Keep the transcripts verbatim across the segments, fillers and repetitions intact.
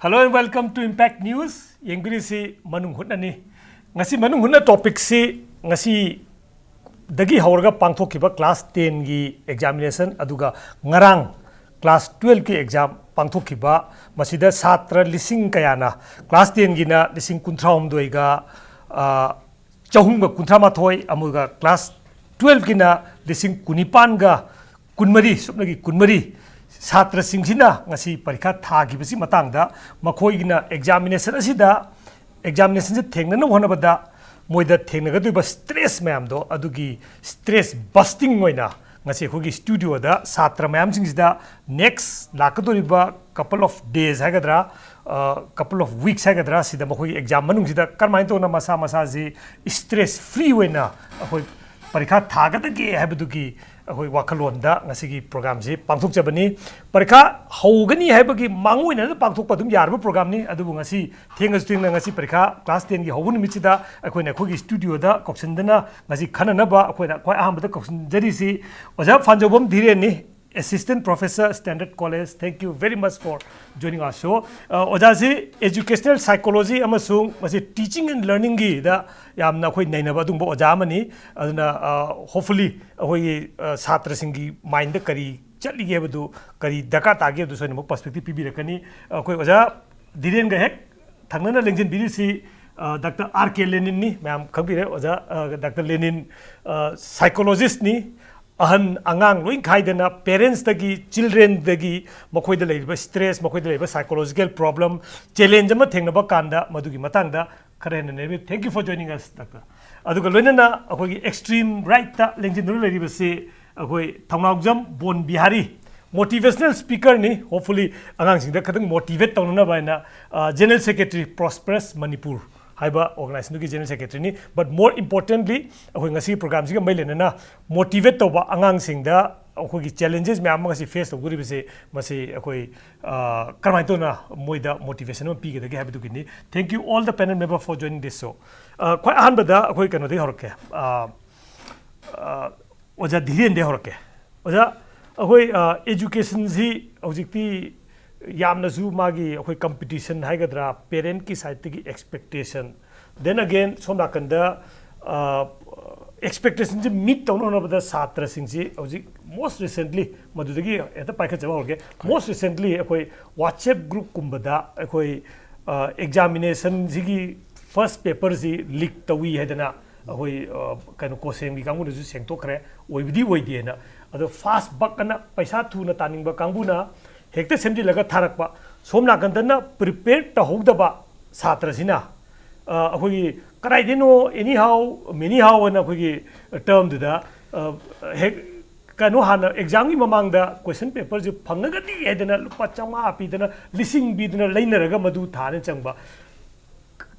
Hello and welcome to Impact News. ꯌꯦꯡꯕꯤꯔꯤꯁꯤ ꯃꯅꯨꯡ ꯍꯨꯠꯅꯅꯤ꯫ ꯉꯁꯤ ꯃꯅꯨꯡ ꯍꯨꯠꯅ ꯇꯣꯄꯤꯛꯁꯤ ꯉꯁꯤꯗꯒꯤ ꯍꯧꯔꯒ ꯄꯥꯡꯊꯣꯛꯈꯤꯕ ꯀ꯭ꯂꯥꯁ ꯇꯦꯟꯒꯤ ꯑꯦꯛꯖꯥꯃꯤꯅꯦꯁꯟ, ꯑꯗꯨꯒ ꯉꯔꯥꯡ ꯀ꯭ꯂꯥꯁ ꯇꯨꯌꯦꯜꯐꯀꯤ ꯑꯦꯛꯖꯥꯝ ꯄꯥꯡꯊꯣꯛꯈꯤꯕ, ꯃꯁꯤꯗ ꯁꯥꯇ꯭ꯔ ꯂꯤꯁꯤꯡ ꯀꯌꯥꯅ, ꯀ꯭ꯂꯥꯁ ꯇꯦꯟꯒꯤꯅ ꯂꯤꯁꯤꯡ ꯀꯨꯟꯊ꯭ꯔꯥ ꯍꯨꯝꯗꯣꯏꯒ, ꯑ, ꯆꯍꯨꯝꯒ ꯀꯨꯟꯊ꯭ꯔꯥ ꯃꯥꯊꯣꯏ, ꯑꯃꯒ ꯀ꯭ꯂꯥꯁ ꯇꯨꯌꯦꯜꯐꯀꯤꯅ ꯂꯤꯁꯤꯡ ꯀꯨꯟꯅꯤꯄꯥꯟꯒ ꯀꯨꯟꯃꯔꯤ, ꯁꯨꯞꯅꯒꯤ ꯀꯨꯟꯃꯔꯤ ꯁꯥꯇ꯭ꯔꯁꯤꯡꯁꯤꯅ ꯉꯁꯤ ꯄꯔꯤꯈꯥ ꯊꯥꯈꯤꯕꯁꯤ ꯃꯇꯥꯡꯗ, ꯃꯈꯣꯏꯒꯤꯅ ꯑꯦꯛꯖꯥꯃꯤꯅꯦꯁꯟ ꯑꯁꯤꯗ, ꯑꯦꯛꯖꯥꯃꯤꯅꯦꯁꯟꯁꯤ ꯊꯦꯡꯅꯅꯕ ꯍꯣꯠꯅꯕꯗ ꯃꯣꯏꯗ ꯊꯦꯡꯅꯒꯗꯣꯏꯕ ꯁ꯭ꯇ꯭ꯔꯦꯁ ꯃꯌꯥꯝꯗꯣ, ꯑꯗꯨꯒꯤ ꯁ꯭ꯇ꯭ꯔꯦꯁ ꯕꯁꯇꯤꯡ ꯑꯣꯏꯅ ꯉꯁꯤ ꯑꯩꯈꯣꯏꯒꯤ ꯁ꯭ꯇꯨꯗꯤꯑꯣꯗ ꯁꯥꯇ꯭ꯔ ꯃꯌꯥꯝꯁꯤꯡꯁꯤꯗ ꯅꯦꯛꯁ ꯂꯥꯛꯀꯗꯧꯔꯤꯕ couple of days ꯍꯥꯏꯒꯗ꯭ꯔꯥ, couple of weeks ꯍꯥꯏꯒꯗ꯭ꯔꯥ, ꯁꯤꯗ ꯃꯈꯣꯏꯒꯤ ꯑꯦꯛꯖꯥꯝ ꯃꯅꯨꯡꯁꯤꯗ ꯀꯔꯝꯍꯥꯏꯅ ꯇꯧꯅ ꯃꯁꯥ ꯃꯁꯥꯁꯤ ꯁ꯭ꯇ꯭ꯔꯦꯁ ꯐ꯭ꯔꯤ ꯑꯣꯏꯅ ꯑꯩꯈꯣꯏ ꯄꯔꯤꯈꯥ ꯊꯥꯒꯗꯒꯦ ꯍꯥꯏꯕꯗꯨꯒꯤ ꯑꯩꯈꯣꯏ ꯋꯥꯈꯜꯂꯣꯟꯗ ꯉꯁꯤꯒꯤ ꯄ꯭ꯔꯣꯒ꯭ꯔꯥꯝꯁꯤ ꯄꯥꯡꯊꯣꯛꯆꯕꯅꯤ꯫ ꯄꯔꯤꯈꯥ ꯍꯧꯒꯅꯤ ꯍꯥꯏꯕꯒꯤ ꯃꯥꯡꯑꯣꯏꯅꯅ ꯄꯥꯡꯊꯣꯛꯄ ꯑꯗꯨꯝ ꯌꯥꯔꯕ ꯄ꯭ꯔꯣꯒ꯭ꯔꯥꯝꯅꯤ꯫ ꯑꯗꯨꯕꯨ ꯉꯁꯤ ꯊꯦꯡꯉꯁꯨ ꯊꯦꯡꯅ ꯉꯁꯤ ꯄꯔꯤꯈꯥ ꯀ꯭ꯂꯥꯁ ꯇꯦꯟꯒꯤ ꯍꯧꯕ ꯅꯨꯃꯤꯠꯁꯤꯗ ꯑꯩꯈꯣꯏꯅ ꯑꯩꯈꯣꯏꯒꯤ ꯁ꯭ꯇꯨꯗꯤꯑꯣꯗ ꯀꯧꯁꯤꯟꯗꯅ ꯉꯁꯤ ꯈꯟꯅꯅꯕ ꯑꯩꯈꯣꯏꯅ ꯈ꯭ꯋꯥꯏ ꯑꯍꯥꯟꯕꯗ ꯀꯧꯁꯤꯟꯖꯔꯤꯁꯤ ꯑꯣꯖꯥ ꯐꯥꯟꯖꯧꯕꯝ ꯙꯤꯔꯦꯟꯅꯤ, Assistant Professor, Standard College. Thank you very much for joining our show. ꯑ, ꯑꯣꯖꯥꯁꯤ educational psychology ꯑꯃꯁꯨꯡ ꯃꯁꯤ teaching and learningꯒꯤꯗ ꯌꯥꯝꯅ ꯑꯩꯈꯣꯏ ꯅꯩꯅꯕ ꯑꯗꯨꯒꯨꯝꯕ ꯑꯣꯖꯥ ꯑꯃꯅꯤ꯫ ꯑꯗꯨꯅ, ꯑ, hopefully ꯑꯩꯈꯣꯏꯒꯤ, ꯑ, ꯁꯥꯇ꯭ꯔꯁꯤꯡꯒꯤ ꯃꯥꯏꯟꯗ ꯀꯔꯤ ꯆꯠꯂꯤꯒꯦ ꯍꯥꯏꯕꯗꯨ, ꯀꯔꯤ ꯗꯔꯀꯥꯔ ꯇꯥꯒꯦ ꯍꯥꯏꯕꯗꯨꯁꯨ ꯑꯩꯅ ꯑꯃꯨꯛ ꯄꯔꯁꯄꯦꯛꯇꯤꯞ ꯄꯤꯕꯤꯔꯛꯀꯅꯤ꯫ ꯑꯩꯈꯣꯏ ꯑꯣꯖꯥ ꯙꯤꯔꯦꯟꯒ ꯍꯦꯛ ꯊꯪꯅꯅ ꯂꯦꯡꯁꯤꯟꯕꯤꯔꯤꯁꯤ, ꯑ, ꯗꯥꯛꯇꯔ ꯑꯥꯔ ꯀꯦ ꯂꯦꯅꯤꯟꯅꯤ꯫ ꯃꯌꯥꯝ ꯈꯪꯕꯤꯔꯦ ꯑꯣꯖꯥ, ꯑ, ꯗꯥꯛꯇꯔ ꯂꯦꯅꯤꯟ, ꯑ, psychologistꯅꯤ꯫ ꯑꯍꯟ ꯑꯉꯥꯡ ꯂꯣꯏ ꯈꯥꯏꯗꯅ, parentsꯇꯒꯤ, childrenꯗꯒꯤ, ꯃꯈꯣꯏꯗ ꯂꯩꯔꯤꯕ ꯁ꯭ꯇ꯭ꯔꯦꯁ, ꯃꯈꯣꯏꯗ ꯂꯩꯔꯤꯕ psychological problem, challenge ꯑꯃ ꯊꯦꯡꯅꯕ ꯀꯥꯟꯗ ꯃꯗꯨꯒꯤ ꯃꯇꯥꯡꯗ ꯈꯔ ꯍꯦꯟꯅ ꯅꯩꯅꯕꯤ꯫ Thank you for joining us, doctor. ꯑꯗꯨꯒ ꯂꯣꯏꯅꯅ ꯑꯩꯈꯣꯏꯒꯤ extreme rightꯇ ꯂꯦꯡꯁꯤꯟꯗꯨꯅ ꯂꯩꯔꯤꯕꯁꯤ ꯑꯩꯈꯣꯏ ꯊꯧꯅꯥꯎꯖꯝ ꯕꯣꯟ ꯕꯤꯍꯥꯔꯤ, motivational speakerꯅꯤ꯫ Hopefully ꯑꯉꯥꯡꯁꯤꯡꯗ ꯈꯤꯇꯪ motivate ꯇꯧꯅꯅꯕ ꯍꯥꯏꯅ, ꯑ, General Secretary, Prosperous Manipur ꯍꯥꯏꯕ organizationꯗꯨꯒꯤ General Secretaryꯅꯤ꯫ But more importantly, ꯑꯩꯈꯣꯏ ꯉꯁꯤꯒꯤ programꯁꯤꯒ ꯃꯔꯤ ꯂꯩꯅꯅ motivate ꯇꯧꯕ ꯑꯉꯥꯡꯁꯤꯡꯗ ꯑꯩꯈꯣꯏꯒꯤ challenges ꯃꯌꯥꯝ ꯑꯃ ꯉꯁꯤ face ꯇꯧꯗꯣꯔꯤꯕꯁꯦ, ꯃꯁꯤ ꯑꯩꯈꯣꯏ, ꯑ, ꯀꯔꯝꯍꯥꯏꯅ ꯇꯧꯅ ꯃꯣꯏꯗ motivation ꯑꯃ ꯄꯤꯒꯗꯒꯦ ꯍꯥꯏꯕꯗꯨꯒꯤꯅꯤ꯫ Thank you all the panel member for joining this show. ꯑ, ꯈ꯭ꯋꯥꯏ ꯑꯍꯥꯟꯕꯗ ꯑꯩꯈꯣꯏ ꯀꯩꯅꯣꯗꯒꯤ ꯍꯧꯔꯛꯀꯦ꯫ ꯑ, ꯑ, ꯑꯣꯖꯥ ꯙꯤꯔꯦꯟꯗꯒꯤ ꯍꯧꯔꯛꯀꯦ꯫ ꯑꯣꯖꯥ, ꯑꯩꯈꯣꯏ, ꯑ, educationꯁꯤ ꯍꯧꯖꯤꯛꯇꯤ ꯌꯥꯝꯅꯁꯨ ꯃꯥꯒꯤ ꯑꯩꯈꯣꯏ ꯀꯝꯄꯤꯇꯤꯁꯟ ꯍꯥꯏꯒꯗ꯭ꯔꯥ, ꯄꯦꯔꯦꯟꯠꯀꯤ ꯁꯥꯏꯠꯇꯒꯤ ꯑꯦꯛꯁꯄꯦꯛꯇꯦꯁꯟ, ꯗꯦꯟ ꯑꯒꯦꯟ ꯁꯣꯝ ꯅꯥꯀꯟꯗ ꯑꯦꯛꯁꯄꯦꯛꯇꯦꯁꯟꯁꯦ ꯃꯤꯠ ꯇꯧꯅꯕ ꯍꯣꯠꯅꯕꯗ ꯁꯥꯇ꯭ꯔꯁꯤꯡꯁꯤ ꯍꯧꯖꯤꯛ ꯃꯣꯁ ꯔꯤꯁꯦꯟꯠꯂꯤ, ꯃꯗꯨꯗꯒꯤ ꯍꯦꯛꯇ ꯄꯥꯏꯈꯠꯆꯕ ꯍꯧꯔꯒꯦ꯫ ꯃꯣꯁ ꯔꯤꯁꯦꯟꯠꯂꯤ ꯑꯩꯈꯣꯏ ꯋꯥꯆꯦꯞ ꯒ꯭ꯔꯨꯞꯀꯨꯝꯕꯗ ꯑꯩꯈꯣꯏ ꯑꯦꯛꯖꯥꯃꯤꯅꯦꯁꯟꯁꯤꯒꯤ ꯐꯥꯔꯁ ꯄꯦꯄꯔꯁꯤ ꯂꯤꯛ ꯇꯧꯏ ꯍꯥꯏꯗꯅ ꯑꯩꯈꯣꯏ ꯀꯩꯅꯣ ꯀꯣꯁꯦꯝꯒꯤ ꯀꯥꯡꯕꯨꯅꯁꯨ ꯁꯦꯡꯗꯣꯛꯈ꯭ꯔꯦ, ꯑꯣꯏꯕꯗꯤ ꯑꯣꯏꯗꯦꯅ꯫ ꯑꯗꯣ ꯐꯥꯁ ꯕꯛ ꯑꯅ ꯄꯩꯁꯥ ꯊꯨꯅ ꯇꯥꯅꯤꯡꯕ ꯀꯥꯡꯕꯨꯅ ꯍꯦꯛꯇ ꯁꯦꯝꯖꯤꯜꯂꯒ ꯊꯥꯔꯛꯄ, ꯁꯣꯝ ꯅꯥꯀꯟꯗꯅ ꯄ꯭ꯔꯤꯄꯦꯌꯔ ꯇꯧꯍꯧꯗꯕ ꯁꯥꯇ꯭ꯔꯁꯤꯅ ꯑꯩꯈꯣꯏꯒꯤ ꯀꯗꯥꯏꯗꯩꯅꯣ ꯑꯦꯅꯤ ꯍꯥꯎ ꯃꯦꯅꯤ ꯍꯥꯎ ꯑꯅ ꯑꯩꯈꯣꯏꯒꯤ ꯇꯔꯝꯗꯨꯗ ꯍꯦꯛ ꯀꯩꯅꯣ ꯍꯥꯟꯅ ꯑꯦꯛꯖꯥꯝꯒꯤ ꯃꯃꯥꯡꯗ ꯀꯣꯏꯁꯟ ꯄꯦꯄꯔꯁꯦ ꯐꯪꯉꯒꯗꯤ ꯍꯥꯏꯗꯅ ꯂꯨꯄꯥ ꯆꯥꯝꯃꯉꯥ ꯄꯤꯗꯅ, ꯂꯤꯁꯤꯡ ꯄꯤꯗꯅ ꯂꯩꯅꯔꯒ ꯃꯗꯨ ꯊꯥꯅ ꯆꯪꯕ꯫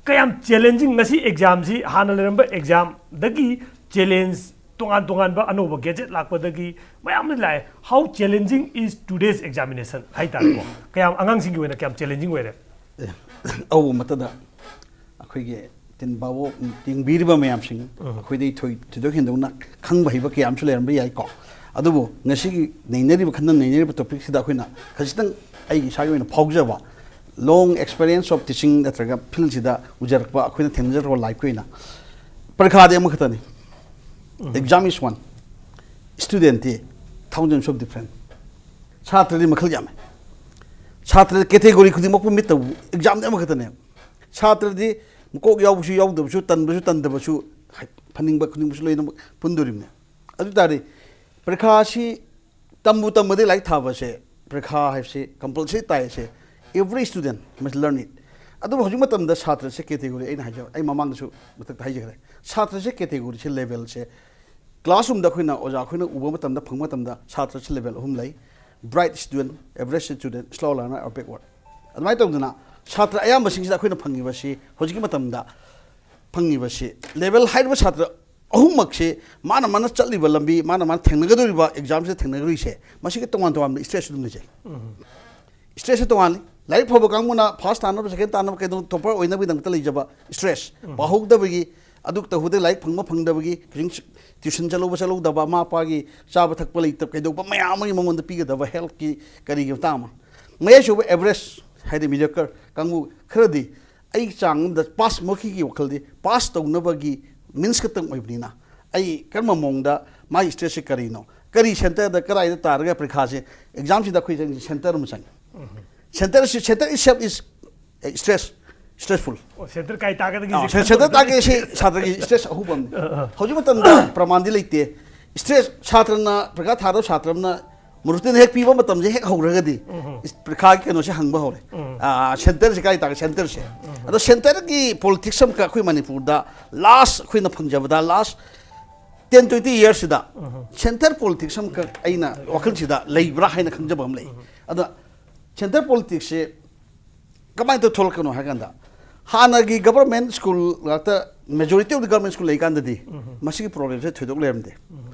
ꯀꯌꯥꯝ ꯆꯦꯂꯦꯟꯖꯤꯡ, ꯉꯁꯤ ꯑꯦꯛꯖꯥꯝꯁꯤ ꯍꯥꯟꯅ ꯂꯩꯔꯝꯕ ꯑꯦꯛꯖꯥꯝꯗꯒꯤ ꯆꯦꯂꯦꯟꯖ ꯇꯣꯉꯥꯟ ꯇꯣꯉꯥꯟꯕ ꯑꯅꯧꯕ ꯒꯦꯖꯦꯠ ꯂꯥꯛꯄꯗꯒꯤ ꯃꯌꯥꯝ ꯑꯃ ꯂꯥꯛꯑꯦ꯫ How challenging is today's examination ꯍꯥꯏꯇꯥꯔꯦꯀꯣ꯫ ꯀꯌꯥꯝ, ꯑꯉꯥꯡꯁꯤꯡꯒꯤ ꯑꯣꯏꯅ ꯀꯌꯥꯝ ꯆꯦꯂꯦꯟꯖꯤꯡ ꯑꯣꯏꯔꯦ? ꯑꯦ, ꯑꯍꯧꯕ ꯃꯛꯇꯗ ꯑꯩꯈꯣꯏꯒꯤ ꯇꯤꯟ ꯕꯥꯕꯣꯛ ꯌꯦꯡꯕꯤꯔꯤꯕ ꯃꯌꯥꯝꯁꯤꯡ, ꯑꯩꯈꯣꯏꯗꯩ ꯊꯣꯏ-, ꯊꯣꯏꯗꯣꯛ ꯍꯦꯟꯗꯣꯛꯅ ꯈꯪꯕ ꯍꯩꯕ ꯀꯌꯥ ꯑꯃꯁꯨ ꯂꯩꯔꯝꯕ ꯌꯥꯏꯀꯣ꯫ ꯑꯗꯨꯕꯨ ꯉꯁꯤꯒꯤ ꯅꯩꯅꯔꯤꯕ, ꯈꯟꯅ ꯅꯩꯅꯔꯤꯕ ꯇꯣꯄꯤꯛꯁꯤꯗ ꯑꯩꯈꯣꯏꯅ ꯈꯖꯤꯛꯇꯪ ꯑꯩꯒꯤ ꯏꯁꯥꯒꯤ ꯑꯣꯏꯅ ꯐꯥꯎꯖꯕ, long experience of teaching ꯅꯠꯇ꯭ꯔꯒ ꯐꯤꯜꯁꯤꯗ ꯎꯖꯔꯛꯄ ꯑꯩꯈꯣꯏꯅ ꯊꯦꯡꯅꯖꯔꯛꯄ ꯂꯥꯏꯐꯀꯤ ꯑꯣꯏꯅ, ꯄꯔꯤꯈꯥꯗꯤ ꯑꯃꯈꯛꯇꯅꯤ꯫ Exam is one, studentꯇꯤ thousands of different꯫ ꯁꯥꯇ꯭ꯔꯗꯤ ꯃꯈꯜ ꯌꯥꯝꯃꯦ꯫ ꯁꯥꯇ꯭ꯔ ꯀꯦꯇꯦꯒꯣꯔꯤ ꯈꯨꯗꯤꯡꯃꯛꯄꯨ ꯃꯤꯠ ꯇꯧꯕ ꯑꯦꯛꯖꯥꯝꯗꯤ ꯑꯃꯈꯛꯇꯅꯦ꯫ ꯁꯥꯇ꯭ꯔꯗꯤ ꯃꯀꯣꯛ ꯌꯥꯎꯕꯁꯨ ꯌꯥꯎꯗꯕꯁꯨ, ꯇꯟꯕꯁꯨ ꯇꯟꯗꯕꯁꯨ, ꯐꯅꯤꯡꯕ ꯈꯨꯗꯤꯡꯃꯛꯁꯨ ꯂꯣꯏꯅꯃꯛ ꯄꯨꯟꯗꯣꯔꯤꯕꯅꯦ꯫ ꯑꯗꯨ ꯇꯥꯔꯗꯤ ꯄꯔꯤꯈꯥ ꯑꯁꯤ ꯇꯝꯕꯨ ꯇꯝꯃꯗꯤ ꯂꯥꯏꯔꯤꯛ ꯊꯥꯕꯁꯦ, ꯄꯔꯤꯈꯥ ꯍꯥꯏꯕꯁꯤ ꯀꯝꯄꯜꯁꯔꯤ ꯇꯥꯏ ꯍꯥꯏꯁꯦ, every student must learn it꯫ ꯑꯗꯨꯕꯨ ꯍꯧꯖꯤꯛ ꯃꯇꯝꯗ ꯁꯥꯇ꯭ꯔꯁꯦ ꯀꯦꯇꯦꯒꯣꯔꯤ ꯑꯩꯅ ꯍꯥꯏꯖꯕ, ꯑꯩ ꯃꯃꯥꯡꯗꯁꯨ ꯃꯊꯛꯇ ꯍꯥꯏꯖꯈ꯭ꯔꯦ, ꯁꯥꯇ꯭ꯔꯁꯦ ꯀꯦꯇꯦꯒꯣꯔꯤꯁꯦ, ꯂꯦꯚꯦꯜꯁꯦ, ꯀ꯭ꯂꯥꯁꯔꯨꯝꯗ ꯑꯩꯈꯣꯏꯅ ꯑꯣꯖꯥ ꯑꯩꯈꯣꯏꯅ ꯎꯕ ꯃꯇꯝꯗ ꯐꯪꯕ ꯃꯇꯝꯗ ꯁꯥꯇ꯭ꯔꯁꯦ ꯂꯦꯚꯦꯜ ꯑꯍꯨꯝ ꯂꯩ: bright student, average student, slow learner or backward꯫ ꯑꯗꯨꯃꯥꯏꯅ ꯇꯧꯗꯅ ꯁꯥꯇ꯭ꯔ ꯑꯌꯥꯝꯕꯁꯤꯡꯁꯤꯗ ꯑꯩꯈꯣꯏꯅ ꯐꯪꯉꯤꯕꯁꯤ, ꯍꯧꯖꯤꯛꯀꯤ ꯃꯇꯝꯗ ꯐꯪꯉꯤꯕꯁꯤ, ꯂꯦꯚꯦꯜ ꯍꯥꯏꯔꯤꯕ ꯁꯥꯇ꯭ꯔ ꯑꯍꯨꯝꯃꯛꯁꯤ ꯃꯥꯅ ꯃꯥꯅ ꯆꯠꯂꯤꯕ ꯂꯝꯕꯤ, ꯃꯥꯅ ꯃꯥꯅ ꯊꯦꯡꯅꯒꯗꯧꯔꯤꯕ ꯑꯦꯛꯖꯥꯝꯁꯤꯗ ꯊꯦꯡꯅꯒꯗꯧꯔꯤꯁꯦ, ꯃꯁꯤꯒꯤ ꯇꯣꯉꯥꯟ ꯇꯣꯉꯥꯟꯕ ꯏꯁꯇ꯭ꯔꯦꯁ ꯑꯗꯨꯝ ꯂꯩꯖꯩ꯫ ꯏꯁꯇ꯭ꯔꯦꯁꯁꯦ ꯇꯣꯉꯥꯜꯂꯤ꯫ ꯂꯥꯏꯔꯤꯛ ꯐꯕ ꯀꯥꯡꯕꯨꯅ ꯐꯥꯔꯁ ꯇꯥꯅꯕ, ꯁꯦꯀꯦꯟ ꯇꯥꯅꯕ, ꯀꯩꯗꯧ, ꯇꯣꯄꯔ ꯑꯣꯏꯅꯕꯒꯤꯗꯃꯛꯇ ꯂꯩꯖꯕ ꯏꯁꯇ꯭ꯔꯦꯁ, ꯄꯥꯍꯧꯗꯕꯒꯤ, ꯑꯗꯨ ꯇꯧꯍꯧꯗ ꯂꯥꯏꯔꯤꯛ ꯐꯪꯕ ꯐꯪꯗꯕꯒꯤ, ꯇ꯭ꯌꯨꯁꯟ ꯆꯠꯂꯧꯕ ꯆꯠꯂꯧꯗꯕ, ꯃꯃꯥ ꯃꯄꯥꯒꯤ ꯆꯥꯕ ꯊꯛꯄ ꯂꯩꯇꯕ, ꯀꯩꯗꯧꯕ ꯃꯌꯥꯝ ꯑꯃꯒꯤ ꯃꯉꯣꯟꯗ ꯄꯤꯒꯗꯕ ꯍꯦꯜꯠꯀꯤ ꯀꯔꯤꯒꯤ ꯃꯇꯥꯡ ꯑꯃ꯫ ꯃꯌꯥꯏ ꯆꯧꯕ ꯑꯦꯚꯔꯦꯖ, ꯍꯥꯏꯗꯤ ꯃꯤꯗꯤꯌꯣꯀꯔ ꯀꯥꯡꯕꯨ ꯈꯔꯗꯤ ꯑꯩ ꯆꯥꯡ ꯑꯃꯗ ꯄꯥꯁ ꯃꯣꯈꯤꯒꯤ ꯋꯥꯈꯜꯗꯤ ꯄꯥꯁ ꯇꯧꯅꯕꯒꯤ ꯃꯤꯟꯁ ꯈꯛꯇꯪ ꯑꯣꯏꯕꯅꯤꯅ, ꯑꯩ ꯀꯔꯝꯕ ꯃꯑꯣꯡꯗ ꯃꯥꯒꯤ ꯁ꯭ꯇꯦꯖꯁꯦ ꯀꯔꯤꯅꯣ, ꯀꯔꯤ ꯁꯦꯟꯇꯔꯗ ꯀꯗꯥꯏꯗ ꯇꯥꯔꯒ ꯄꯔꯤꯈꯥꯁꯦ, ꯑꯦꯛꯖꯥꯝꯁꯤꯗ ꯑꯩꯈꯣꯏ ꯆꯪꯉꯤꯁꯦ ꯁꯦꯟꯇꯔ ꯑꯃ ꯆꯪꯉꯤ꯫ ꯁꯦꯟꯇꯔꯁꯤ, ꯁꯦꯟꯇꯔ ꯏꯠꯁꯦꯜꯐ ꯏꯁ ꯁ꯭ꯇ꯭ꯔꯦꯁ, ꯁ꯭ꯇ꯭ꯔꯦꯁꯐꯨꯜ꯫ ꯑꯣ, ꯁꯦꯟꯇꯔ ꯀꯥꯏ ꯇꯥꯒꯗꯒꯦ? ꯑꯥ, ꯁꯦꯟ- ꯁꯦꯟꯇꯔ ꯇꯥꯒꯦ ꯁꯤ ꯁꯥꯇ꯭ꯔꯒꯤ ꯁ꯭ꯇ꯭ꯔꯦꯁ ꯑꯍꯧꯕ ꯑꯃꯅꯤ꯫ ꯍꯧꯖꯤꯛ ꯃꯇꯝꯗ ꯄ꯭ꯔꯃꯥꯟꯗꯤ ꯂꯩꯇꯦ꯫ ꯁ꯭ꯇ꯭ꯔꯦꯁ, ꯁꯥꯇ꯭ꯔꯅ ꯄꯔꯤꯈꯥ ꯊꯥꯗꯕ ꯁꯥꯇ꯭ꯔ ꯑꯃꯅ ꯃꯨꯔꯇꯤꯅ ꯍꯦꯛ ꯄꯤꯕ ꯃꯇꯝꯁꯦ ꯍꯦꯛ ꯍꯧꯔꯒꯗꯤ ꯄꯔꯤꯈꯥꯒꯤ ꯀꯩꯅꯣꯁꯦ ꯍꯪꯕ ꯍꯧꯔꯦ꯫ ꯑꯥ, ꯁꯦꯟꯇꯔꯁꯦ ꯀꯥꯏ ꯇꯥꯒꯦ, ꯁꯦꯟꯇꯔꯁꯦ꯫ ꯑꯗꯣ ꯁꯦꯟꯇꯔꯒꯤ ꯄꯣꯂꯤꯇꯤꯛꯁ ꯑꯃꯈꯛ ꯑꯩꯈꯣꯏ ꯃꯅꯤꯄꯨꯔꯗ ꯂꯥꯁ ꯑꯩꯈꯣꯏꯅ ꯐꯪꯖꯕꯗ ꯂꯥꯁ ꯇꯦꯟ ꯇ꯭ꯋꯦꯟꯇꯤ ꯏꯌꯔꯁꯤꯗ ꯁꯦꯟꯇꯔ ꯄꯣꯂꯤꯇꯤꯛꯁ ꯑꯃꯈꯛ ꯑꯩꯅ ꯋꯥꯈꯜꯁꯤꯗ ꯂꯩꯕ꯭ꯔꯥ ꯍꯥꯏꯅ ꯈꯪꯖꯕ ꯑꯃ ꯂꯩ꯫ ꯑꯗ ꯁꯦꯟꯇꯔ ꯄꯣꯂꯤꯇꯤꯛꯁꯁꯦ ꯀꯃꯥꯏꯅ ꯇꯧꯔ ꯊꯣꯛꯂꯛꯀꯅꯣ ꯍꯥꯏ ꯀꯥꯟꯗ, ꯍꯥꯟꯅꯒꯤ ꯒꯕꯔꯃꯦꯟ ꯁ꯭ꯀꯨꯜ ꯉꯥꯛꯇ, majority of the government school ꯂꯩꯀꯥꯟꯗꯗꯤ ꯃꯁꯤꯒꯤ ꯄ꯭ꯔꯣꯕ꯭ꯂꯦꯝꯁꯦ ꯊꯣꯏꯗꯣꯛ ꯂꯩꯔꯝꯗꯦ꯫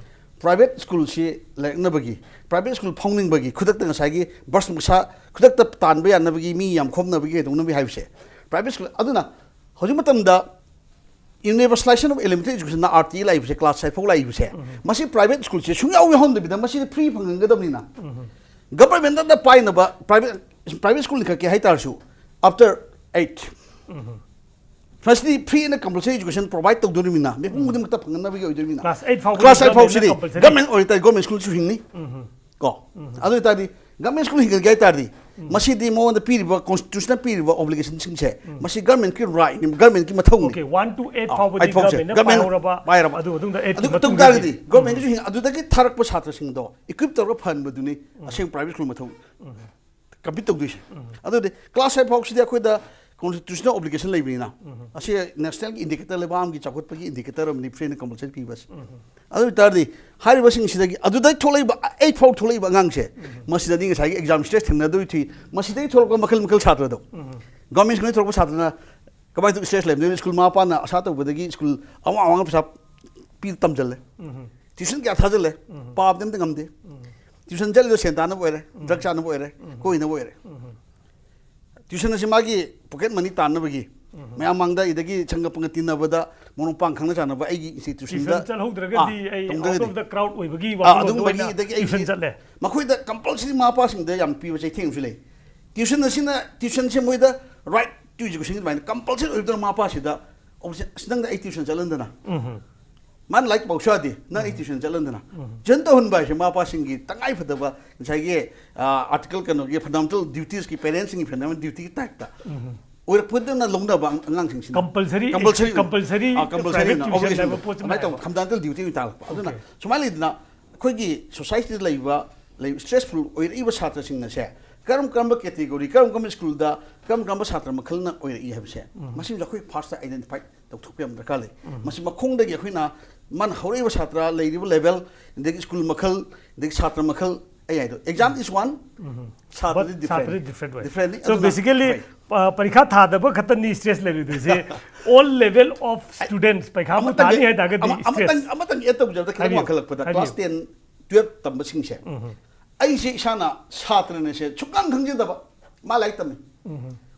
ꯄ꯭ꯔꯥꯏꯚꯦꯠ ꯁ꯭ꯀꯨꯜꯁꯤ ꯂꯩꯔꯛꯅꯕꯒꯤ, ꯄ꯭ꯔꯥꯏꯚꯦꯠ ꯁ꯭ꯀꯨꯜ ꯐꯥꯎꯅꯤꯡꯕꯒꯤ ꯈꯨꯗꯛꯇ ꯉꯁꯥꯏꯒꯤ ꯕꯁ ꯃꯁꯥ ꯈꯨꯗꯛꯇ ꯇꯥꯟꯕ ꯌꯥꯅꯕꯒꯤ, ꯃꯤ ꯌꯥꯝ ꯈꯣꯝꯅꯕꯒꯤ, ꯀꯩꯗꯧꯅꯕꯒꯤ ꯍꯥꯏꯕꯁꯦ ꯄ꯭ꯔꯥꯏꯚꯦꯠ ꯁ꯭ꯀꯨꯜ ꯑꯗꯨꯅ ꯍꯧꯖꯤꯛ ꯃꯇꯝꯗ ꯌꯨꯅꯤꯚꯔꯁꯦꯂꯥꯏꯖꯦꯁꯟ ꯑꯣꯐ ꯑꯦꯂꯤꯃꯦꯟꯇꯔꯤ ꯑꯦꯖꯨꯀꯦꯁꯟꯅ ꯑꯥꯔ ꯇꯤ ꯂꯥꯛꯏꯕꯁꯦ, ꯀ꯭ꯂꯥꯁ ꯑꯩꯠ ꯐꯥꯎ ꯂꯥꯛꯏꯕꯁꯦ, ꯃꯁꯤ ꯄ꯭ꯔꯥꯏꯚꯦꯠ ꯁ꯭ꯀꯨꯜꯁꯦ ꯁꯨꯡꯌꯥꯎ ꯌꯥꯎꯍꯟꯗꯕꯤꯗ ꯃꯁꯤꯗ ꯐ꯭ꯔꯤ ꯐꯪꯍꯟꯒꯗꯕꯅꯤꯅ, ꯒꯕꯔꯃꯦꯟꯗ ꯄꯥꯏꯅꯕ ꯄ꯭ꯔꯥꯏꯚꯦꯠ, ꯄ꯭ꯔꯥꯏꯚꯦꯠ ꯁ꯭ꯀꯨꯜ ꯂꯤꯡꯈꯠꯀꯦ ꯍꯥꯏ ꯇꯥꯔꯁꯨ ꯑꯥꯐꯇꯔ ꯑꯩꯠ, ꯐꯥꯔꯁꯂꯤ free and compulsory education provide ꯇꯧꯗꯣꯏꯅꯤꯅ ꯃꯤꯄꯨꯝ ꯈꯨꯗꯤꯡꯃꯛꯇ ꯐꯪꯍꯟꯅꯕꯒꯤ ꯑꯣꯏꯗꯣꯏꯅꯤꯅ, ꯀ꯭ꯂꯥꯁ ꯑꯩꯠ ꯐꯥꯎꯕꯗꯤ ꯀ꯭ꯂꯥꯁ ꯑꯩꯠ ꯒꯕꯔꯃꯦꯟꯅ ꯐꯥꯎꯁꯤꯗꯤ ꯀꯝꯄꯜꯁꯔꯤ꯫ ꯒꯕꯔꯃꯦꯟ ꯑꯣꯏꯇꯥꯔꯗꯤ ꯒꯕꯔꯃꯦꯟ ꯁ꯭ꯀꯨꯜꯁꯨ ꯍꯤꯡꯅꯤ꯫ ꯀꯣ, ꯑꯗꯨ ꯑꯣꯏꯇꯥꯔꯗꯤ ꯒꯃꯦꯟ ꯁ꯭ꯀꯨꯜ ꯍꯤꯡꯒꯠꯀꯦ ꯍꯥꯏꯇꯥꯔꯗꯤ ꯃꯁꯤꯗꯤ ꯃꯉꯣꯟꯗ ꯄꯤꯔꯤꯕ, ꯀꯣꯟꯁꯇꯤꯇ꯭ꯌꯨꯁꯟꯅ ꯄꯤꯔꯤꯕ ꯑꯣꯕ꯭ꯂꯤꯒꯦꯁꯟꯁꯤꯡꯁꯦ ꯃꯁꯤ ꯒꯃꯦꯟꯒꯤ ꯔꯥꯏꯠꯅꯤ, ꯒꯃꯦꯟꯒꯤ ꯃꯊꯧꯅꯤ꯫ ꯑꯣꯀꯦ, ꯋꯥꯟ ꯇꯨ ꯑꯩꯠ ꯑꯥ, ꯐꯥꯎꯕꯗꯤ ꯑꯩꯠ ꯐꯥꯎꯁꯦ ꯒꯃꯦꯟꯅ ꯒꯃꯦꯟ ꯄꯥꯏꯍꯧꯔꯕ, ꯄꯥꯏꯔꯕ꯫ ꯑꯗꯨ ꯃꯇꯨꯡꯗ ꯑꯩꯠꯀꯤ ꯑꯗꯨ ꯇꯧ ꯃꯇꯨꯡꯗꯗꯤ ꯇꯥꯔꯒꯗꯤ ꯒꯃꯦꯟꯒꯤꯁꯨ ꯍꯤꯡ-, ꯑꯗꯨꯗꯒꯤ ꯊꯥꯔꯛꯄ ꯁꯥꯇ꯭ꯔꯁꯤꯡꯗꯣ ꯏꯀ꯭ꯋꯤꯞ ꯇꯧꯔꯒ ꯐꯍꯟꯕꯗꯨꯅꯤ ꯑꯁꯦꯡꯕ ꯄ꯭ꯔꯥꯏꯚꯦꯠ ꯁ꯭ꯀꯨꯜ ꯃꯊꯧ꯫ ꯀꯝꯄꯤꯠ ꯇꯧꯗꯣꯏꯁꯦ꯫ ꯑꯗꯨꯗꯤ ꯀ꯭ꯂꯥꯁ ꯑꯩꯠ ꯐꯥꯎꯁꯤꯗꯤ ꯑꯩꯈꯣꯏꯗ ꯀꯣꯟꯁꯇꯤꯇ꯭ꯌꯨꯁꯅꯦꯜ ꯑꯣꯕ꯭ꯂꯤꯒꯦꯁꯟ ꯂꯩꯕꯅꯤꯅ ꯑꯁꯤ ꯅꯦꯁꯅꯦꯜꯒꯤ ꯏꯟꯗꯤꯀꯦꯇꯔ, ꯂꯩꯕꯥꯛ ꯑꯃꯒꯤ ꯆꯥꯎꯈꯠꯄꯒꯤ ꯏꯟꯗꯤꯀꯦꯇꯔ ꯑꯃꯅꯤ, ꯐ꯭ꯔꯤ ꯑꯦꯟ ꯀꯝꯄꯜꯁꯔꯤ ꯄꯤꯕꯁꯦ꯫ ꯑꯗꯨ ꯑꯣꯏꯇꯥꯔꯗꯤ ꯍꯥꯏꯔꯤꯕꯁꯤꯡꯁꯤꯗꯒꯤ ꯑꯗꯨꯗ ꯊꯣꯛꯂꯛꯏꯕ, ꯑꯩꯠ ꯐꯥꯎ ꯊꯣꯛꯂꯛꯏꯕ ꯑꯉꯥꯡꯁꯦ, ꯃꯁꯤꯗꯗꯤ ꯉꯁꯥꯏꯒꯤ ꯑꯦꯛꯖꯥꯝ ꯁ꯭ꯇ꯭ꯔꯦꯁ ꯊꯦꯡꯅꯗꯣꯏ ꯊꯤ, ꯃꯁꯤꯗꯒꯤ ꯊꯣꯛꯂꯛꯄ ꯃꯈꯜ ꯃꯈꯜ ꯁꯥꯇ꯭ꯔꯗꯣ꯫ ꯒꯚꯔꯟꯃꯦꯟ ꯁ꯭ꯀꯨꯜꯗꯒꯤ ꯊꯣꯛꯂꯛꯄ ꯁꯥꯇ꯭ꯔꯅ ꯀꯃꯥꯏꯅ ꯇꯧ ꯁ꯭ꯇ꯭ꯔꯦꯁ ꯂꯩꯕꯅꯣ? ꯁ꯭ꯀꯨꯜ ꯃꯃꯥ ꯃꯄꯥꯅ ꯑꯁꯥ ꯇꯧꯕꯗꯒꯤ ꯁ꯭ꯀꯨꯜ ꯑꯋꯥꯡ ꯑꯋꯥꯡꯕ ꯄꯩꯁꯥ ꯄꯤ ꯇꯝꯁꯤꯜꯂꯦ꯫ ꯇ꯭ꯌꯨꯁꯟ ꯀꯌꯥ ꯊꯥꯖꯤꯜꯂꯦ, ꯄꯥꯕꯗꯤ ꯑꯝꯇ ꯉꯝꯗꯦ꯫ ꯇ꯭ꯌꯨꯁꯟ ꯆꯠꯂꯤꯗꯣ ꯁꯦꯟ ꯇꯥꯅꯕ ꯑꯣꯏꯔꯦ, ꯗ꯭ꯔꯒ ꯆꯥꯅꯕ ꯑꯣꯏꯔꯦ, ꯀꯣꯏꯅꯕ ꯑꯣꯏꯔꯦ꯫ ꯇ꯭ꯌꯨꯁꯟ ꯑꯁꯤ ꯃꯥꯒꯤ ꯄꯣꯀꯦꯠ ꯃꯅꯤ ꯇꯥꯟꯅꯕꯒꯤ, ꯃꯌꯥꯝ ꯃꯥꯡꯗ, ꯑꯗꯒꯤ ꯁꯪꯒ ꯄꯪꯒ ꯇꯤꯟꯅꯕꯗ, ꯃꯔꯨꯞ ꯃꯄꯥꯡ ꯈꯪꯅ ꯆꯥꯟꯅꯕ ꯑꯩꯒꯤ ꯏꯟꯁꯇꯤꯇ꯭ꯌꯨꯁꯟꯗ, ꯇ꯭ꯌꯨꯁꯟ ꯆꯠꯍꯧꯗ꯭ꯔꯒꯗꯤ ꯑꯥ, ꯑꯩ ꯑꯥꯎꯠ ꯇꯧꯗ꯭ꯔꯒꯗꯤ꯫ ꯑꯣꯐ ꯗ ꯀ꯭ꯔꯥꯎꯗ ꯑꯣꯏꯕꯒꯤ ꯑꯥ, ꯋꯥꯈꯜꯂꯣꯟꯗ ꯑꯗꯨꯒꯨꯝꯕꯒꯤ, ꯑꯣꯏꯅ ꯑꯗꯒꯤ ꯇ꯭ꯌꯨꯁꯟ ꯑꯩꯁꯤ ꯆꯠꯂꯦ꯫ ꯃꯈꯣꯏꯗ ꯀꯝꯄꯜꯁꯔꯤ ꯃꯃꯥ ꯃꯄꯥꯁꯤꯡꯗ ꯌꯥꯝ ꯄꯤꯕ ꯆꯩꯊꯦꯡ ꯑꯃꯁꯨ ꯂꯩ꯫ Tuition ꯑꯁꯤꯅ, tuitionꯁꯦ ꯃꯣꯏꯗ right to educationꯒꯤ ꯑꯗꯨꯃꯥꯏꯅ compulsory ꯑꯣꯏꯕꯗꯨꯅ ꯃꯃꯥ ꯃꯄꯥꯁꯤꯗ, "ꯑꯣ, ꯁꯤ, ꯑꯁ, ꯅꯪꯅ ꯑꯩ tuition ꯆꯠꯍꯟꯗꯅ, ꯃꯥꯅ ꯂꯥꯏꯔꯤꯛ ꯄꯥꯎ ꯁꯨ ꯌꯥꯗꯦ, ꯅꯪ ꯑꯩ tuition ꯆꯠꯍꯟꯗꯅ"꯫ Tuition ꯇꯧꯍꯟꯕ ꯍꯥꯏꯁꯦ ꯃꯃꯥ ꯃꯄꯥꯁꯤꯡꯒꯤ ꯇꯉꯥꯏ ꯐꯗꯕ, ꯉꯁꯥꯏꯒꯤ, ꯑꯥ, article ꯀꯩꯅꯣꯒꯤ fundamental dutiesꯀꯤ, parentsꯁꯤꯡꯒꯤ fundamental dutyꯒꯤ typeꯇ ꯑꯣꯏꯔꯛꯄꯗꯨꯅ ꯂꯧꯅꯕ ꯑꯉꯥꯡꯁꯤꯡꯁꯤꯅ compulsory, compulsory, compulsory private tuition obligation ꯍꯥꯏꯕ ꯄꯣꯠꯁꯤꯃ ꯑꯗꯨꯃꯥꯏꯅ ꯇꯧꯕ ꯂꯥꯛꯑꯦꯕ꯫ Fundamental duty ꯑꯣꯏꯅ ꯇꯥꯔꯛꯄ꯫ ꯑꯗꯨꯅ okay꯫ ꯁꯨꯃꯥꯏꯅ ꯂꯩꯗꯅ, ꯑꯩꯈꯣꯏꯒꯤ societyꯗ ꯂꯩꯕ, ꯂꯩꯕ stressful ꯑꯣꯏꯔꯛꯏꯕ ꯁꯥꯇ꯭ꯔꯁꯤꯡ ꯑꯁꯦ ꯀꯔꯝ ꯀꯔꯝꯕ category, ꯀꯔꯝ ꯀꯔꯝꯕ schoolꯗ ꯀꯔꯝ ꯀꯔꯝꯕ ꯁꯥꯇ꯭ꯔ ꯃꯈꯜꯅ ꯑꯣꯏꯔꯛꯏ ꯍꯥꯏꯕꯁꯦ, ꯃꯁꯤꯃꯁꯨ ꯑꯩꯈꯣꯏ firstꯇ identify ꯇꯧꯊꯣꯛꯄ ꯌꯥꯝ ꯗꯔꯀꯥꯔ ꯂꯩ꯫ ꯃꯁꯤ ꯃꯈꯣꯡꯗꯒꯤ ꯑꯩꯈꯣꯏꯅ ꯃꯥꯅ ꯍꯧꯔꯛꯏꯕ ꯁꯥꯇ꯭ꯔ, ꯂꯩꯔꯤꯕ level, ꯑꯗꯒꯤ school ꯃꯈꯜ, ꯑꯗꯒꯤ ꯁꯥꯇ꯭ꯔ ꯃꯈꯜ, ꯑꯩ ꯍꯥꯏꯗꯣ, exam is one, ꯁꯥꯇ꯭ꯔꯗꯤ but different꯫ ꯁꯥꯇ꯭ꯔꯗꯤ different ꯑꯣꯏ꯫ Differentꯅꯤ꯫ So ꯑꯗꯨꯅ basically, ꯍꯣꯏ꯫ ꯄ-, ꯄꯔꯤꯈꯥ ꯊꯥꯗꯕ ꯈꯛꯇꯅꯤ stress ꯂꯩꯔꯣꯏꯗꯣꯏꯁꯦ꯫ All level of students ꯄꯔꯤꯈꯥ ꯑꯃ ꯑꯃꯇꯪ ꯊꯥꯅꯤ ꯍꯥꯏ ꯇꯥꯔꯒꯗꯤ ꯑꯃ-, ꯑꯃꯇꯪ, stress꯫ ꯑꯃꯇꯪ add ꯇꯧꯖꯕꯗ ꯈꯤꯇꯪ ꯍꯥꯏꯕꯤꯌꯨ꯫ ꯋꯥꯡꯈꯠꯂꯛꯄꯗ ꯍꯥꯏꯕꯤꯌꯨ꯫ Class ten, twelve ꯇꯝꯕꯁꯤꯡꯁꯦ꯫ ꯑꯩꯁꯦ ꯏꯁꯥꯅ ꯁꯥꯇ꯭ꯔꯅꯦꯁꯦ ꯁꯨꯛꯈꯪ ꯈꯪꯖꯗꯕ꯫ ꯃꯥ ꯂꯥꯏꯔꯤꯛ ꯇꯝꯃꯤ꯫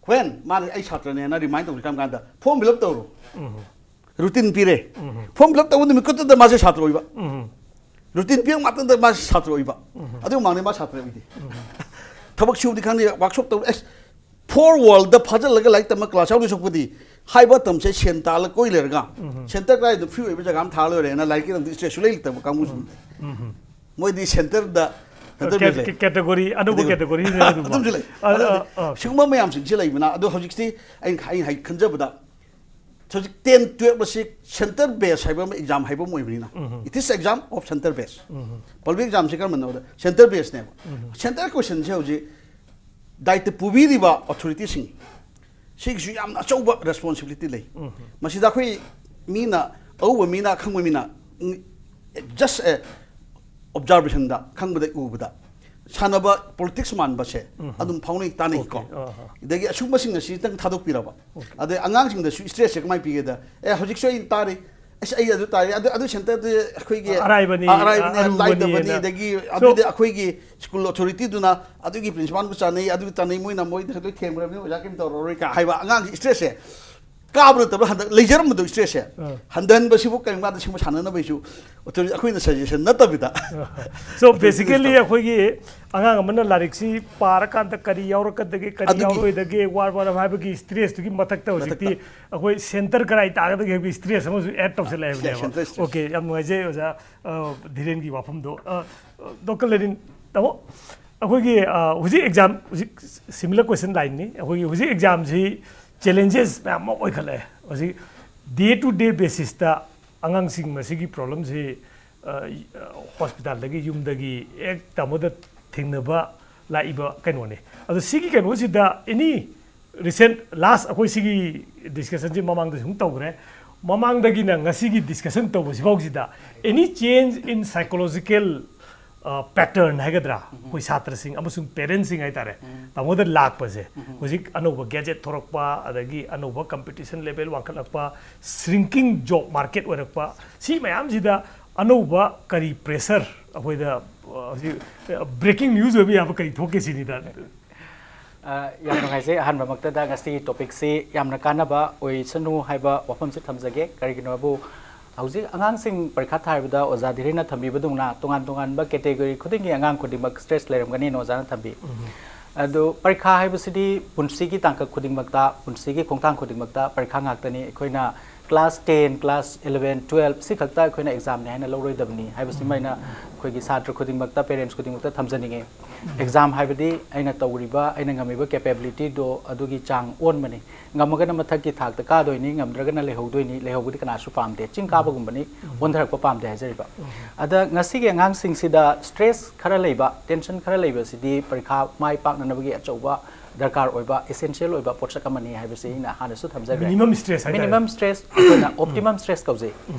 ꯍꯣꯔꯦꯟ ꯃꯥꯅ ꯑꯩ ꯁꯥꯇ꯭ꯔꯅꯦꯅ remind ꯇꯧꯔꯤ ꯀꯔꯝ ꯀꯥꯟꯗ? Form fill up ꯇꯧꯔꯣ꯫ Routine ꯄꯤꯔꯦ꯫ Form fill up ꯇꯧꯕ ꯅꯨꯃꯤꯠ ꯈꯛꯇꯗ ꯃꯥꯁꯦ ꯁꯥꯇ꯭ꯔ ꯑꯣꯏꯕ꯫ Routine ꯄꯤꯔꯛ ꯃꯇꯝꯗ ꯃꯥꯁꯦ ꯁꯥꯇ꯭ꯔ ꯑꯣꯏꯕ꯫ ꯑꯗꯨ ꯃꯃꯥꯡꯗ ꯃꯥ ꯁꯥꯇ꯭ꯔ ꯑꯣꯏꯗꯦ꯫ ꯊꯕꯛ ꯁꯨꯕꯗꯤ ꯈꯪꯗꯦ, workshop ꯇꯧ, ꯑꯁ, four wallꯗ ꯐꯥꯖꯤꯜꯂꯒ ꯂꯥꯏꯔꯤꯛ ꯇꯝꯕ class ꯌꯥꯎꯗꯣꯏ ꯁꯔꯨꯛꯄꯨꯗꯤ ꯍꯥꯏꯕ ꯃꯇꯝꯁꯦ ꯁꯦꯟ ꯇꯥꯜꯂ ꯀꯣꯏ ꯂꯩꯔꯒ, center ꯀꯗꯥꯏꯗ free ꯑꯣꯏꯕ ꯖꯒꯥ ꯑꯃ ꯊꯥꯔ ꯂꯣꯏꯔꯦꯅ ꯂꯥꯏꯔꯤꯛꯀꯤ ꯂꯝꯗ stress ꯁꯨꯡꯂꯩ ꯂꯩꯇꯕ ꯀꯥꯡꯕꯨꯁꯤꯡ꯫ ꯃꯣꯏꯗꯤ centerꯗ, centre ꯀꯦ-, ꯂꯩ꯫ ꯀꯦ-, category, ꯑꯅꯧꯕ category꯫ Category ꯑꯗꯨꯝꯕ꯫ ꯑꯗꯨꯝꯁꯨ ꯂꯩ꯫ ꯑ, ꯑ, ꯑꯗꯨꯗꯤ ꯑ꯫ ꯁꯤꯒꯨꯝꯕ ꯃꯌꯥꯝꯁꯤꯡꯁꯤ ꯂꯩꯕꯅ, ꯑꯗꯣ ꯍꯧꯖꯤꯛꯇꯤ ꯑꯩꯅ, ꯑꯩꯅ ꯍꯥꯏ-, ꯈꯟꯖꯕꯗ ꯍꯧꯖꯤꯛ ten, twelve ꯑꯁꯤ centre base ꯍꯥꯏꯕ ꯑꯃ exam ꯍꯥꯏꯕ ꯑꯃ ꯑꯣꯏꯕꯅꯤꯅ, it is exam of centre base꯫ Public examꯁꯤ ꯀꯔꯝꯕꯅꯣꯗ centre baseꯅꯦꯕ꯫ Centre questionꯁꯦ ꯍꯧꯖꯤꯛ ꯗꯥꯏꯇ ꯄꯨꯕꯤꯔꯤꯕ authorityꯁꯤꯡ ꯁꯤꯒꯤꯁꯨ ꯌꯥꯝꯅ ꯑꯆꯧꯕ responsibility ꯂꯩ꯫ ꯃꯁꯤꯗ ꯑꯩꯈꯣꯏ ꯃꯤꯅ, ꯑꯎꯕ ꯃꯤꯅ, ꯑꯈꯪꯕ ꯃꯤꯅ, ꯎꯝ, just a observationꯗ, ꯈꯪꯕꯗ, ꯎꯕꯗ, ꯁꯥꯟꯅꯕ politics ꯃꯥꯟꯕꯁꯦ ꯑꯗꯨꯝ ꯐꯥꯎꯅꯩ, ꯇꯥꯅꯩꯀꯣ꯫ Okay꯫ ꯑꯥ, ꯑꯥ꯫ ꯑꯗꯒꯤ ꯑꯁꯨꯝꯕꯁꯤꯡ ꯑꯁꯤꯇꯪ ꯊꯥꯗꯣꯛꯄꯤꯔꯕ꯫ Okay꯫ ꯑꯗꯩ ꯑꯉꯥꯡꯁꯤꯡꯗꯁꯨ stressꯁꯦ ꯀꯃꯥꯏꯅ ꯄꯤꯒꯦꯗ, "ꯑꯦ, ꯍꯧꯖꯤꯛꯁꯨ ꯑꯩ ꯇꯥꯔꯤ, ꯑꯁ, ꯑꯩ ꯑꯗꯨ ꯇꯥꯔꯤ, ꯑꯗꯨ, ꯑꯗꯨ centreꯗꯨ ꯑꯩꯈꯣꯏꯒꯤ ꯑꯔꯥꯏꯕꯅꯤ, ꯑ-, ꯑꯔꯥꯏꯕꯅꯤ, ꯑꯔꯨꯕꯅꯤ ꯂꯥꯏꯗꯕꯅꯤ", ꯍꯥꯏꯅ꯫ ꯑꯗꯒꯤ So ꯑꯗꯨꯗꯤ ꯑꯩꯈꯣꯏꯒꯤ school authorityꯗꯨꯅ ꯑꯗꯨꯒꯤ principalꯕꯨ ꯆꯥꯟꯅꯩ, ꯑꯗꯨꯒꯤ ꯇꯥꯟꯅꯩ, ꯃꯣꯏꯅ ꯃꯣꯏꯗ ꯂꯣꯏ ꯊꯦꯝꯈ꯭ꯔꯕꯅꯤ, ꯑꯣꯖꯥ ꯀꯩꯝ ꯇꯧꯔꯔꯣꯏ ꯀ ꯍꯥꯏꯕ ꯑꯉꯥꯡꯒꯤ stressꯁꯦ ꯀꯥꯕ ꯅꯠꯇꯕ ꯍꯟꯗꯛ ꯂꯩꯖꯔꯝꯕꯗꯣ ꯏꯁꯇ꯭ꯔꯦꯁꯁꯦ ꯑꯥ꯫ ꯍꯟꯊꯍꯟꯕꯁꯤꯕꯨ ꯀꯔꯤꯒꯨꯝꯕ ꯀꯥꯟꯗ ꯁꯤꯒꯨꯝꯕ ꯁꯥꯟꯅꯅꯕꯒꯤꯁꯨ ꯑꯩꯈꯣꯏꯅ ꯁꯖꯦꯁꯟ ꯅꯠꯇꯕꯤꯗ ꯁꯣ ꯕꯦꯁꯤꯀꯦꯂꯤ ꯑꯩꯈꯣꯏꯒꯤ ꯑꯉꯥꯡ ꯑꯃꯅ ꯂꯥꯏꯔꯤꯛꯁꯤ ꯄꯥꯔꯀꯥꯟꯗ ꯀꯔꯤ ꯌꯥꯎꯔꯛꯀꯗꯒꯦ ꯀꯔꯤ ꯑꯗꯨꯒꯤ ꯌꯥꯎꯔꯣꯏꯗꯒꯦ ꯋꯥꯔ ꯋꯥꯔ ꯍꯥꯏꯕꯒꯤ ꯏꯁꯇ꯭ꯔꯦꯁꯇꯨꯒꯤ ꯃꯊꯛꯇ ꯍꯧꯖꯤꯛꯇꯤ ꯃꯊꯛꯇ꯫ ꯑꯩꯈꯣꯏ ꯁꯦꯟꯇꯔ ꯀꯗꯥꯏ ꯇꯥꯒꯗꯒꯦ ꯍꯥꯏꯕꯒꯤ ꯏꯁꯇ꯭ꯔꯦꯁ ꯑꯃꯁꯨ ꯑꯦꯗ ꯇꯧꯁꯜꯂꯛꯑꯦ ꯍꯥꯏꯕꯅꯦꯕ꯫ Centre stress. ꯑꯣꯀꯦ, ꯌꯥꯝ ꯅꯨꯡꯉꯥꯏꯖꯩ ꯑꯣꯖꯥ꯫ ꯑ, ꯙꯤꯔꯦꯟꯒꯤ ꯋꯥꯐꯝꯗꯣ꯫ ꯑ, ꯗꯣꯛꯇꯔ ꯂꯦꯅꯤꯟ, ꯇꯥꯃꯣ, ꯑꯩꯈꯣꯏꯒꯤ, ꯑ, ꯍꯧꯖꯤꯛ ꯑꯦꯛꯖꯥꯝ, ꯍꯧꯖꯤꯛ ꯁꯤꯃꯤꯂꯔ ꯀꯣꯏꯁꯟ ꯂꯥꯏꯟꯅꯤ꯫ ꯑꯩꯈꯣꯏꯒꯤ ꯍꯧꯖꯤꯛ ꯑꯦꯛꯖꯥꯝꯁꯤ ꯆꯦꯂꯦꯟꯖꯦꯁ ꯃꯌꯥꯝ ꯑꯃ ꯑꯣꯏꯈꯠꯂꯛꯑꯦ꯫ ꯍꯧꯖꯤꯛ ꯗꯦ ꯇꯨ ꯗꯦ ꯕꯦꯁꯤꯁꯇ ꯑꯉꯥꯡꯁꯤꯡ ꯑꯁꯤꯒꯤ ꯄ꯭ꯔꯣꯕ꯭ꯂꯦꯝꯁꯤ, ꯑ, ꯍꯣꯁꯄꯤꯇꯥꯜꯗꯒꯤ, ꯌꯨꯝꯗꯒꯤ ꯍꯦꯛ ꯇꯥꯃꯣꯗ ꯊꯦꯡꯅꯕ ꯂꯥꯛꯏꯕ ꯀꯩꯅꯣꯅꯤ꯫ ꯑꯗꯣ ꯁꯤꯒꯤ ꯀꯩꯅꯣꯁꯤꯗ ꯑꯦꯅꯤ ꯔꯤꯁꯦꯟ, ꯂꯥꯁ ꯑꯩꯈꯣꯏ ꯁꯤꯒꯤ ꯗꯤꯁꯀꯁꯟꯁꯤ ꯃꯃꯥꯡꯗꯁꯨ ꯑꯗꯨꯝ ꯇꯧꯈ꯭ꯔꯦ꯫ ꯃꯃꯥꯡꯗꯒꯤꯅ ꯉꯁꯤꯒꯤ discussion ꯇꯧꯕꯁꯤꯐꯥꯎꯁꯤꯗ any change in psychological pattern ꯍꯥꯏꯒꯗ꯭ꯔꯥ, ꯑꯩꯈꯣꯏ ꯁꯥꯇ꯭ꯔꯁꯤꯡ ꯑꯃꯁꯨꯡ ꯄꯦꯔꯦꯟꯁꯁꯤꯡ ꯍꯥꯏꯇꯥꯔꯦ, ꯇꯥꯃꯣꯗ ꯂꯥꯛꯄꯁꯦ, ꯍꯧꯖꯤꯛ ꯑꯅꯧꯕ ꯒꯦꯖꯦꯠ ꯊꯣꯔꯛꯄ, ꯑꯗꯒꯤ ꯑꯅꯧꯕ ꯀꯝꯄꯤꯇꯤꯁꯟ ꯂꯦꯚꯦꯜ ꯋꯥꯡꯈꯠꯂꯛꯄ, ꯁ꯭ꯔꯤꯡꯀꯤꯡ ꯖꯣꯕ ꯃꯥꯔꯀꯦꯠ ꯑꯣꯏꯔꯛꯄ, ꯁꯤ ꯃꯌꯥꯝꯁꯤꯗ ꯑꯅꯧꯕ ꯀꯔꯤ ꯄ꯭ꯔꯦꯁꯔ ꯑꯩꯈꯣꯏꯗ, ꯑ, ꯍꯧꯖꯤꯛ ꯕ꯭ꯔꯦꯀꯤꯡ ꯅ꯭ꯌꯨꯁ ꯑꯣꯏꯕ ꯌꯥꯕ ꯀꯔꯤ ꯊꯣꯛꯀꯦ ꯁꯤꯅꯤꯗ꯫ ꯑ, ꯌꯥꯝ ꯅꯨꯡꯉꯥꯏꯖꯩ꯫ ꯑꯍꯥꯟꯕꯃꯛꯇꯗ ꯉꯁꯤꯒꯤ ꯇꯣꯄꯤꯛꯁꯤ ꯌꯥꯝꯅ ꯀꯥꯟꯅꯕ ꯑꯣꯏꯁꯅꯨ ꯍꯥꯏꯕ ꯋꯥꯐꯝꯁꯤ ꯊꯝꯖꯒꯦ꯫ ꯀꯔꯤꯒꯤꯅꯣ ꯍꯥꯏꯕꯨ, ꯍꯧꯖꯤꯛ ꯑꯉꯥꯡꯁꯤꯡ ꯄꯔꯤꯈꯥ ꯊꯥꯔꯤꯕꯗ ꯑꯣꯖꯥ ꯙꯤꯔꯦꯟꯅ ꯊꯝꯕꯤꯕꯗꯧꯅ ꯇꯣꯉꯥꯟ ꯇꯣꯉꯥꯟꯕ ꯀꯦꯇꯦꯒꯣꯔꯤ ꯈꯨꯗꯤꯡꯒꯤ ꯑꯉꯥꯡ ꯈꯨꯗꯤꯡꯃꯛ ꯁ꯭ꯇ꯭ꯔꯦꯁ ꯂꯩꯔꯝꯒꯅꯤꯅ ꯑꯣꯖꯥꯅ ꯊꯝꯕꯤ꯫ ꯑꯗꯨ ꯄꯔꯤꯈꯥ ꯍꯥꯏꯕꯁꯤꯗꯤ ꯄꯨꯟꯁꯤꯒꯤ ꯇꯥꯡꯀꯛ ꯈꯨꯗꯤꯡꯃꯛꯇ, ꯄꯨꯟꯁꯤꯒꯤ ꯈꯣꯡꯊꯥꯡ ꯈꯨꯗꯤꯡꯃꯛꯇ ꯄꯔꯤꯈꯥ ꯉꯥꯛꯇꯅꯤ꯫ ꯑꯩꯈꯣꯏꯅ class ten, class eleven, twelve ꯁꯤ ꯈꯛꯇ ꯑꯩꯈꯣꯏꯅ ꯑꯦꯛꯖꯥꯝꯅꯤ ꯍꯥꯏꯅ ꯂꯧꯔꯣꯏꯗꯕꯅꯤ ꯍꯥꯏꯕꯁꯤꯃ ꯑꯩꯅ ꯑꯩꯈꯣꯏꯒꯤ ꯁꯥꯇ꯭ꯔ ꯈꯨꯗꯤꯡꯃꯛꯇ, ꯄꯦꯔꯦꯟꯁ ꯈꯨꯗꯤꯡꯃꯛꯇ ꯊꯝꯖꯅꯤꯡꯉꯤ꯫ ꯑꯦꯛꯖꯥꯝ ꯍꯥꯏꯕꯗꯤ ꯑꯩꯅ ꯇꯧꯔꯤꯕ, ꯑꯩꯅ ꯉꯝꯃꯤꯕ ꯀꯦꯄꯦꯕꯤꯂꯤꯇꯤꯗꯣ ꯑꯗꯨꯒꯤ ꯆꯥꯡ ꯑꯣꯟꯕꯅꯤ꯫ ꯉꯝꯃꯒꯅ ꯃꯊꯛꯀꯤ ꯊꯥꯛꯇ ꯀꯥꯗꯣꯏꯅꯤ, ꯉꯝꯗ꯭ꯔꯒꯅ ꯂꯩꯍꯧꯗꯣꯏꯅꯤ꯫ ꯂꯩꯍꯧꯕꯗꯤ ꯀꯅꯥꯁꯨ ꯄꯥꯝꯗꯦ꯫ ꯆꯤꯡ ꯀꯥꯕꯒꯨꯝꯕꯅꯤ, ꯑꯣꯟꯊꯔꯛꯄ ꯄꯥꯝꯗꯦ ꯍꯥꯏꯖꯔꯤꯕ꯫ ꯑꯗ ꯉꯁꯤꯒꯤ ꯑꯉꯥꯡꯁꯤꯡꯁꯤꯗ ꯁ꯭ꯇ꯭ꯔꯦꯁ ꯈꯔ ꯂꯩꯕ, ꯇꯦꯟꯁꯟ ꯈꯔ ꯂꯩꯕꯁꯤꯗꯤ ꯄꯔꯤꯈꯥ ꯃꯥꯏ ꯄꯥꯛꯅꯅꯕꯒꯤ ꯑꯆꯧꯕ ꯗꯔꯀꯥꯔ ꯑꯣꯏꯕ, ꯑꯦꯁꯦꯟꯁꯤꯌꯦꯜ ꯑꯣꯏꯕ ꯄꯣꯠꯁꯛ ꯑꯃꯅꯤ ꯍꯥꯏꯕꯁꯤ ꯑꯩꯅ ꯍꯥꯟꯅꯁꯨ ꯊꯝꯖꯈ꯭ꯔꯦ꯫ ꯃꯤꯅꯤꯃꯝ ꯁ꯭ꯇ꯭ꯔꯦꯁ ꯍꯥꯏꯇꯥꯔꯦ꯫ ꯃꯤꯅꯤꯃꯝ ꯁ꯭ꯇ꯭ꯔꯦꯁ, ꯑꯩꯈꯣꯏꯅ ꯑꯣꯞꯇꯤꯃꯝ ꯁ꯭ꯇ꯭ꯔꯦꯁ ꯀꯧꯖꯩ꯫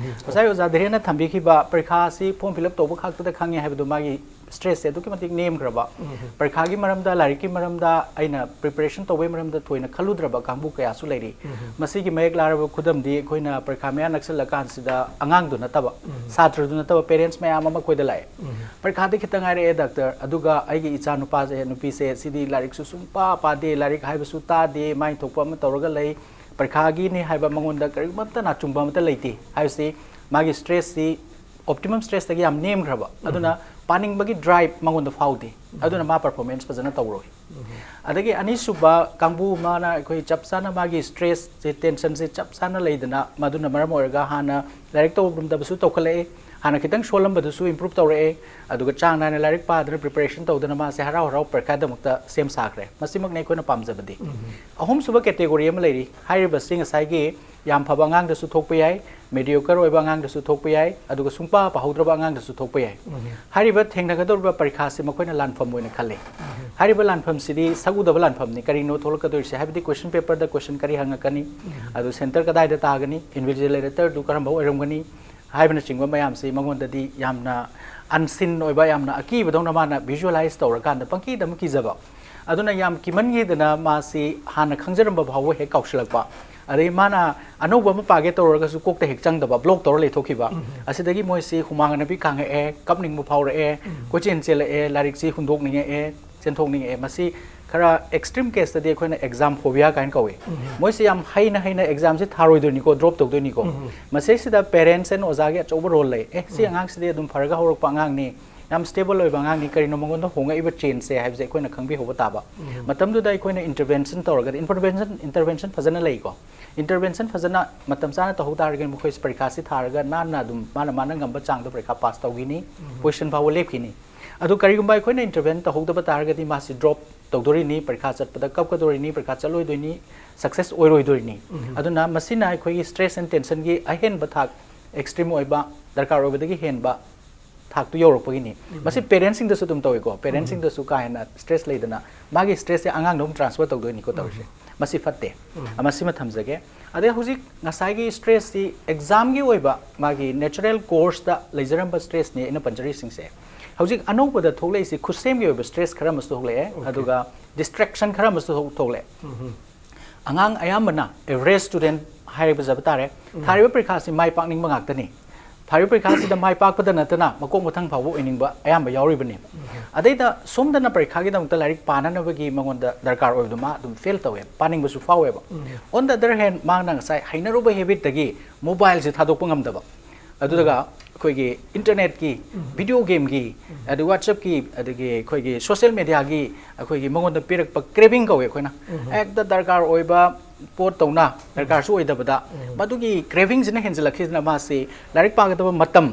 ꯉꯁꯥꯏ ꯑꯣꯖꯥ ꯙꯤꯔꯦꯟꯅ ꯊꯝꯕꯤꯈꯤꯕ ꯄꯔꯤꯈꯥ ꯑꯁꯤ ꯐꯣꯔꯝ ꯐꯤꯜ ꯑꯞ ꯇꯧꯕ ꯈꯛꯇꯗ ꯈꯪꯉꯦ ꯍꯥꯏꯕꯗꯨ ꯃꯥꯒꯤ ꯁ꯭ꯇ꯭ꯔꯦꯁꯁꯦ ꯑꯗꯨꯛꯀꯤ ꯃꯇꯤꯛ ꯅꯦꯝꯈ꯭ꯔꯕ꯫ ꯄꯔꯤꯈꯥꯒꯤ ꯃꯔꯝꯗ, ꯂꯥꯏꯔꯤꯛꯀꯤ ꯃꯔꯝꯗ, ꯑꯩꯅ ꯄ꯭ꯔꯤꯄꯦꯔꯦꯁꯟ ꯇꯧꯕꯒꯤ ꯃꯔꯝꯗ ꯊꯣꯏꯅ ꯈꯜꯂꯨꯗ꯭ꯔꯕ ꯀꯥꯡꯕꯨ ꯀꯌꯥꯁꯨ ꯂꯩꯔꯤ꯫ ꯃꯁꯤꯒꯤ ꯃꯌꯦꯛ ꯂꯥꯔꯕ ꯈꯨꯗꯝꯗꯤ ꯑꯩꯈꯣꯏꯅ ꯄꯔꯤꯈꯥ ꯃꯌꯥ ꯅꯛꯁꯜꯂꯀꯥꯟꯁꯤꯗ ꯑꯉꯥꯡꯗꯨ ꯅꯠꯇꯕ, ꯁꯥꯇ꯭ꯔꯗꯨ ꯅꯠꯇꯕ, ꯄꯦꯔꯦꯟꯁ ꯃꯌꯥꯝ ꯑꯃ ꯑꯩꯈꯣꯏꯗ ꯂꯥꯛꯑꯦ꯫ ꯄꯔꯤꯈꯥꯗꯤ ꯈꯤꯇꯪ ꯉꯥꯏꯔꯛꯑꯦ ꯗꯥꯛꯇꯔ, ꯑꯗꯨꯒ ꯑꯩꯒꯤ ꯏꯆꯥ ꯅꯨꯄꯥꯁꯦ, ꯅꯨꯄꯤꯁꯦ ꯁꯤꯗꯤ ꯂꯥꯏꯔꯤꯛꯁꯨ ꯁꯨꯡꯄꯥ ꯄꯥꯗꯦ, ꯂꯥꯏꯔꯤꯛ ꯍꯥꯏꯕꯁꯨ ꯇꯥꯗꯦ, ꯃꯥꯏ ꯊꯣꯛꯄ ꯑꯃ ꯇꯧꯔꯒ ꯂꯩ, ꯄꯔꯤꯈꯥꯒꯤꯅꯤ ꯍꯥꯏꯕ ꯃꯉꯣꯟꯗ ꯀꯔꯤꯒꯨꯝꯕ ꯑꯃꯠꯇ ꯑꯆꯨꯝꯕ ꯑꯃꯠꯇ ꯂꯩꯇꯦ꯫ ꯍꯥꯏꯕꯁꯤ ꯃꯥꯒꯤ stressꯁꯤ optimum stressꯇꯒꯤ ꯌꯥꯝ ꯅꯦꯝꯈ꯭ꯔꯕ, ꯑꯗꯨꯅ ꯄꯥꯅꯤꯡꯕꯒꯤ drive ꯃꯉꯣꯟꯗ ꯐꯥꯎꯗꯦ, ꯑꯗꯨꯅ ꯃꯥ performance ꯐꯖꯅ ꯇꯧꯔꯣꯏ꯫ ꯑꯗꯒꯤ ꯑꯅꯤꯁꯨꯕ ꯀꯥꯡꯕꯨ ꯑꯃꯅ ꯑꯩꯈꯣꯏ ꯆꯞ ꯆꯥꯅ ꯃꯥꯒꯤ stressꯁꯦ, tensionꯁꯦ ꯆꯞ ꯆꯥꯅ ꯂꯩꯗꯅ, ꯃꯗꯨꯅ ꯃꯔꯝ ꯑꯣꯏꯔꯒ ꯍꯥꯟꯅ ꯂꯥꯏꯔꯤꯛ ꯇꯧꯔꯝꯗꯕꯁꯨ ꯇꯧꯈꯠꯂꯛꯑꯦ, ꯍꯥꯟꯅ ꯈꯤꯇꯪ ꯁꯣꯜꯂꯝꯕꯗꯨꯁꯨ improve ꯇꯧꯔꯛꯑꯦ, ꯑꯗꯨꯒ ꯆꯥꯡ ꯅꯥꯏꯅ ꯂꯥꯏꯔꯤꯛ ꯄꯥꯗꯅ preparation ꯇꯧꯗꯅ ꯃꯥꯁꯦ ꯍꯔꯥꯎ ꯍꯔꯥꯎ ꯄꯔꯤꯈꯥꯗꯃꯛꯇ ꯁꯦꯝ ꯁꯥꯈ꯭ꯔꯦ꯫ ꯃꯁꯤꯃꯛꯅꯤ ꯑꯩꯈꯣꯏꯅ ꯄꯥꯝꯖꯕꯗꯤ꯫ ꯑꯍꯨꯝꯁꯨꯕ category ꯑꯃ ꯂꯩꯔꯤ꯫ ꯍꯥꯏꯔꯤꯕꯁꯤ ꯉꯁꯥꯏꯒꯤ ꯌꯥꯝ ꯐꯕ ꯑꯉꯥꯡꯗꯁꯨ ꯊꯣꯛꯄ ꯌꯥꯏ, mediocre ꯑꯣꯏꯕ ꯑꯉꯥꯡꯗꯁꯨ ꯊꯣꯛꯄ ꯌꯥꯏ, ꯑꯗꯨꯒ ꯁꯨꯡꯄꯥ ꯄꯥꯍꯧꯗ꯭ꯔꯕ ꯑꯉꯥꯡꯗꯁꯨ ꯊꯣꯛꯄ ꯌꯥꯏ꯫ ꯍꯥꯏꯔꯤꯕ ꯊꯦꯡꯅꯒꯗꯧꯔꯤꯕ ꯄꯔꯤꯈꯥꯁꯤ ꯃꯈꯣꯏꯅ ꯂꯥꯟꯐꯝ ꯑꯣꯏꯅ ꯈꯜꯂꯤ꯫ ꯍꯥꯏꯔꯤꯕ ꯂꯥꯟꯐꯝꯁꯤꯗꯤ ꯁꯛꯎꯗꯕ ꯂꯥꯟꯐꯝꯅꯤ꯫ ꯀꯔꯤꯅꯣ ꯊꯣꯛꯂꯛꯀꯗꯣꯏꯁꯦ ꯍꯥꯏꯕꯗꯤ question paperꯗ question ꯀꯔꯤ ꯍꯪꯉꯛꯀꯅꯤ, ꯑꯗꯨ center ꯀꯗꯥꯏꯗ ꯇꯥꯒꯅꯤ, invigilatorꯗꯨ ꯀꯔꯝꯕ ꯑꯣꯏꯔꯝꯒꯅꯤ ꯍꯥꯏꯕꯅꯆꯤꯡꯕ ꯃꯌꯥꯝꯁꯤ ꯃꯉꯣꯟꯗꯗꯤ ꯌꯥꯝꯅ unseen ꯑꯣꯏꯕ, ꯌꯥꯝꯅ ꯑꯀꯤꯕꯗꯧꯅ ꯃꯥꯅ visualize ꯇꯧꯔꯀꯥꯟꯗ ꯄꯪꯀꯤꯗ ꯑꯃ ꯀꯤꯖꯕ꯫ ꯑꯗꯨꯅ ꯌꯥꯝ ꯀꯤꯃꯟꯈꯤꯗꯅ ꯃꯥꯁꯤ ꯍꯥꯟꯅ ꯈꯪꯖꯔꯝꯕ ꯐꯥꯎꯕ ꯍꯦꯛ ꯀꯥꯎꯁꯤꯜꯂꯛꯄ꯫ ꯑꯗꯩ ꯃꯥꯅ ꯑꯅꯧꯕ ꯑꯃ ꯄꯥꯒꯦ ꯇꯧꯔꯒꯁꯨ ꯀꯣꯛꯇ ꯍꯦꯛ ꯆꯪꯗꯕ, block ꯇꯧꯔ ꯂꯩꯊꯣꯛꯈꯤꯕ꯫ ꯑꯁꯤꯗꯒꯤ ꯃꯣꯏꯁꯤ ꯍꯨꯃꯥꯡ ꯑꯅꯞꯄꯤ ꯀꯥꯡꯉꯛꯑꯦ, ꯀꯞꯅꯤꯡꯕ ꯐꯥꯎꯔꯛꯑꯦ, ꯀꯣꯏꯆꯦꯟ ꯆꯦꯜꯂꯛꯑꯦ, ꯂꯥꯏꯔꯤꯛꯁꯤ ꯍꯨꯟꯗꯣꯛꯅꯤꯡꯉꯛꯑꯦ, ꯆꯦꯟꯊꯣꯛꯅꯤꯡꯉꯛꯑꯦ꯫ ꯃꯁꯤ ꯈꯔ extreme caseꯇꯗꯤ ꯑꯩꯈꯣꯏꯅ exam phobia ꯀꯥꯏꯅ ꯀꯧꯏ꯫ ꯃꯣꯏꯁꯤ ꯌꯥꯝ ꯍꯩꯅ ꯍꯩꯅ examꯁꯤ ꯊꯥꯔꯣꯏꯗꯣꯏꯅꯤꯀꯣ, drop ꯇꯧꯗꯣꯏꯅꯤꯀꯣ꯫ ꯃꯁꯤꯁꯤꯗ parents and ꯑꯣꯖꯥꯒꯤ ꯑꯆꯧꯕ role ꯂꯩ꯫ ꯑꯦ, ꯁꯤ ꯑꯉꯥꯡꯁꯤꯗꯤ ꯑꯗꯨꯝ ꯐꯔꯒ ꯍꯧꯔꯛꯄ ꯑꯉꯥꯡꯅꯤ, ꯌꯥꯝ stable ꯑꯣꯏꯕ ꯑꯉꯥꯡꯅꯤ, ꯀꯔꯤꯅꯣ ꯃꯉꯣꯟꯗ ꯍꯣꯡꯉꯛꯏꯕ changeꯁꯦ ꯍꯥꯏꯕꯁꯦ ꯑꯩꯈꯣꯏꯅ ꯈꯪꯕꯤꯍꯧꯕ ꯇꯥꯕ꯫ ꯃꯇꯝꯗꯨꯗ ꯑꯩꯈꯣꯏꯅ intervention ꯇꯧꯔꯒꯗꯤ, intervention, intervention ꯐꯖꯅ ꯂꯩꯀꯣ꯫ Intervention ꯐꯖꯅ ꯃꯇꯝ ꯆꯥꯅ ꯇꯧꯍꯧ ꯇꯥꯔꯒꯗꯤ ꯃꯈꯣꯏꯁꯤ ꯄꯔꯤꯈꯥꯁꯤ ꯊꯥꯔꯒ ꯅꯥꯟꯅ ꯑꯗꯨꯝ ꯃꯥꯅ, ꯃꯥꯅ ꯉꯝꯕ ꯆꯥꯡꯗ ꯄꯔꯤꯈꯥ pass ꯇꯧꯈꯤꯅꯤ, position ꯐꯥꯎꯕ ꯂꯦꯞꯈꯤꯅꯤ꯫ ꯑꯗꯨ ꯀꯔꯤꯒꯨꯝꯕ ꯑꯩꯈꯣꯏꯅ intervene ꯇꯧꯍꯧꯗꯕ ꯇꯥꯔꯒꯗꯤ ꯃꯥꯁꯤ drop ꯇꯧꯗꯣꯔꯤꯅꯤ, ꯄꯔꯤꯈꯥ ꯆꯠꯄꯗ ꯀꯞꯀꯗꯣꯔꯤꯅꯤ, ꯄꯔꯤꯈꯥ ꯆꯠꯂꯣꯏꯗꯣꯏꯅꯤ, success ꯑꯣꯏꯔꯣꯏꯗꯣꯏꯅꯤ꯫ ꯑꯗꯨꯅ ꯃꯁꯤꯅ ꯑꯩꯈꯣꯏꯒꯤ stress and tensionꯒꯤ ꯑꯍꯦꯟꯕ ꯊꯥꯛ, extreme ꯑꯣꯏꯕ, ꯗꯔꯀꯥꯔ ꯑꯣꯏꯕꯗꯒꯤ ꯍꯦꯟꯕ ꯊꯥꯛꯇꯨ ꯌꯧꯔꯛꯄꯒꯤꯅꯤ꯫ ꯃꯁꯤ parentsꯁꯤꯡꯗꯁꯨ ꯑꯗꯨꯝ ꯇꯧꯏꯀꯣ꯫ Parentsꯁꯤꯡꯗꯁꯨ ꯀꯥ ꯍꯦꯟꯅ stress ꯂꯩꯗꯅ ꯃꯥꯒꯤ stressꯁꯦ ꯑꯉꯥꯡꯗ ꯑꯃꯨꯛ transfer ꯇꯧꯗꯣꯏꯅꯤꯀꯣ ꯇꯧꯔꯤꯁꯦ꯫ ꯃꯁꯤ ꯐꯠꯇꯦ꯫ ꯑꯃ ꯁꯤꯃ ꯊꯝꯖꯒꯦ꯫ ꯑꯗꯩ ꯍꯧꯖꯤꯛ ꯉꯁꯥꯏꯒꯤ stressꯁꯤ examꯒꯤ ꯑꯣꯏꯕ ꯃꯥꯒꯤ natural courseꯇ ꯂꯩꯖꯔꯝꯕ stressꯅꯤ ꯑꯩꯅ ꯄꯟꯖꯔꯤꯁꯤꯡꯁꯦ꯫ ꯍꯧꯖꯤꯛ ꯑꯅꯧꯕꯗ ꯊꯣꯛꯂꯛꯏꯁꯤ ꯈꯨꯠꯁꯦꯝꯒꯤ ꯑꯣꯏꯕ stress ꯈꯔ ꯑꯃꯁꯨ ꯊꯣꯛꯂꯛꯑꯦ, ꯑꯗꯨꯒ distraction ꯈꯔ ꯑꯃꯁꯨ ꯊꯣꯛ-, ꯊꯣꯛꯂꯛꯑꯦ꯫ ꯑꯉꯥꯡ ꯑꯌꯥꯝꯕꯅ average student ꯍꯥꯏꯕ ꯇꯥꯔꯦ, ꯊꯥꯔꯤꯕ ꯄꯔꯤꯈꯥꯁꯤ ꯃꯥꯏ ꯄꯥꯛꯅꯤꯡꯕ ꯉꯥꯛꯇꯅꯤ꯫ ꯊꯥꯔꯤꯕ ꯄꯔꯤꯈꯥꯁꯤꯗ ꯃꯥꯏ ꯄꯥꯛꯄꯗ ꯅꯠꯇꯅ ꯃꯀꯣꯛ ꯃꯊꯪ ꯐꯥꯎꯕ ꯑꯣꯏꯅꯤꯡꯕ ꯑꯌꯥꯝꯕ ꯌꯥꯎꯔꯤꯕꯅꯦꯕ꯫ ꯑꯗꯩꯗ ꯁꯣꯝꯗꯅ ꯄꯔꯤꯈꯥꯒꯤꯗꯃꯛꯇ ꯂꯥꯏꯔꯤꯛ ꯄꯥꯅꯅꯕꯒꯤ ꯃꯉꯣꯟꯗ ꯗꯔꯀꯥꯔ ꯑꯣꯏꯕꯗꯣ ꯃꯥ ꯑꯗꯨꯝ ꯐꯦꯜ ꯇꯧꯋꯦ, ꯄꯥꯅꯤꯡꯕꯁꯨ ꯐꯥꯎꯋꯦꯕ꯫ On the other hand, ꯃꯥꯅ ꯉꯁꯥꯏ ꯍꯩꯅꯔꯨꯕ ꯍꯦꯕꯤꯠꯇꯒꯤ ꯃꯣꯕꯥꯏꯜꯁꯦ ꯊꯥꯗꯣꯛꯄ ꯉꯝꯗꯕ, ꯑꯗꯨꯒ ꯑꯩꯈꯣꯏꯒꯤ ꯏꯟꯇꯔꯅꯦꯠꯀꯤ, ꯚꯤꯗꯤꯑꯣ ꯒꯦꯝꯒꯤ, ꯑꯗꯩ ꯋꯥꯆꯞꯀꯤ, ꯑꯗꯒꯤ ꯑꯩꯈꯣꯏꯒꯤ ꯁꯣꯁꯤꯌꯦꯜ ꯃꯦꯗꯤꯌꯥꯒꯤ ꯑꯩꯈꯣꯏꯒꯤ ꯃꯉꯣꯟꯗ ꯄꯤꯔꯛꯄ ꯀ꯭ꯔꯦꯚꯤꯡ ꯀꯧꯋꯦ ꯑꯩꯈꯣꯏꯅ꯫ ꯍꯦꯛꯇ ꯗꯔꯀꯥꯔ ꯑꯣꯏꯕ ꯄꯣꯠ ꯇꯧꯅ ꯗꯔꯀꯥꯔꯁꯨ ꯑꯣꯏꯗꯕꯗ, ꯃꯗꯨꯒꯤ ꯀ꯭ꯔꯦꯚꯤꯡꯁꯤꯅ ꯍꯦꯟꯖꯜꯂꯛꯈꯤꯗꯅ ꯃꯥꯁꯤ ꯂꯥꯏꯔꯤꯛ ꯄꯥꯒꯗꯕ ꯃꯇꯝ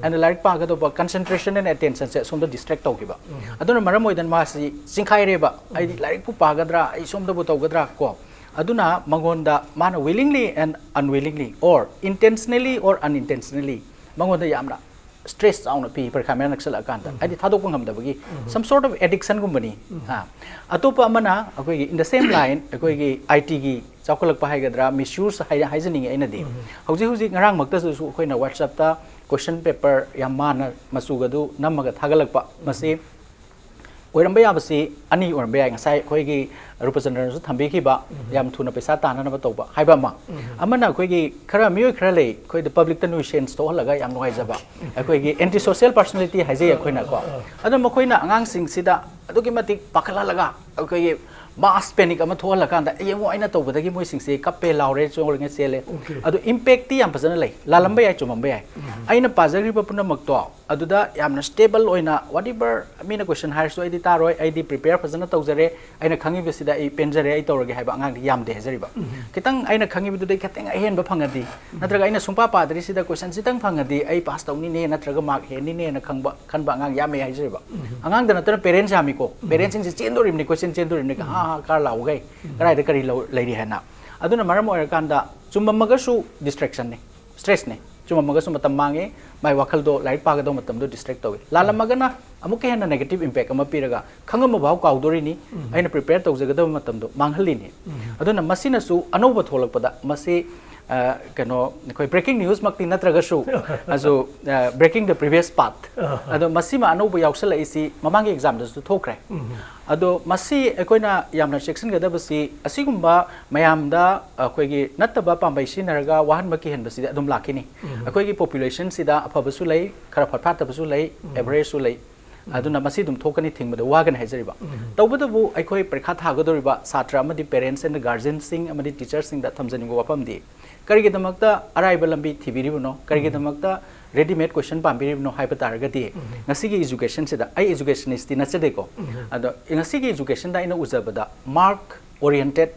ꯑꯗ ꯂꯥꯏꯔꯤꯛ ꯄꯥꯒꯗꯕ concentration and attentionꯁꯦ ꯑꯁꯣꯝꯗ ꯗꯤꯁꯇ꯭ꯔꯦꯛ ꯇꯧꯈꯤꯕ꯫ ꯑꯗꯨꯅ ꯃꯔꯝ ꯑꯣꯏꯗꯅ ꯃꯥꯁꯤ ꯆꯤꯡꯈꯥꯏꯔꯦꯕ꯫ ꯑꯩꯗꯤ ꯂꯥꯏꯔꯤꯛꯄꯨ ꯄꯥꯒꯗ꯭ꯔꯥ, ꯑꯩ ꯁꯣꯝꯗꯕꯨ ꯇꯧꯒꯗ꯭ꯔꯥ ꯀꯣ꯫ ꯑꯗꯨꯅ ꯃꯉꯣꯟꯗ ꯃꯥꯅ willingly and unwillingly or intentionally or unintentionally ꯃꯉꯣꯟꯗ ꯌꯥꯝꯅ ꯁ꯭ꯇ꯭ꯔꯦꯁ ꯆꯥꯎꯅ ꯄꯤ ꯄꯔꯤꯈꯥ ꯃꯌꯥ ꯅꯛꯁꯜꯂꯛꯑꯀꯥꯟꯗ, ꯍꯥꯏꯗꯤ ꯊꯥꯗꯣꯛꯄ ꯉꯝꯗꯕꯒꯤ some sort of addictionꯒꯨꯝꯕꯅꯤ꯫ ꯑꯥ, ꯑꯇꯣꯞꯄ ꯑꯃꯅ ꯑꯩꯈꯣꯏꯒꯤ in the same line ꯑꯩꯈꯣꯏꯒꯤ ꯑꯥꯏ ꯇꯤꯒꯤ ꯆꯥꯎꯈꯠꯂꯛꯄ ꯍꯥꯏꯒꯗ꯭ꯔꯥ, ꯃꯤꯁꯌꯨꯁ ꯍꯥꯏ ꯍꯥꯏꯖꯅꯤꯡꯉꯤ ꯑꯩꯅꯗꯤ꯫ ꯍꯧꯖꯤꯛ ꯍꯧꯖꯤꯛ ꯉꯔꯥꯡꯃꯛꯇꯁꯨ ꯑꯩꯈꯣꯏꯅ ꯋꯥꯆꯞꯇ ꯀꯣꯏꯁꯟ ꯄꯦꯄꯔ ꯌꯥꯝ ꯃꯥꯟꯅ ꯃꯆꯨꯒꯗꯨ ꯅꯝꯃꯒ ꯊꯥꯒꯠꯂꯛꯄ꯫ ꯃꯁꯤ ꯑꯣꯏꯔꯝꯕ ꯌꯥꯕꯁꯤ ꯑꯅꯤ ꯑꯣꯏꯔꯝꯕ ꯌꯥꯏ꯫ ꯉꯁꯥꯏ ꯑꯩꯈꯣꯏꯒꯤ ꯔꯨꯄꯆꯟꯗ꯭ꯔꯅꯁꯨ ꯊꯝꯕꯤꯈꯤꯕ, ꯌꯥꯝ ꯊꯨꯅ ꯄꯩꯁꯥ ꯇꯥꯟꯅꯅꯕ ꯇꯧꯕ ꯍꯥꯏꯕ ꯑꯃ꯫ ꯑꯃꯅ ꯑꯩꯈꯣꯏꯒꯤ ꯈꯔ ꯃꯤꯑꯣꯏ ꯈꯔ ꯂꯩ, ꯑꯩꯈꯣꯏꯗ ꯄꯕ꯭ꯂꯤꯛꯇ ꯅ꯭ꯌꯨꯁꯦꯟꯁ ꯊꯣꯛꯍꯜꯂꯒ ꯌꯥꯝ ꯅꯨꯡꯉꯥꯏꯖꯕ, ꯑꯩꯈꯣꯏꯒꯤ anti social personality ꯍꯥꯏꯖꯩ ꯑꯩꯈꯣꯏꯅꯀꯣ꯫ ꯑꯗꯣ ꯃꯈꯣꯏꯅ ꯑꯉꯥꯡꯁꯤꯡꯁꯤꯗ ꯑꯗꯨꯛꯀꯤ ꯃꯇꯤꯛ ꯄꯥꯈꯠꯍꯜꯂꯒ ꯑꯩꯈꯣꯏꯒꯤ ꯃꯥꯁ ꯄꯦꯅꯤꯛ ꯑꯃ ꯊꯣꯛꯍꯜꯂꯀꯥꯟꯗ, "ꯌꯦꯡꯉꯣ, ꯑꯩꯅ ꯇꯧꯕꯗꯒꯤ ꯃꯣꯏꯁꯤꯡꯁꯦ ꯀꯞꯄꯦ, ꯂꯥꯎꯔꯦ, ꯆꯣꯡꯉꯦ, ꯆꯦꯜꯂꯦ"꯫ ꯑꯗꯣ ꯏꯝꯄꯦꯛꯇꯤ ꯌꯥꯝ ꯐꯖꯅ ꯂꯩ, ꯂꯥꯜꯂꯝꯕ ꯌꯥꯏ, ꯆꯨꯝꯃꯝꯕ ꯌꯥꯏ꯫ ꯑꯩꯅ ꯄꯥꯖꯈ꯭ꯔꯤꯕ ꯄꯨꯝꯅꯃꯛꯇꯣ ꯑꯗꯨꯗ ꯌꯥꯝꯅ ꯁ꯭ꯇꯦꯕꯜ ꯑꯣꯏꯅ, whatever ꯃꯤꯅ ꯀꯣꯏꯁꯟ ꯍꯥꯏꯔꯁꯨ ꯑꯩꯗꯤ ꯇꯥꯔꯣꯏ, ꯑꯩꯗꯤ ꯄ꯭ꯔꯤꯄꯦꯌꯔ ꯐꯖꯅ ꯇꯧꯖꯔꯦ, ꯑꯩꯅ ꯈꯪꯉꯤꯕꯁꯤꯗ ꯑꯩ ꯄꯦꯟꯖꯔꯦ, ꯑꯩ ꯇꯧꯔꯒꯦ ꯍꯥꯏꯕ ꯑꯉꯥꯡꯗꯤ ꯌꯥꯝꯗꯦ ꯍꯥꯏꯖꯔꯤꯕ꯫ ꯈꯤꯇꯪ ꯑꯩꯅ ꯈꯪꯉꯤꯕꯗꯨꯗꯩ ꯈꯤꯇꯪ ꯑꯍꯦꯟꯕ ꯐꯪꯉꯗꯤ, ꯅꯠꯇ꯭ꯔꯒ ꯑꯩꯅ ꯁꯨꯡꯄꯥ ꯄꯥꯗ꯭ꯔꯤꯁꯤꯗ ꯀꯣꯏꯁꯟꯁꯤꯇꯪ ꯐꯪꯉꯗꯤ ꯑꯩ ꯄꯥꯁ ꯇꯧꯅꯤꯅꯦ ꯅꯠꯇ꯭ꯔꯒ ꯃꯥꯔꯛ ꯍꯦꯟꯅꯤꯅꯦꯅ ꯈꯪꯕ, ꯈꯟꯕ ꯑꯉꯥꯡ ꯌꯥꯝꯃꯦ ꯍꯥꯏꯖꯔꯤꯕ꯫ ꯑꯉꯥꯡꯗ ꯅꯠꯇꯅ ꯄꯦꯔꯦꯟꯁ ꯌꯥꯝꯃꯤꯀꯣ꯫ ꯄꯦꯔꯦꯟꯁꯁꯤꯡꯁꯦ ꯆꯦꯟꯗꯣꯔꯤꯕꯅꯤ, ꯀꯣꯏꯆꯦꯟ ꯆꯦꯟꯗꯣꯔꯤꯕꯅꯤ, ꯍꯥ ꯍꯥ ꯀꯥꯔ ꯂꯥꯎꯈꯩ, ꯀꯗꯥꯏꯗ ꯀꯔꯤ ꯂꯧ-, ꯂꯩꯔꯤ ꯍꯥꯏꯅ꯫ ꯑꯗꯨꯅ ꯃꯔꯝ ꯑꯣꯏꯔꯀꯥꯟꯗ ꯆꯨꯝꯃꯝꯃꯒꯁꯨ ꯗꯤꯁꯇ꯭ꯔꯦꯛꯁꯟꯅꯤ, ꯁ꯭ꯇ꯭ꯔꯦꯁꯅꯤ꯫ ꯆꯨꯝꯃꯝꯃꯒꯁꯨ ꯃꯇꯝ ꯃꯥꯡꯉꯦ, ꯃꯥꯏ ꯋꯥꯈꯜꯗꯣ ꯂꯥꯏꯔꯤꯛ ꯄꯥꯒꯗꯧꯕ ꯃꯇꯝꯗꯣ ꯗꯤꯁꯇ꯭ꯔꯦꯛ ꯇꯧꯏ꯫ ꯂꯥꯜꯂꯝꯃꯒꯅ ꯑꯃꯨꯛꯀ ꯍꯦꯟꯅ ꯅꯦꯒꯦꯇꯤꯚ ꯏꯝꯄꯦꯛ ꯑꯃ ꯄꯤꯔꯒ ꯈꯪꯉꯝꯃꯐꯥꯎ ꯀꯥꯎꯗꯣꯔꯤꯅꯤ, ꯑꯩꯅ ꯄ꯭ꯔꯤꯄꯦꯌꯔ ꯇꯧꯖꯒꯗꯕ ꯃꯇꯝꯗꯣ ꯃꯥꯡꯍꯜꯂꯤꯅꯤ꯫ ꯑꯗꯨꯅ ꯃꯁꯤꯅꯁꯨ ꯑꯅꯧꯕ ꯊꯣꯛꯂꯛꯄꯗ ꯃꯁꯤ ꯑ, ꯀꯩꯅꯣ, ꯑꯩꯈꯣꯏ breaking news ꯃꯛꯇꯤ ꯅꯠꯇ꯭ꯔꯒꯁꯨ, ꯑꯗꯨ, ꯑ, breaking the previous path. ꯑꯗꯣ ꯃꯁꯤꯃ ꯑꯅꯧꯕ ꯌꯥꯎꯁꯜꯂꯛꯏꯁꯤ ꯃꯃꯥꯡꯒꯤ exam ꯗꯁꯨ ꯊꯣꯛꯈ꯭ꯔꯦ꯫ ꯑꯗꯣ ꯃꯁꯤ ꯑꯩꯈꯣꯏꯅ ꯌꯥꯝꯅ ꯆꯦꯛꯁꯤꯟꯒꯗꯕꯁꯤ, ꯑꯁꯤꯒꯨꯝꯕ ꯃꯌꯥꯝꯗ ꯑꯩꯈꯣꯏꯒꯤ ꯅꯠꯇꯕ ꯄꯥꯝꯕꯩ ꯁꯤꯖꯤꯟꯅꯔꯒ ꯋꯥꯍꯟꯕ ꯀꯤꯍꯟꯕꯁꯤꯗꯤ ꯑꯗꯨꯝ ꯂꯥꯛꯈꯤꯅꯤ꯫ ꯑꯩꯈꯣꯏꯒꯤ population ꯁꯤꯗ ꯑꯐꯕꯁꯨ ꯂꯩ, ꯈꯔ ꯐꯠ ꯐꯠꯇꯕꯁꯨ ꯂꯩ, average ꯁꯨ ꯂꯩ꯫ ꯑꯗꯨꯅ ꯃꯁꯤ ꯑꯗꯨꯝ ꯊꯣꯛꯀꯅꯤ, ꯊꯤꯡꯕꯗ ꯋꯥꯒꯅꯤ ꯍꯥꯏꯖꯔꯤꯕ꯫ ꯇꯧꯕꯇꯕꯨ ꯑꯩꯈꯣꯏ ꯄꯔꯤꯈꯥ ꯊꯥꯒꯗꯧꯔꯤꯕ ꯁꯥꯇ꯭ꯔ ꯑꯃꯗꯤ parents and guardian ꯁꯤꯡ ꯑꯃꯗꯤ teacher ꯁꯤꯡꯗ ꯊꯝꯖꯅꯤꯡꯕ ꯋꯥꯐꯝꯗꯤ, ꯀꯔꯤꯒꯤꯗꯃꯛꯇ ꯑꯔꯥꯏꯕ ꯂꯝꯕꯤ ꯊꯤꯕꯤꯔꯤꯕꯅꯣ, ꯀꯔꯤꯒꯤꯗꯃꯛꯇ ready made question ꯄꯥꯝꯕꯤꯔꯤꯕꯅꯣ ꯍꯥꯏꯕ ꯇꯥꯔꯒꯗꯤ, ꯉꯁꯤꯒꯤ education ꯁꯤꯗ, ꯑꯩ educationist ꯇꯤ ꯅꯠꯆꯗꯦꯀꯣ, ꯑꯗꯣ ꯉꯁꯤꯒꯤ education ꯗ ꯑꯩꯅ ꯎꯖꯕꯗ mark oriented,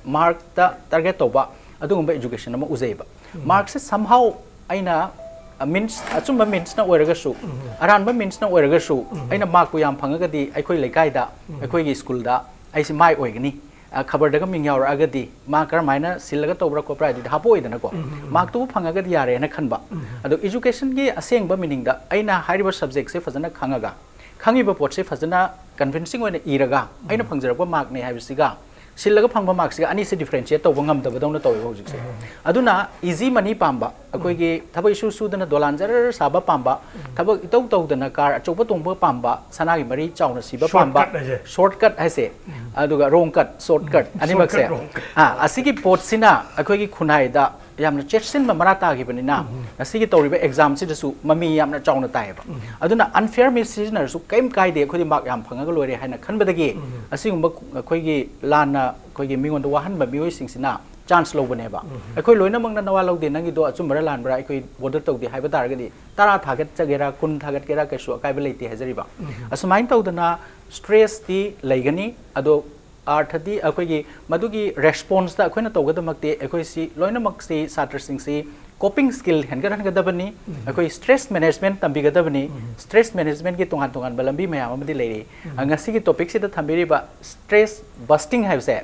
mark ꯇ target ꯇꯧꯕ ꯑꯗꯨꯒꯨꯝꯕ education ꯑꯃ ꯎꯖꯩꯕ꯫ Mark ꯁꯦ somehow ꯑꯩꯅ, ꯑ, means, ꯑꯆꯨꯝꯕ means ꯅ ꯑꯣꯏꯔꯒꯁꯨ, ꯑꯔꯥꯟꯕ means ꯅ ꯑꯣꯏꯔꯒꯁꯨ, ꯑꯩꯅ mark ꯄꯨ ꯌꯥꯝ ꯐꯪꯉꯒꯗꯤ ꯑꯩꯈꯣꯏ ꯂꯩꯀꯥꯏꯗ, ꯑꯩꯈꯣꯏꯒꯤ school ꯗ ꯑꯩꯁꯦ ꯃꯥꯏ ꯑꯣꯏꯒꯅꯤ꯫ ꯑ, ꯈꯕꯔꯗꯒ ꯃꯤꯡ ꯌꯥꯎꯔꯛꯑꯒꯗꯤ ꯃꯥ ꯀꯔꯝꯍꯥꯏꯅ ꯁꯤꯜꯂꯒ ꯇꯧꯕ꯭ꯔꯥ ꯈꯣꯠꯄ꯭ꯔꯥ ꯍꯥꯏꯗꯨꯗꯤ ꯍꯥꯞꯄꯛꯑꯣꯏꯗꯅꯀꯣ꯫ Mark ꯇꯨꯕꯨ ꯐꯪꯉꯒꯗꯤ ꯌꯥꯔꯦꯅ ꯈꯟꯕ꯫ ꯑꯗꯣ education ꯒꯤ ꯑꯁꯦꯡꯕ meaning ꯗ ꯑꯩꯅ ꯍꯥꯏꯔꯤꯕ subject ꯁꯦ ꯐꯖꯅ ꯈꯪꯉꯒ, ꯈꯪꯉꯤꯕ ꯄꯣꯠꯁꯦ ꯐꯖꯅ convincing ꯑꯣꯏꯅ ꯏꯔꯒ, ꯑꯩꯅ ꯐꯪꯖꯔꯛꯄ mark ꯅꯦ ꯍꯥꯏꯕꯁꯤꯒ, ꯁꯤꯜꯂꯒ ꯐꯪꯕ mark ꯁꯤꯒ ꯑꯅꯤꯁꯦ differentiate ꯇꯧꯕ ꯉꯝꯗꯕꯗꯧꯅ ꯇꯧꯋꯦꯕ ꯍꯧꯖꯤꯛꯁꯦ꯫ ꯑꯗꯨꯅ easy money ꯄꯥꯝꯕ, ꯑꯩꯈꯣꯏꯒꯤ ꯊꯕꯛ ꯏꯁꯨ ꯁꯨꯗꯅ ꯗꯣꯂꯥꯟ ꯖꯔ ꯁꯥꯕ ꯄꯥꯝꯕ, ꯊꯕꯛ ꯏꯇꯧ ꯇꯧꯗꯅ car ꯑꯆꯧꯕ ꯇꯣꯡꯕ ꯄꯥꯝꯕ, ꯁꯅꯥꯒꯤ ꯃꯔꯤ ꯆꯥꯎꯅ ꯁꯤꯕ ꯄꯥꯝꯕ, shortcut ꯍꯥꯏꯁꯦ꯫ Shortcut ꯍꯥꯏꯁꯦ, ꯑꯗꯨꯒ wrong cut, shortcut, ꯑꯅꯤꯃꯛꯁꯦ꯫ Shortcut, wrong cut꯫ ꯑꯥ, ꯑꯁꯤꯒꯤ ꯄꯣꯠꯁꯤꯅ ꯑꯩꯈꯣꯏꯒꯤ ꯈꯨꯟꯅꯥꯏꯗ ꯌꯥꯝꯅ ꯆꯦꯛꯁꯤꯟꯕ ꯃꯔꯥ ꯇꯥꯈꯤꯕꯅꯤꯅ, ꯉꯁꯤꯒꯤ ꯇꯧꯔꯤꯕ exam ꯁꯤꯗꯁꯨ ꯃꯃꯤ ꯌꯥꯝꯅ ꯆꯥꯎꯅ ꯇꯥꯏꯌꯦꯕ꯫ ꯑꯗꯨꯅ unfair means ꯁꯤꯖꯤꯟꯅꯔꯁꯨ ꯀꯔꯤꯝ ꯀꯥꯏꯗꯦ, ꯑꯩꯈꯣꯏꯗꯤ mark ꯌꯥꯝ ꯐꯪꯉꯒ ꯂꯣꯏꯔꯦ ꯍꯥꯏꯅ ꯈꯟꯕꯗꯒꯤ, ꯑꯁꯤꯒꯨꯝꯕ ꯑꯩꯈꯣꯏꯒꯤ ꯂꯥꯟꯅ ꯑꯩꯈꯣꯏꯒꯤ ꯃꯤꯉꯣꯟꯗ ꯋꯥꯍꯟꯕ ꯃꯤꯑꯣꯏꯁꯤꯡꯁꯤꯅ chance ꯂꯧꯕꯅꯦꯕ꯫ ꯑꯩꯈꯣꯏ ꯂꯣꯏꯅꯃꯛꯅ ꯅꯋꯥ ꯂꯧꯗꯦ, ꯅꯪꯒꯤꯗꯣ ꯑꯆꯨꯝꯕꯔꯥ ꯂꯥꯟꯕ꯭ꯔꯥ ꯑꯩꯈꯣꯏ bother ꯇꯧꯗꯦ ꯍꯥꯏꯕ ꯇꯥꯔꯒꯗꯤ, ꯇꯔꯥ ꯊꯥꯒꯠꯆꯒꯦꯔꯥ, ꯀꯨꯟ ꯊꯥꯒꯠꯀꯦꯔꯥ, ꯀꯩꯁꯨ ꯑꯀꯥꯏꯕ ꯂꯩꯇꯦ ꯍꯥꯏꯖꯔꯤꯕ꯫ ꯑꯁꯨꯃꯥꯏꯅ ꯇꯧꯗꯅ stress ꯇꯤ ꯂꯩꯒꯅꯤ, ꯑꯗꯣ ꯑꯥꯔꯊꯗꯤ ꯑꯩꯈꯣꯏꯒꯤ ꯃꯗꯨꯒꯤ response ꯇ ꯑꯩꯈꯣꯏꯅ ꯇꯧꯒꯗꯕꯃꯛꯇꯤ, ꯑꯩꯈꯣꯏꯁꯤ ꯂꯣꯏꯅꯃꯛꯁꯤ, ꯁꯥꯇ꯭ꯔꯁꯤꯡꯁꯤ coping skill ꯍꯦꯟꯒꯠꯍꯟꯒꯗꯕꯅꯤ꯫ ꯑꯩꯈꯣꯏ stress management ꯇꯝꯕꯤꯒꯗꯕꯅꯤ꯫ Stress management ꯀꯤ ꯇꯣꯉꯥꯟ ꯇꯣꯉꯥꯟꯕ ꯂꯝꯕꯤ ꯃꯌꯥꯝ ꯑꯃꯗꯤ ꯂꯩꯔꯤ꯫ ꯑ, ꯉꯁꯤꯒꯤ topic ꯁꯤꯗ ꯊꯝꯕꯤꯔꯤꯕ stress busting ꯍꯥꯏꯕꯁꯦ,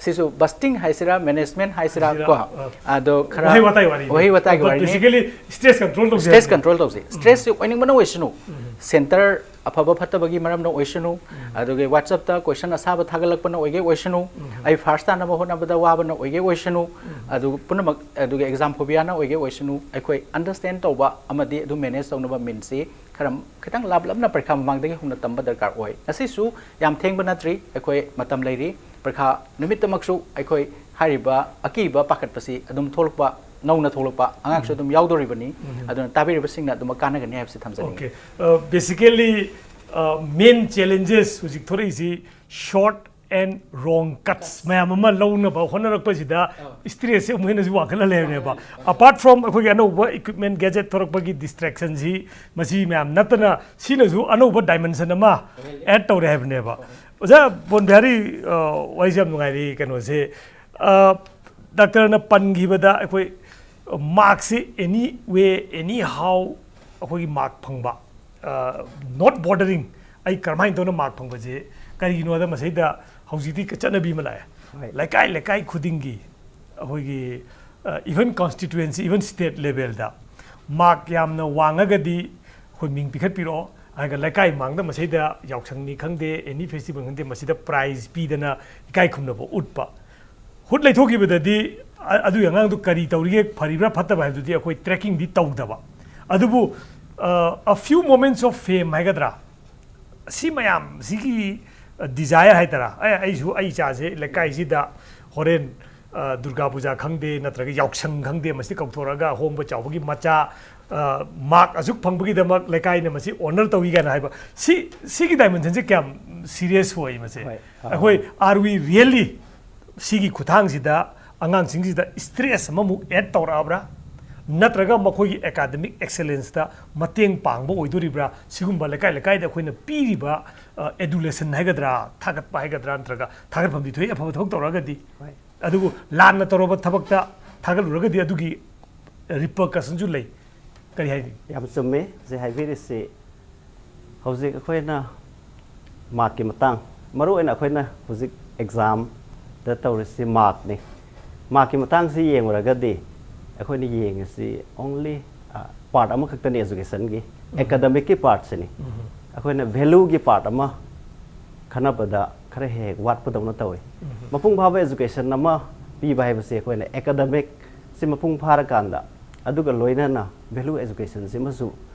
ꯁꯤꯁꯨ busting ꯍꯥꯏꯁꯤꯔꯥ, management ꯍꯥꯏꯁꯤꯔꯥ, ꯍꯥꯏꯁꯤꯔꯥ, ꯀꯣ, ꯑ, ꯑꯗꯣ ꯈꯔ ꯋꯥꯍꯩ ꯋꯥꯇꯥꯏ ꯋꯥꯔꯤꯅꯤ꯫ ꯋꯥꯍꯩ ꯋꯥꯇꯥꯏꯒꯤ But ꯋꯥꯔꯤꯅꯤ꯫ Basically stress control ꯇꯧꯁꯦ stress ꯍꯥꯏꯕꯅꯤ꯫ Control ꯇꯧꯁꯦ꯫ Stress ꯁꯤ ꯑꯣꯏꯅꯤꯡꯕꯅ ꯑꯣꯏꯁꯅꯨ꯫ Center ꯑꯐꯕ ꯐꯠꯇꯕꯒꯤ ꯃꯔꯝꯅ ꯑꯣꯏꯁꯅꯨ, ꯑꯗꯨꯒ WhatsApp-ꯇ question ꯑꯁꯥꯕ ꯊꯥꯒꯠꯂꯛꯄꯅ ꯑꯣꯏꯒꯦ ꯑꯣꯏꯁꯅꯨ, ꯑꯩ first ꯇꯥꯅꯕ ꯍꯣꯠꯅꯕꯗ ꯋꯥꯕꯅ ꯑꯣꯏꯒꯦ ꯑꯣꯏꯁꯅꯨ, ꯑꯗꯨ ꯄꯨꯝꯅꯃꯛ, ꯑꯗꯨꯒ exam phobiaꯅ ꯑꯣꯏꯒꯦ ꯑꯣꯏꯁꯅꯨ, ꯑꯩꯈꯣꯏ understand ꯇꯧꯕ ꯑꯃꯗꯤ ꯑꯗꯨ manage ꯇꯧꯅꯕ means-ꯁꯤ ꯈꯔ ꯈꯤꯇꯪ ꯂꯥꯞꯂꯞꯅ ꯄꯔꯤꯈꯥ ꯃꯃꯥꯡꯗꯒꯤ ꯍꯧꯅ ꯇꯝꯕ ꯗꯔꯀꯥꯔ ꯑꯣꯏ꯫ ꯉꯁꯤꯁꯨ ꯌꯥꯝ ꯊꯦꯡꯕ ꯅꯠꯇ꯭ꯔꯤ, ꯑꯩꯈꯣꯏ ꯃꯇꯝ ꯂꯩꯔꯤ꯫ ꯄꯔꯤꯈꯥ ꯅꯨꯃꯤꯠꯇꯃꯛꯁꯨ ꯑꯩꯈꯣꯏ ꯍꯥꯏꯔꯤꯕ ꯑꯀꯤꯕ ꯄꯥꯈꯠꯄꯁꯤ ꯑꯗꯨꯝ ꯊꯣꯛꯂꯛꯄ, ꯅꯧꯅ ꯊꯣꯛꯂꯛꯄ ꯑꯉꯥꯡꯁꯨ ꯑꯗꯨꯝ ꯌꯥꯎꯗꯣꯔꯤꯕꯅꯤ꯫ ꯑꯗꯨꯅ ꯇꯥꯕꯤꯔꯤꯕꯁꯤꯡꯅ ꯑꯗꯨꯃꯛ ꯀꯥꯟꯅꯒꯅꯤ ꯍꯥꯏꯕꯁꯤ ꯊꯝꯖꯅꯤꯡꯏ꯫ Okay. Uh, basically, uh, main challenges ꯍꯧꯖꯤꯛ ꯊꯣꯔꯛꯏꯁꯤ short and wrong cuts ꯃꯌꯥꯝ ꯑꯃ ꯂꯧꯅꯕ ꯍꯣꯠꯅꯔꯛꯄꯁꯤꯗ stress-ꯁꯦ ꯑꯃꯨꯛ ꯍꯦꯟꯅꯁꯨ ꯋꯥꯡꯈꯠꯍꯜꯂꯦ ꯍꯥꯏꯕꯅꯦꯕ꯫ Apart from ꯑꯩꯈꯣꯏꯒꯤ ꯑꯅꯧꯕ equipment gadget ꯊꯣꯔꯛꯄꯒꯤ distraction-ꯁꯤ, ꯃꯁꯤ ꯃꯌꯥꯝ ꯅꯠꯇꯅ ꯁꯤꯅꯁꯨ ꯑꯅꯧꯕ dimension ꯑꯃ add ꯇꯧꯔꯦ ꯍꯥꯏꯕꯅꯦꯕ꯫ ꯑꯣꯖꯥ ꯕꯣꯟ ꯕꯤꯍꯥꯔꯤ, ꯑ, ꯋꯥꯔꯤꯁꯦ ꯌꯥꯝ ꯅꯨꯡꯉꯥꯏꯔꯤ꯫ ꯀꯩꯅꯣꯁꯦ, ꯑ, ꯗꯥꯛꯇꯔꯅ ꯄꯟꯈꯤꯕꯗ ꯑꯩꯈꯣꯏ mark-ꯁꯤ any way, any how ꯑꯩꯈꯣꯏꯒꯤ mark ꯐꯪꯕ, ꯑ, not bothering, ꯑꯩ ꯀꯔꯝꯍꯥꯏꯅ ꯇꯧꯅ mark ꯐꯪꯕꯁꯦ ꯀꯔꯤꯒꯤꯅꯣꯗ ꯃꯁꯤꯗ ꯍꯧꯖꯤꯛꯇꯤ ꯆꯠꯅꯕꯤ ꯑꯃ ꯂꯥꯛꯑꯦ꯫ Right. ꯂꯩꯀꯥꯏ ꯂꯩꯀꯥꯏ ꯈꯨꯗꯤꯡꯒꯤ ꯑꯩꯈꯣꯏꯒꯤ, ꯑ, even constituency, even state level-ꯗ mark ꯌꯥꯝꯅ ꯋꯥꯡꯉꯒꯗꯤ ꯑꯩꯈꯣꯏ ꯃꯤꯡ ꯄꯤꯈꯠꯄꯤꯔꯛꯑꯣ ꯍꯥꯏꯔꯒ ꯂꯩꯀꯥꯏ ꯃꯥꯡꯗ ꯃꯁꯤꯗ ꯌꯥꯎꯁꯪꯅꯤ ꯈꯪꯗꯦ, any festival ꯈꯪꯗꯦ, ꯃꯁꯤꯗ prize ꯄꯤꯗꯅ ꯏꯀꯥꯏ ꯈꯨꯝꯅꯕ ꯎꯠꯄ꯫ ꯍꯨꯠ ꯂꯩꯊꯣꯛꯈꯤꯕꯗꯗꯤ ꯑ-, ꯑꯗꯨꯒꯤ ꯑꯉꯥꯡꯗꯨ ꯀꯔꯤ ꯇꯧꯔꯤꯒꯦ, ꯐꯔꯤꯕ꯭ꯔꯥ ꯐꯠꯇꯕ꯭ꯔꯥ ꯍꯥꯏꯕꯗꯨꯗꯤ ꯑꯩꯈꯣꯏ tracking-ꯗꯤ ꯇꯧꯗꯕ꯫ ꯑꯗꯨꯕꯨ, ꯑ, a few moments of fame ꯍꯥꯏꯒꯗ꯭ꯔꯥ, ꯁꯤ ꯃꯌꯥꯝꯁꯤꯒꯤ, ꯑ, desire ꯍꯥꯏꯇꯥꯔꯥ, ꯑꯦ, ꯑꯩꯁꯨ ꯑꯩ ꯏꯆꯥꯁꯦ ꯂꯩꯀꯥꯏꯁꯤꯗ ꯍꯣꯔꯦꯟ, ꯑ, ꯗꯨꯔꯒꯥ ꯄꯨꯖꯥ ꯈꯪꯗꯦ ꯅꯠꯇ꯭ꯔꯒ ꯌꯥꯎꯁꯪ ꯈꯪꯗꯦ, ꯃꯁꯤ ꯀꯧꯊꯣꯔꯛꯑꯒ ꯑꯍꯣꯡꯕ ꯆꯥꯎꯕꯒꯤ ꯃꯆꯥ, ꯑ, mark ꯑꯁꯨꯛ ꯐꯪꯕꯒꯤꯗꯃꯛ ꯂꯩꯀꯥꯏꯅ ꯃꯁꯤ honour ꯇꯧꯏ ꯀꯥꯏꯅ ꯍꯥꯏꯕ, ꯁꯤ, ꯁꯤꯒꯤ dimension-ꯁꯦ ꯀꯌꯥꯝ serious ꯑꯣꯏ ꯃꯁꯦ? ꯍꯣꯏ, ꯑ, ꯑꯩꯈꯣꯏ, are we really ꯁꯤꯒꯤ ꯈꯨꯠꯊꯥꯡꯁꯤꯗ ꯑꯉꯥꯡꯁꯤꯡꯁꯤꯗ stress ꯑꯃꯃꯨꯛ add ꯇꯧꯔꯛꯑꯕ꯭ꯔꯥ? ꯅꯠꯇ꯭ꯔꯒ ꯃꯈꯣꯏꯒꯤ academic excellence-ꯇ ꯃꯇꯦꯡ ꯄꯥꯡꯕ ꯑꯣꯏꯗꯣꯔꯤꯕ꯭ꯔꯥ? ꯁꯤꯒꯨꯝꯕ ꯂꯩꯀꯥꯏ ꯂꯩꯀꯥꯏꯗ ꯑꯩꯈꯣꯏꯅ ꯄꯤꯔꯤꯕ, ꯑ, adulation ꯍꯥꯏꯒꯗ꯭ꯔꯥ, ꯊꯥꯒꯠꯄ ꯍꯥꯏꯒꯗ꯭ꯔꯥ, ꯅꯠꯇ꯭ꯔꯒ ꯊꯥꯒꯠꯐꯝꯗꯤ ꯊꯣꯛꯏ ꯑꯐꯕ ꯊꯕꯛ ꯇꯧꯔꯒꯗꯤ꯫ ꯍꯣꯏ꯫ ꯑꯗꯨꯕꯨ ꯂꯥꯟꯅ ꯇꯧꯔꯕ ꯊꯕꯛꯇ ꯊꯥꯒꯠꯂꯨꯔꯒꯗꯤ ꯑꯗꯨꯒꯤ repercussion-ꯁꯨ ꯂꯩ꯫ ꯀꯔꯤ ꯍꯥꯏꯅꯤ? ꯌꯥꯝ ꯆꯨꯝꯃꯦ ꯍꯧꯖꯤꯛ ꯍꯥꯏꯕꯤꯔꯤꯁꯤ꯫ ꯍꯧꯖꯤꯛ ꯑꯩꯈꯣꯏꯅ mark-ꯀꯤ ꯃꯇꯥꯡ, ꯃꯔꯨ ꯑꯣꯏꯅ ꯑꯩꯈꯣꯏꯅ ꯍꯧꯖꯤꯛ exam-ꯗ ꯇꯧꯔꯤꯁꯤ mark-ꯅꯤ꯫ Mark-ꯀꯤ ꯃꯇꯥꯡꯁꯤ ꯌꯦꯡꯂꯨꯔꯒꯗꯤ ꯑꯩꯈꯣꯏꯅ ꯌꯦꯡꯉꯤꯁꯤ only, ꯑ, part ꯑꯃꯈꯛꯇꯅꯤ education-ꯒꯤ, academic-ꯀꯤ part-ꯁꯤꯅꯤ꯫ ꯑꯩꯈꯣꯏꯅ ꯚꯦꯂꯨꯒꯤ ꯄꯥꯔꯠ ꯑꯃ ꯈꯟꯅꯕꯗ ꯈꯔ ꯍꯦꯛ ꯍꯦꯛ ꯋꯥꯠꯄꯗꯧꯅ ꯇꯧꯏ꯫ ꯃꯄꯨꯡ ꯐꯥꯕ ꯑꯦꯖꯨꯀꯦꯁꯟ ꯑꯃ ꯄꯤꯕ ꯍꯥꯏꯕꯁꯦ ꯑꯩꯈꯣꯏꯅ ꯑꯦꯀꯥꯗꯃꯤꯛꯁꯤ ꯃꯄꯨꯡ ꯐꯥꯔꯀꯥꯟꯗ, ꯑꯗꯨꯒ ꯂꯣꯏꯅꯅ ꯚꯦꯂꯨ ꯑꯦꯖꯨꯀꯦꯁꯟꯁꯤꯃꯁꯨ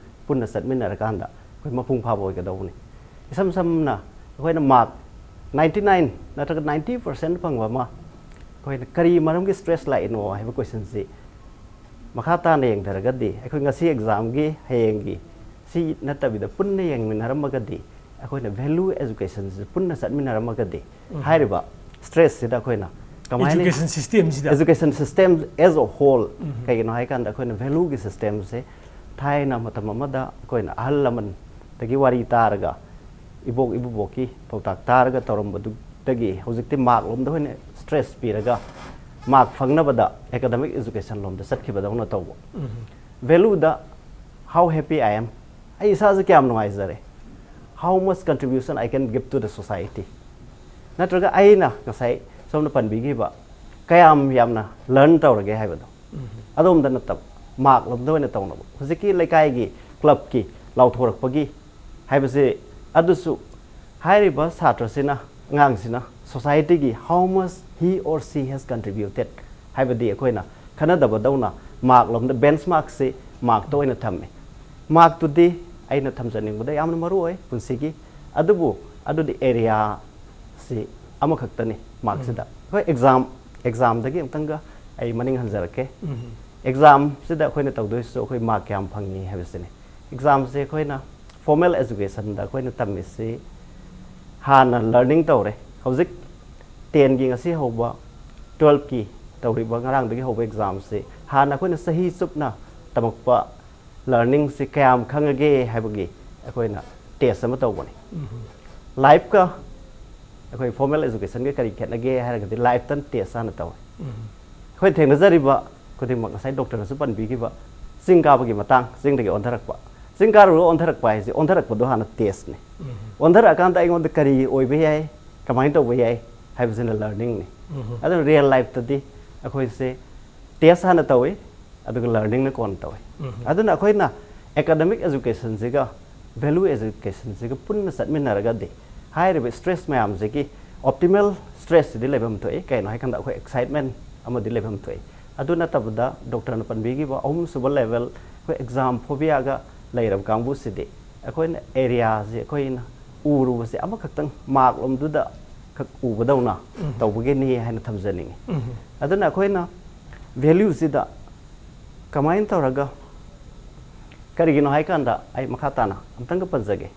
ꯄꯨꯟꯅ ꯆꯠꯃꯤꯟꯅꯔꯀꯥꯟꯗ ꯑꯩꯈꯣꯏ ꯃꯄꯨꯡ ꯐꯥꯕ ꯑꯣꯏꯒꯗꯧꯕꯅꯤ꯫ ꯏꯁꯝ ꯁꯝꯅ ꯑꯩꯈꯣꯏꯅ ꯃꯥꯔꯛ ꯅꯥꯏꯟꯇꯤ ꯅꯥꯏꯟ ꯅꯠꯇ꯭ꯔꯒ ꯅꯥꯏꯟꯇꯤ ꯄꯥꯔꯁꯦꯟ ꯐꯪꯕ ꯑꯃ ꯑꯩꯈꯣꯏꯅ ꯀꯔꯤ ꯃꯔꯝꯒꯤ ꯁ꯭ꯇ꯭ꯔꯦꯁ ꯂꯥꯛꯏꯅꯣ ꯍꯥꯏꯕ ꯀꯣꯏꯁꯟꯁꯤ ꯃꯈꯥ ꯇꯥꯅ ꯌꯦꯡꯊꯔꯒꯗꯤ, ꯑꯩꯈꯣꯏ ꯉꯁꯤ ꯑꯦꯛꯖꯥꯝꯒꯤ, ꯍꯌꯦꯡꯒꯤ, ꯁꯤ ꯅꯠꯇꯕꯤꯗ ꯄꯨꯟꯅ ꯌꯦꯡꯃꯤꯟꯅꯔꯝꯃꯒꯗꯤ, ꯑꯩꯈꯣꯏꯅ ꯚꯦꯂꯨ ꯑꯦꯖꯨꯀꯦꯁꯟꯁꯤ ꯄꯨꯟꯅ ꯆꯠꯃꯤꯟꯅꯔꯝꯃꯒꯗꯤ, ꯎꯝ꯫ ꯍꯥꯏꯔꯤꯕ ꯁ꯭ꯇ꯭ꯔꯦꯁꯁꯤꯗ ꯑꯩꯈꯣꯏꯅ ꯀꯃꯥꯏꯅ education system ꯁꯤꯗ? Education system as a whole, ꯎꯝ꯫ ꯀꯩꯒꯤꯅꯣ ꯍꯥꯏꯀꯥꯟꯗ ꯑꯩꯈꯣꯏꯅ ꯚꯦꯂꯨꯒꯤ ꯁꯤꯁꯇꯦꯝꯁꯦ ꯊꯥꯏꯅ ꯃꯇꯝ ꯑꯃꯗ ꯑꯩꯈꯣꯏꯅ ꯑꯍꯜ ꯂꯃꯟꯗꯒꯤ ꯋꯥꯔꯤ ꯇꯥꯔꯒ, ꯏꯕꯣꯛ ꯏꯄꯨꯕꯣꯛꯀꯤ ꯄꯥꯎꯇꯥꯛ ꯇꯥꯔꯒ ꯇꯧꯔꯝꯕꯗꯨꯗꯒꯤ ꯍꯧꯖꯤꯛꯇꯤ ꯃꯥꯔꯛ ꯂꯣꯝꯗ ꯑꯣꯏꯅ ꯁ꯭ꯇ꯭ꯔꯦꯁ ꯄꯤꯔꯒ ꯃꯥꯔꯛ ꯐꯪꯅꯕꯗ ꯑꯦꯀꯥꯗꯃꯤꯛ ꯑꯦꯖꯨꯀꯦꯁꯟ ꯂꯣꯝꯗ ꯆꯠꯈꯤꯕꯗꯧꯅ ꯇꯧꯕ꯫ ꯎꯝ꯫ ꯚꯦꯂꯨꯗ how happy I am, ꯑꯩ ꯏꯁꯥꯁꯦ ꯀꯌꯥꯝ ꯅꯨꯡꯉꯥꯏꯖꯔꯦ, how much contribution I can give to the society, ꯅꯠꯇ꯭ꯔꯒ ꯑꯩꯅ ꯉꯁꯥꯏ ꯁꯣꯝꯅ ꯄꯟꯕꯤꯈꯤꯕ ꯀꯌꯥꯝ ꯌꯥꯝꯅ ꯂꯔꯟ ꯇꯧꯔꯒꯦ ꯍꯥꯏꯕꯗꯣ, ꯎꯝ꯫ ꯑꯗꯣꯝꯗ ꯅꯠꯇꯕ, ꯃꯥꯔꯛ ꯂꯣꯝꯗ ꯑꯣꯏꯅ ꯇꯧꯅꯕ꯫ ꯍꯧꯖꯤꯛꯀꯤ ꯂꯩꯀꯥꯏꯒꯤ ꯀ꯭ꯂꯕꯀꯤ ꯂꯥꯎꯊꯣꯔꯛꯄꯒꯤ ꯍꯥꯏꯕꯁꯦ, ꯑꯗꯨꯁꯨ ꯍꯥꯏꯔꯤꯕ ꯁꯥꯇ꯭ꯔꯁꯤꯅ, ꯑꯉꯥꯡꯁꯤꯅ societyꯒꯤ how much he or she has contributed ꯍꯥꯏꯕꯗꯤ ꯑꯩꯈꯣꯏꯅ ꯈꯟꯅꯗꯕꯗꯧꯅ ꯃꯥꯔꯛ ꯂꯣꯝꯗ, ꯕꯦꯟꯆ ꯃꯥꯔꯛꯁꯤ ꯃꯥꯔꯛꯇ ꯑꯣꯏꯅ ꯊꯝꯃꯤ꯫ ꯃꯥꯔꯛꯇꯨꯗꯤ ꯑꯩꯅ ꯊꯝꯖꯅꯤꯡꯕꯗ ꯌꯥꯝꯅ ꯃꯔꯨ ꯑꯣꯏ ꯄꯨꯟꯁꯤꯒꯤ, ꯑꯗꯨꯕꯨ ꯑꯗꯨꯗꯤ ꯑꯦꯔꯤꯌꯥꯁꯤ ꯑꯃꯈꯛꯇꯅꯤ ꯃꯥꯔꯛꯁꯤꯗ꯫ ꯎꯝ꯫ ꯍꯣꯏ, ꯑꯦꯛꯖꯥꯝ, ꯑꯦꯛꯖꯥꯝꯗꯒꯤ ꯑꯃꯨꯛꯇꯪꯒ ꯑꯩ ꯃꯅꯤꯡ ꯍꯟꯖꯔꯛꯀꯦ꯫ ꯎꯝ꯫ ꯑꯦꯛꯖꯥꯝꯁꯤꯗ ꯑꯩꯈꯣꯏꯅ ꯇꯧꯗꯣꯏꯁꯤꯁꯨ ꯑꯩꯈꯣꯏ ꯃꯥꯔꯛ ꯀꯌꯥꯝ ꯐꯪꯉꯤ ꯍꯥꯏꯕꯁꯤꯅꯤ꯫ ꯑꯦꯛꯖꯥꯝꯁꯦ ꯑꯩꯈꯣꯏꯅ ꯐꯣꯔꯃꯦꯜ ꯑꯦꯖꯨꯀꯦꯁꯟꯗ ꯑꯩꯈꯣꯏꯅ ꯇꯝꯃꯤꯁꯤ ꯍꯥꯟꯅ ꯂꯔꯅꯤꯡ ꯇꯧꯔꯦ꯫ ꯍꯧꯖꯤꯛ ꯇꯦꯟꯒꯤ ꯉꯁꯤ ꯍꯧꯕ, ꯇꯨꯋꯦꯜꯐꯀꯤ ꯇꯧꯔꯤꯕ ꯉꯔꯥꯡꯗꯒꯤ ꯍꯧꯕ ꯑꯦꯛꯖꯥꯝꯁꯤ ꯍꯥꯟꯅ ꯑꯩꯈꯣꯏꯅ ꯆꯍꯤ ꯆꯨꯞꯅ ꯇꯝꯃꯛꯄ ꯂꯔꯅꯤꯡꯁꯤ ꯀꯌꯥꯝ ꯈꯪꯉꯒꯦ ꯍꯥꯏꯕꯒꯤ ꯑꯩꯈꯣꯏꯅ ꯇꯦꯁ ꯑꯃ ꯇꯧꯕꯅꯤ꯫ ꯎꯝ꯫ ꯂꯥꯏꯐꯀ ꯑꯩꯈꯣꯏ ꯐꯣꯔꯃꯦꯜ ꯑꯦꯖꯨꯀꯦꯁꯟꯒ ꯀꯔꯤ ꯈꯦꯠꯅꯒꯦ ꯍꯥꯏꯔꯒꯗꯤ, ꯂꯥꯏꯐꯇ ꯇꯦꯁ ꯍꯥꯟꯅ ꯇꯧꯋꯤ꯫ ꯎꯝ꯫ ꯑꯩꯈꯣꯏ ꯊꯦꯡꯅꯖꯔꯤꯕ ꯈꯨꯗꯤꯡꯃꯛ, ꯉꯁꯥꯏ ꯗꯣꯛꯇꯔꯅꯁꯨ ꯄꯟꯕꯤꯈꯤꯕ ꯆꯤꯡ ꯀꯥꯕꯒꯤ ꯃꯇꯥꯡ, ꯆꯤꯡꯗꯒꯤ ꯑꯣꯟꯊꯔꯛꯄ꯫ ꯆꯤꯡ ꯀꯥꯔꯨꯔꯒ ꯑꯣꯟꯊꯔꯛꯄ ꯍꯥꯏꯁꯦ, ꯑꯣꯟꯊꯔꯛꯄꯗꯣ ꯍꯥꯟꯅ ꯇꯦꯁꯅꯦ꯫ ꯎꯝ꯫ ꯑꯣꯟꯊꯔꯛꯑꯀꯥꯟꯗ ꯑꯩꯉꯣꯟꯗ ꯀꯔꯤ ꯑꯣꯏꯕ ꯌꯥꯏ, ꯀꯃꯥꯏꯅ ꯇꯧꯕ ꯌꯥꯏ ꯍꯥꯏꯕꯁꯤꯅ ꯂꯔꯅꯤꯡꯅꯤ꯫ ꯎꯝ꯫ ꯑꯗꯨꯅ ꯔꯤꯌꯦꯜ ꯂꯥꯏꯐꯇꯗꯤ ꯑꯩꯈꯣꯏꯁꯦ ꯇꯦꯁ ꯍꯥꯟꯅ ꯇꯧꯏ, ꯑꯗꯨꯒ ꯂꯔꯅꯤꯡꯅ ꯀꯣꯟꯅ ꯇꯧꯏ꯫ ꯎꯝ꯫ ꯑꯗꯨꯅ ꯑꯩꯈꯣꯏꯅ ꯑꯦꯀꯥꯗꯃꯤꯛ ꯑꯦꯖꯨꯀꯦꯁꯟꯁꯤꯒ ꯚꯦꯂꯨ ꯑꯦꯖꯨꯀꯦꯁꯟꯁꯤꯒ ꯄꯨꯟꯅ ꯆꯠꯃꯤꯟꯅꯔꯒꯗꯤ ꯍꯥꯏꯔꯤꯕ ꯁ꯭ꯇ꯭ꯔꯦꯁ ꯃꯌꯥꯝꯁꯤꯒꯤ ꯑꯣꯞꯇꯤꯃꯦꯜ ꯁ꯭ꯇ꯭ꯔꯦꯁꯁꯤꯗꯤ ꯂꯩꯐꯝ ꯊꯣꯛꯏ꯫ ꯀꯩꯅꯣ ꯍꯥꯏꯀꯥꯟꯗ ꯑꯩꯈꯣꯏ ꯑꯦꯛꯁꯥꯏꯠꯃꯦꯟ ꯑꯃꯗꯤ ꯂꯩꯐꯝ ꯊꯣꯛꯏ꯫ ꯑꯗꯨ ꯅꯠꯇꯕꯗ ꯗꯣꯛꯇꯔꯅ ꯄꯟꯕꯤꯈꯤꯕ ꯑꯍꯨꯝꯁꯨꯕ ꯂꯦꯚꯦꯜ, ꯑꯩꯈꯣꯏ ꯑꯦꯛꯖꯥꯝ ꯐꯣꯕꯤꯌꯥꯒ ꯂꯩꯔꯕ ꯀꯥꯡꯕꯨꯁꯤꯗꯤ ꯑꯩꯈꯣꯏꯅ ꯑꯦꯔꯤꯌꯥꯁꯤ ꯑꯩꯈꯣꯏꯅ ꯎꯔꯨꯕꯁꯦ ꯑꯃꯈꯛꯇꯪ ꯃꯥꯔꯛ ꯂꯣꯝꯗꯨꯗ ꯈꯛ ꯎꯕꯗꯧꯅ ꯇꯧꯕꯒꯤꯅꯤ ꯍꯥꯏꯅ ꯊꯝꯖꯅꯤꯡꯉꯤ꯫ ꯑꯗꯨꯅ ꯑꯩꯈꯣꯏꯅ ꯚꯦꯂ꯭ꯌꯨꯁꯤꯗ ꯀꯃꯥꯏꯅ ꯇꯧꯔꯒ, ꯀꯔꯤꯒꯤꯅꯣ ꯍꯥꯏꯀꯥꯟꯗ ꯑꯩ ꯃꯈꯥ ꯇꯥꯅ ꯑꯝꯇꯪꯒ ꯄꯟꯖꯒꯦ꯫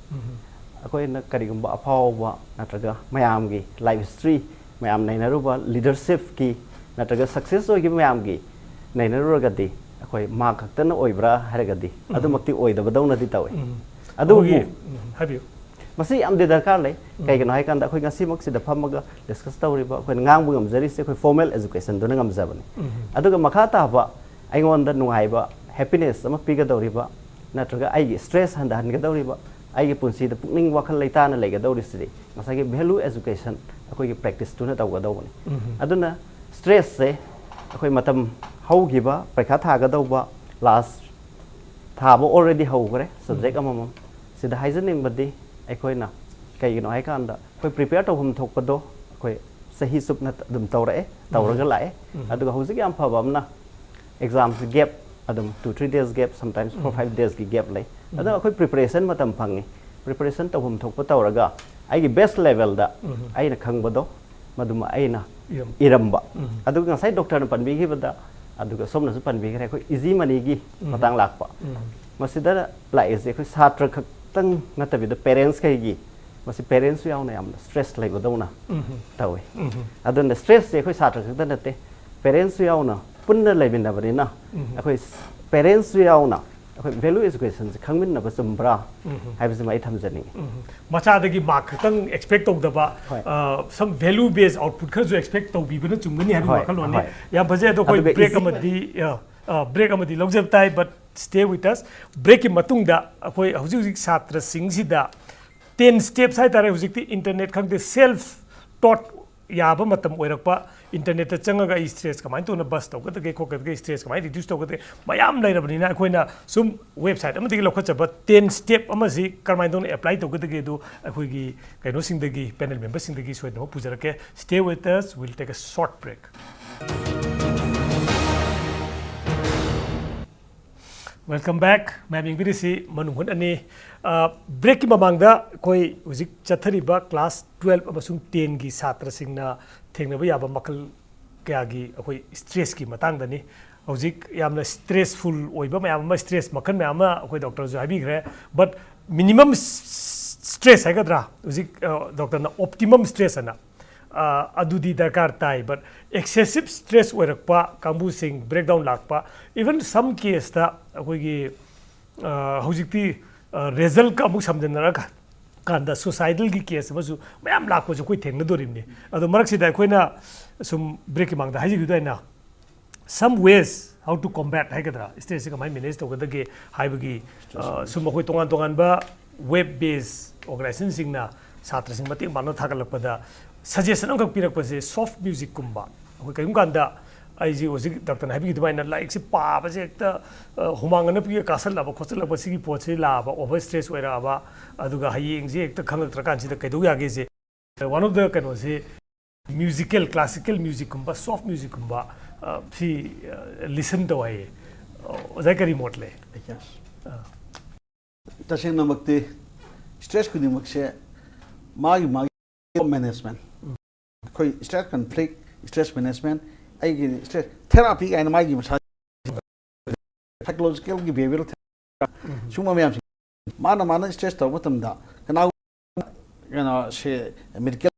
ꯑꯩꯈꯣꯏꯅ ꯀꯔꯤꯒꯨꯝꯕ ꯑꯐꯥꯎꯕ ꯅꯠꯇ꯭ꯔꯒ ꯃꯌꯥꯝꯒꯤ ꯂꯥꯏꯐ ꯍꯤꯁꯇ꯭ꯔꯤ, ꯃꯌꯥꯝ ꯅꯩꯅꯔꯨꯕ ꯂꯤꯗꯔꯁꯤꯞꯀꯤ ꯅꯠꯇ꯭ꯔꯒ ꯁꯛꯁꯦꯁ ꯑꯣꯏꯈꯤꯕ ꯃꯌꯥꯝꯒꯤ ꯅꯩꯅꯔꯨꯔꯒꯗꯤ ꯑꯩꯈꯣꯏ ꯃꯥꯔꯛ ꯈꯛꯇꯅ ꯑꯣꯏꯕ꯭ꯔꯥ ꯍꯥꯏꯔꯒꯗꯤ ꯑꯗꯨꯃꯛꯇꯤ ꯑꯣꯏꯗꯕꯗꯧꯅꯗꯤ ꯇꯧꯏ꯫ ꯑꯗꯨꯕꯨ ꯑꯩꯈꯣꯏꯒꯤ, ꯎꯝ, ꯍꯥꯏꯕꯤꯌꯨ꯫ ꯃꯁꯤ ꯌꯥꯝ ꯗꯔꯀꯥꯔ ꯂꯩ꯫ ꯀꯩꯒꯤꯅꯣ ꯍꯥꯏꯀꯥꯟꯗ ꯑꯩꯈꯣꯏ ꯉꯁꯤꯃꯛꯁꯤꯗ ꯐꯝꯃꯒ ꯗꯤꯁꯀꯁ ꯇꯧꯔꯤꯕ, ꯑꯩꯈꯣꯏꯅ ꯉꯥꯡꯕ ꯉꯝꯖꯔꯤꯁꯦ ꯑꯩꯈꯣꯏ ꯐꯣꯔꯃꯦꯜ ꯑꯦꯖꯨꯀꯦꯁꯟꯗꯨꯅ ꯉꯝꯖꯕꯅꯤ꯫ ꯑꯗꯨꯒ ꯃꯈꯥ ꯇꯥꯕ ꯑꯩꯉꯣꯟꯗ ꯅꯨꯡꯉꯥꯏꯕ, ꯍꯦꯄꯤꯅꯦꯁ ꯑꯃ ꯄꯤꯒꯗꯧꯔꯤꯕ ꯅꯠꯇ꯭ꯔꯒ ꯑꯩꯒꯤ ꯁ꯭ꯇ꯭ꯔꯦꯁ ꯍꯟꯊꯍꯟꯒꯗꯧꯔꯤꯕ, ꯑꯩꯒꯤ ꯄꯨꯟꯁꯤꯗ ꯄꯨꯛꯅꯤꯡ ꯋꯥꯈꯜ ꯂꯩꯇꯥꯅ ꯂꯩꯒꯗꯧꯔꯤꯁꯤꯗꯤ ꯉꯁꯥꯏꯒꯤ ꯚꯦꯂꯨ ꯑꯦꯖꯨꯀꯦꯁꯟ ꯑꯩꯈꯣꯏꯒꯤ ꯄ꯭ꯔꯦꯛꯇꯤꯁꯇꯨꯅ ꯇꯧꯒꯗꯧꯕꯅꯤ꯫ ꯑꯗꯨꯅ ꯁ꯭ꯇ꯭ꯔꯦꯁꯁꯦ ꯑꯩꯈꯣꯏ ꯃꯇꯝ ꯍꯧꯈꯤꯕ, ꯄꯩꯈꯥ ꯊꯥꯒꯗꯧꯕ, ꯂꯥꯁ ꯊꯥꯕ ꯑꯣꯜꯔꯦꯗꯤ ꯍꯧꯈ꯭ꯔꯦ ꯁꯕꯖꯦꯛ ꯑꯃꯃꯝ꯫ ꯁꯤꯗ ꯍꯥꯏꯖꯅꯤꯡꯕꯗꯤ ꯑꯩꯈꯣꯏꯅ ꯀꯩꯒꯤꯅꯣ ꯍꯥꯏꯀꯥꯟꯗ ꯑꯩꯈꯣꯏ ꯄ꯭ꯔꯤꯄꯦꯌꯔ ꯇꯧꯐꯝ ꯊꯣꯛꯄꯗꯣ ꯑꯩꯈꯣꯏ ꯆꯍꯤ ꯆꯨꯞꯅ ꯑꯗꯨꯝ ꯇꯧꯔꯛꯑꯦ, ꯇꯧꯔꯒ ꯂꯥꯛꯑꯦ꯫ ꯑꯗꯨꯒ ꯍꯧꯖꯤꯛ ꯌꯥꯝ ꯐꯕ ꯑꯃꯅ ꯑꯦꯛꯖꯥꯝꯁꯤ ꯒꯦꯞ ꯑꯗꯨꯝ two three days gap, sometimes four five days ꯒꯤ ꯒꯦꯞ ꯂꯩ꯫ ꯑꯗꯣ ꯑꯩꯈꯣꯏ ꯄ꯭ꯔꯤꯄꯦꯔꯦꯁꯟ ꯃꯇꯝ ꯐꯪꯉꯤ꯫ ꯄ꯭ꯔꯤꯄꯦꯔꯦꯁꯟ ꯇꯧꯐꯝ ꯊꯣꯛꯄ ꯇꯧꯔꯒ ꯑꯩꯒꯤ ꯕꯦꯁ ꯂꯦꯚꯦꯜꯗ ꯑꯩꯅ ꯈꯪꯕꯗꯣ ꯃꯗꯨꯃ ꯑꯩꯅ ꯏꯔꯝꯕ꯫ ꯏꯔꯝꯕ꯫ ꯑꯗꯨꯒ ꯉꯁꯥꯏ ꯗꯣꯛꯇꯔꯅ ꯄꯟꯕꯤꯈꯤꯕꯗ, ꯑꯗꯨꯒ ꯁꯣꯝꯅꯁꯨ ꯄꯟꯕꯤꯈ꯭ꯔꯦ, ꯑꯩꯈꯣꯏ ꯏꯖꯤ ꯃꯅꯤꯒꯤ ꯃꯇꯥꯡ ꯂꯥꯛꯄ꯫ ꯃꯁꯤꯗ ꯂꯥꯛꯏꯁꯦ ꯑꯩꯈꯣꯏ ꯁꯥꯇ꯭ꯔ ꯈꯛꯇꯪ ꯅꯠꯇꯕꯤꯗ ꯄꯦꯔꯦꯟꯁꯈꯩꯒꯤ, ꯃꯁꯤ ꯄꯦꯔꯦꯟꯁꯁꯨ ꯌꯥꯎꯅ ꯌꯥꯝꯅ ꯁ꯭ꯇ꯭ꯔꯦꯁ ꯂꯩꯕꯗꯧꯅ ꯇꯧꯋꯤ꯫ ꯑꯗꯨꯅ ꯁ꯭ꯇ꯭ꯔꯦꯁꯁꯦ ꯑꯩꯈꯣꯏ ꯁꯥꯇ꯭ꯔ ꯈꯛꯇ ꯅꯠꯇꯦ, ꯄꯦꯔꯦꯟꯁꯁꯨ ꯌꯥꯎꯅ ꯄꯨꯟꯅ ꯂꯩꯃꯤꯟꯅꯕꯅꯤꯅ ꯑꯩꯈꯣꯏ ꯄꯦꯔꯦꯟꯁꯁꯨ ꯌꯥꯎꯅ ꯑꯩꯈꯣꯏ ꯚꯦꯂꯨ ꯑꯦꯖꯨꯀꯦꯁꯟꯁꯦ ꯈꯪꯃꯤꯟꯅꯕ ꯆꯨꯝꯕ꯭ꯔꯥ ꯍꯥꯏꯕꯁꯤꯃ ꯑꯩ ꯊꯝꯖꯅꯤꯡꯉꯤ꯫ ꯃꯆꯥꯗꯒꯤ ꯃꯥꯔꯛ ꯈꯛꯇꯪ ꯑꯦꯛꯁꯄꯦꯛ ꯇꯧꯗꯕ, ꯍꯣꯏ꯫ ꯁꯝ ꯚꯦꯂꯨ ꯕꯦꯁ ꯑꯥꯎꯠꯄꯨꯠ ꯈꯔꯁꯨ ꯑꯦꯛꯁꯄꯦꯛ ꯇꯧꯕꯤꯕꯅ ꯆꯨꯝꯒꯅꯤ ꯍꯥꯏꯕꯒꯤ ꯍꯣꯏ, ꯋꯥꯈꯜꯂꯣꯟꯅꯤ꯫ ꯍꯣꯏ꯫ ꯌꯥꯝ ꯐꯖꯩ꯫ ꯑꯗꯣ ꯑꯩꯈꯣꯏ ꯑꯗꯨꯒ ꯕ꯭ꯔꯦꯛ ꯏꯖꯤ- ꯑꯃꯗꯤ, ꯕ꯭ꯔꯦꯛ ꯑꯃꯗꯤ ꯂꯧꯖꯕ ꯇꯥꯏ, but stay with us꯫ ꯕ꯭ꯔꯦꯛꯀꯤ ꯃꯇꯨꯡꯗ ꯑꯩꯈꯣꯏ ꯍꯧꯖꯤꯛ ꯍꯧꯖꯤꯛ ꯁꯥꯇ꯭ꯔꯁꯤꯡꯁꯤꯗ ꯇꯦꯟ ꯁ꯭ꯇꯦꯞꯁ ꯍꯥꯏꯇꯥꯔꯦ, ꯍꯧꯖꯤꯛꯇꯤ ꯏꯟꯇꯔꯅꯦꯠ ꯈꯪꯗꯦ, ꯁꯦꯜꯐ ꯇꯣꯠ ꯌꯥꯕ ꯃꯇꯝ ꯑꯣꯏꯔꯛꯄ, ꯏꯟꯇꯔꯅꯦꯠꯇ ꯆꯪꯉꯒ ꯑꯩ ꯁ꯭ꯇ꯭ꯔꯦꯁ ꯀꯃꯥꯏꯅ ꯇꯧꯅ ꯕꯁ ꯇꯧꯒꯗꯒꯦ, ꯈꯣꯠꯀꯗꯒꯦ, ꯁ꯭ꯇ꯭ꯔꯦꯁ ꯀꯃꯥꯏꯅ ꯔꯤꯗ꯭ꯌꯨꯁ ꯇꯧꯒꯗꯒꯦ, ꯃꯌꯥꯝ ꯂꯩꯔꯕꯅꯤꯅ, ꯑꯩꯈꯣꯏꯅ ꯁꯨꯝ ꯋꯦꯕꯁꯥꯏꯠ ꯑꯃꯗꯒꯤ ꯂꯧꯈꯠꯆꯕ ꯇꯦꯟ ꯁ꯭ꯇꯦꯞ ꯑꯃꯁꯤ ꯀꯔꯝꯍꯥꯏꯅ ꯇꯧꯅ ꯑꯦꯄ꯭ꯂꯥꯏ ꯇꯧꯒꯗꯒꯦ ꯑꯗꯨ ꯑꯩꯈꯣꯏꯒꯤ ꯀꯩꯅꯣꯁꯤꯡꯗꯒꯤ, panel ꯃꯦꯝꯕꯔꯁꯤꯡꯗꯒꯤ ꯁꯣꯏꯗꯅꯃꯛ ꯄꯨꯖꯔꯛꯀꯦ꯫ Stay with us, we'll take a short break. Welcome back. ꯃꯌꯥꯝ ꯌꯦꯡꯕꯤꯔꯤꯁꯤ ꯃꯅꯨꯡ ꯍꯨꯠ ꯑꯅꯤ꯫ ꯕ꯭ꯔꯦꯛꯀꯤ ꯃꯃꯥꯡꯗ ꯑꯩꯈꯣꯏ ꯍꯧꯖꯤꯛ ꯆꯠꯊꯔꯤꯕ ꯀ꯭ꯂꯥꯁ ꯇꯨꯋꯦꯜꯞ ꯑꯃꯁꯨꯡ ꯇꯦꯟꯒꯤ ꯁꯥꯇ꯭ꯔꯁꯤꯡꯅ ꯊꯦꯡꯅꯕ ꯌꯥꯕ ꯃꯈꯜ ꯀꯌꯥꯒꯤ ꯑꯩꯈꯣꯏ ꯁ꯭ꯇ꯭ꯔꯦꯁꯀꯤ ꯃꯇꯥꯡꯗꯅꯤ꯫ ꯍꯧꯖꯤꯛ ꯌꯥꯝꯅ ꯁ꯭ꯇ꯭ꯔꯦꯁꯐꯨꯜ ꯑꯣꯏꯕ ꯃꯌꯥꯝ ꯑꯃ, ꯁ꯭ꯇ꯭ꯔꯦꯁ ꯃꯈꯜ ꯃꯌꯥꯝ ꯑꯃ ꯑꯩꯈꯣꯏ ꯗꯣꯛꯇꯔꯁꯨ ꯍꯥꯏꯕꯤꯈ꯭ꯔꯦ꯫ But minimum stress ꯍꯥꯏꯒꯗ꯭ꯔꯥ, ꯍꯧꯖꯤꯛ ꯗꯣꯛꯇꯔꯅ ꯑꯣꯞꯇꯤꯃꯝ ꯁ꯭ꯇ꯭ꯔꯦꯁ ꯑꯅ, ꯑꯗꯨꯗꯤ ꯗꯔꯀꯥꯔ ꯇꯥꯏ꯫ But excessive stress ꯑꯣꯏꯔꯛꯄ ꯀꯥꯡꯕꯨꯁꯤꯡ, ꯕ꯭ꯔꯦꯛꯗꯥꯎꯟ ꯂꯥꯛꯄ, even some caseꯇ ꯑꯩꯈꯣꯏꯒꯤ ꯍꯧꯖꯤꯛꯇꯤ ꯔꯤꯖꯜꯀ ꯑꯃꯨꯛ ꯁꯝꯖꯟꯅꯔꯒ ꯀꯥꯟꯗ ꯁꯨꯁꯥꯏꯗꯦꯜꯒꯤ ꯀꯦꯁ ꯑꯃꯁꯨ ꯃꯌꯥꯝ ꯂꯥꯛꯄꯁꯨ ꯑꯩꯈꯣꯏ ꯊꯦꯡꯅꯗꯣꯔꯤꯕꯅꯤ꯫ ꯑꯗꯣ ꯃꯔꯛꯁꯤꯗ ꯑꯩꯈꯣꯏꯅ ꯁꯨꯝ ꯕ꯭ꯔꯦꯛꯀꯤ ꯃꯥꯡꯗ ꯍꯥꯏꯖꯈꯤꯕꯗꯨ ꯑꯩꯅ some ways how to combat ꯍꯥꯏꯒꯗ꯭ꯔꯥ, ꯁ꯭ꯇ꯭ꯔꯦꯁꯁꯦ ꯀꯃꯥꯏꯅ ꯃꯦꯅꯦꯖ ꯇꯧꯒꯗꯒꯦ ꯍꯥꯏꯕꯒꯤ ꯁꯨꯝ ꯑꯩꯈꯣꯏ ꯇꯣꯉꯥꯟ ꯇꯣꯉꯥꯟꯕ ꯋꯦꯕ ꯕꯦꯁ ꯑꯣꯔꯒꯅꯥꯏꯖꯦꯁꯟꯁꯤꯡꯅ ꯁꯥꯇ꯭ꯔꯁꯤꯡ ꯃꯇꯦꯡ ꯄꯥꯡꯅꯕ ꯊꯥꯒꯠꯂꯛꯄꯗ ꯁꯖꯦꯁꯟ ꯑꯃꯈꯛ ꯄꯤꯔꯛꯄꯁꯦ, ꯁꯣꯐ ꯃ꯭ꯌꯨꯖꯤꯛꯀꯨꯝꯕ꯫ ꯑꯩꯈꯣꯏ ꯀꯔꯤꯒꯨꯝꯕ ꯀꯥꯟꯗ ꯑꯩꯁꯦ ꯍꯧꯖꯤꯛ ꯗꯥꯛꯇꯔꯅ ꯍꯥꯏꯕꯤꯈꯤꯕ ꯑꯗꯨꯃꯥꯏꯅ ꯂꯥꯏꯔꯤꯛꯁꯦ ꯄꯥꯕꯁꯦ ꯍꯦꯛꯇ ꯍꯨꯃꯥꯡ ꯑꯅꯞꯄꯤꯒ ꯀꯥꯁꯜꯂꯛꯑꯕ ꯈꯣꯠꯆꯜꯂꯛꯄ, ꯁꯤꯒꯤ ꯄꯣꯠꯁꯤ ꯂꯥꯛꯑꯕ, ꯑꯣꯚꯔ ꯁ꯭ꯇ꯭ꯔꯦꯁ ꯑꯣꯏꯔꯛꯑꯕ, ꯑꯗꯨꯒ ꯍꯌꯦꯡꯁꯦ ꯍꯦꯛꯇ ꯈꯪꯉꯛꯇ꯭ꯔꯀꯥꯟꯁꯤꯗ ꯀꯩꯗꯧ ꯌꯥꯒꯦꯁꯦ꯫ One of the ꯀꯩꯅꯣꯁꯤ ꯃ꯭ꯌꯨꯖꯤꯀꯦꯜ, ꯀ꯭ꯂꯥꯁꯤꯀꯦꯜ ꯃ꯭ꯌꯨꯖꯤꯛꯀꯨꯝꯕ, ꯁꯣꯐ ꯃ꯭ꯌꯨꯖꯤꯛꯀꯨꯝꯕ ꯁꯤ ꯂꯤꯁꯟ ꯇꯧ ꯍꯥꯏꯌꯦ꯫ ꯑꯣꯖꯥ ꯀꯔꯤ ꯃꯣꯠ ꯂꯩ? Yes. ꯇꯁꯦꯡꯅꯃꯛꯇꯤ ꯁ꯭ꯇ꯭ꯔꯦꯁ ꯈꯨꯗꯤꯡꯃꯛꯁꯦ ꯃꯥꯒꯤ ꯃꯥꯒꯤ ꯃꯦꯅꯦꯖꯃꯦꯟ, ꯑꯩꯈꯣꯏ ꯁ꯭ꯇ꯭ꯔꯦꯁ ꯀꯟꯐ꯭ꯂꯤꯛ, ꯁ꯭ꯇ꯭ꯔꯦꯁ ꯃꯦꯅꯦꯖꯃꯦꯟ, ꯑꯩꯒꯤ ꯁ꯭ꯇ꯭ꯔꯦꯁ ꯊꯦꯔꯥꯄꯤ ꯀꯥꯏꯅ ꯃꯥꯒꯤ ꯃꯁꯥ ꯁꯥꯏꯀꯣꯂꯣꯖꯤꯀꯦꯜꯒꯤ ꯕꯤꯍꯦꯕꯤꯌꯔ ꯁꯤꯒꯨꯝꯕ ꯃꯌꯥꯝꯁꯦ ꯃꯥꯅ ꯃꯥꯅ ꯁ꯭ꯇ꯭ꯔꯦꯁ ꯇꯧꯔꯛꯄ ꯃꯇꯝꯗ ꯀꯅꯥꯒꯨꯝꯕ ꯀꯩꯅꯣꯁꯦ ꯃꯦꯗꯤꯀꯦꯜ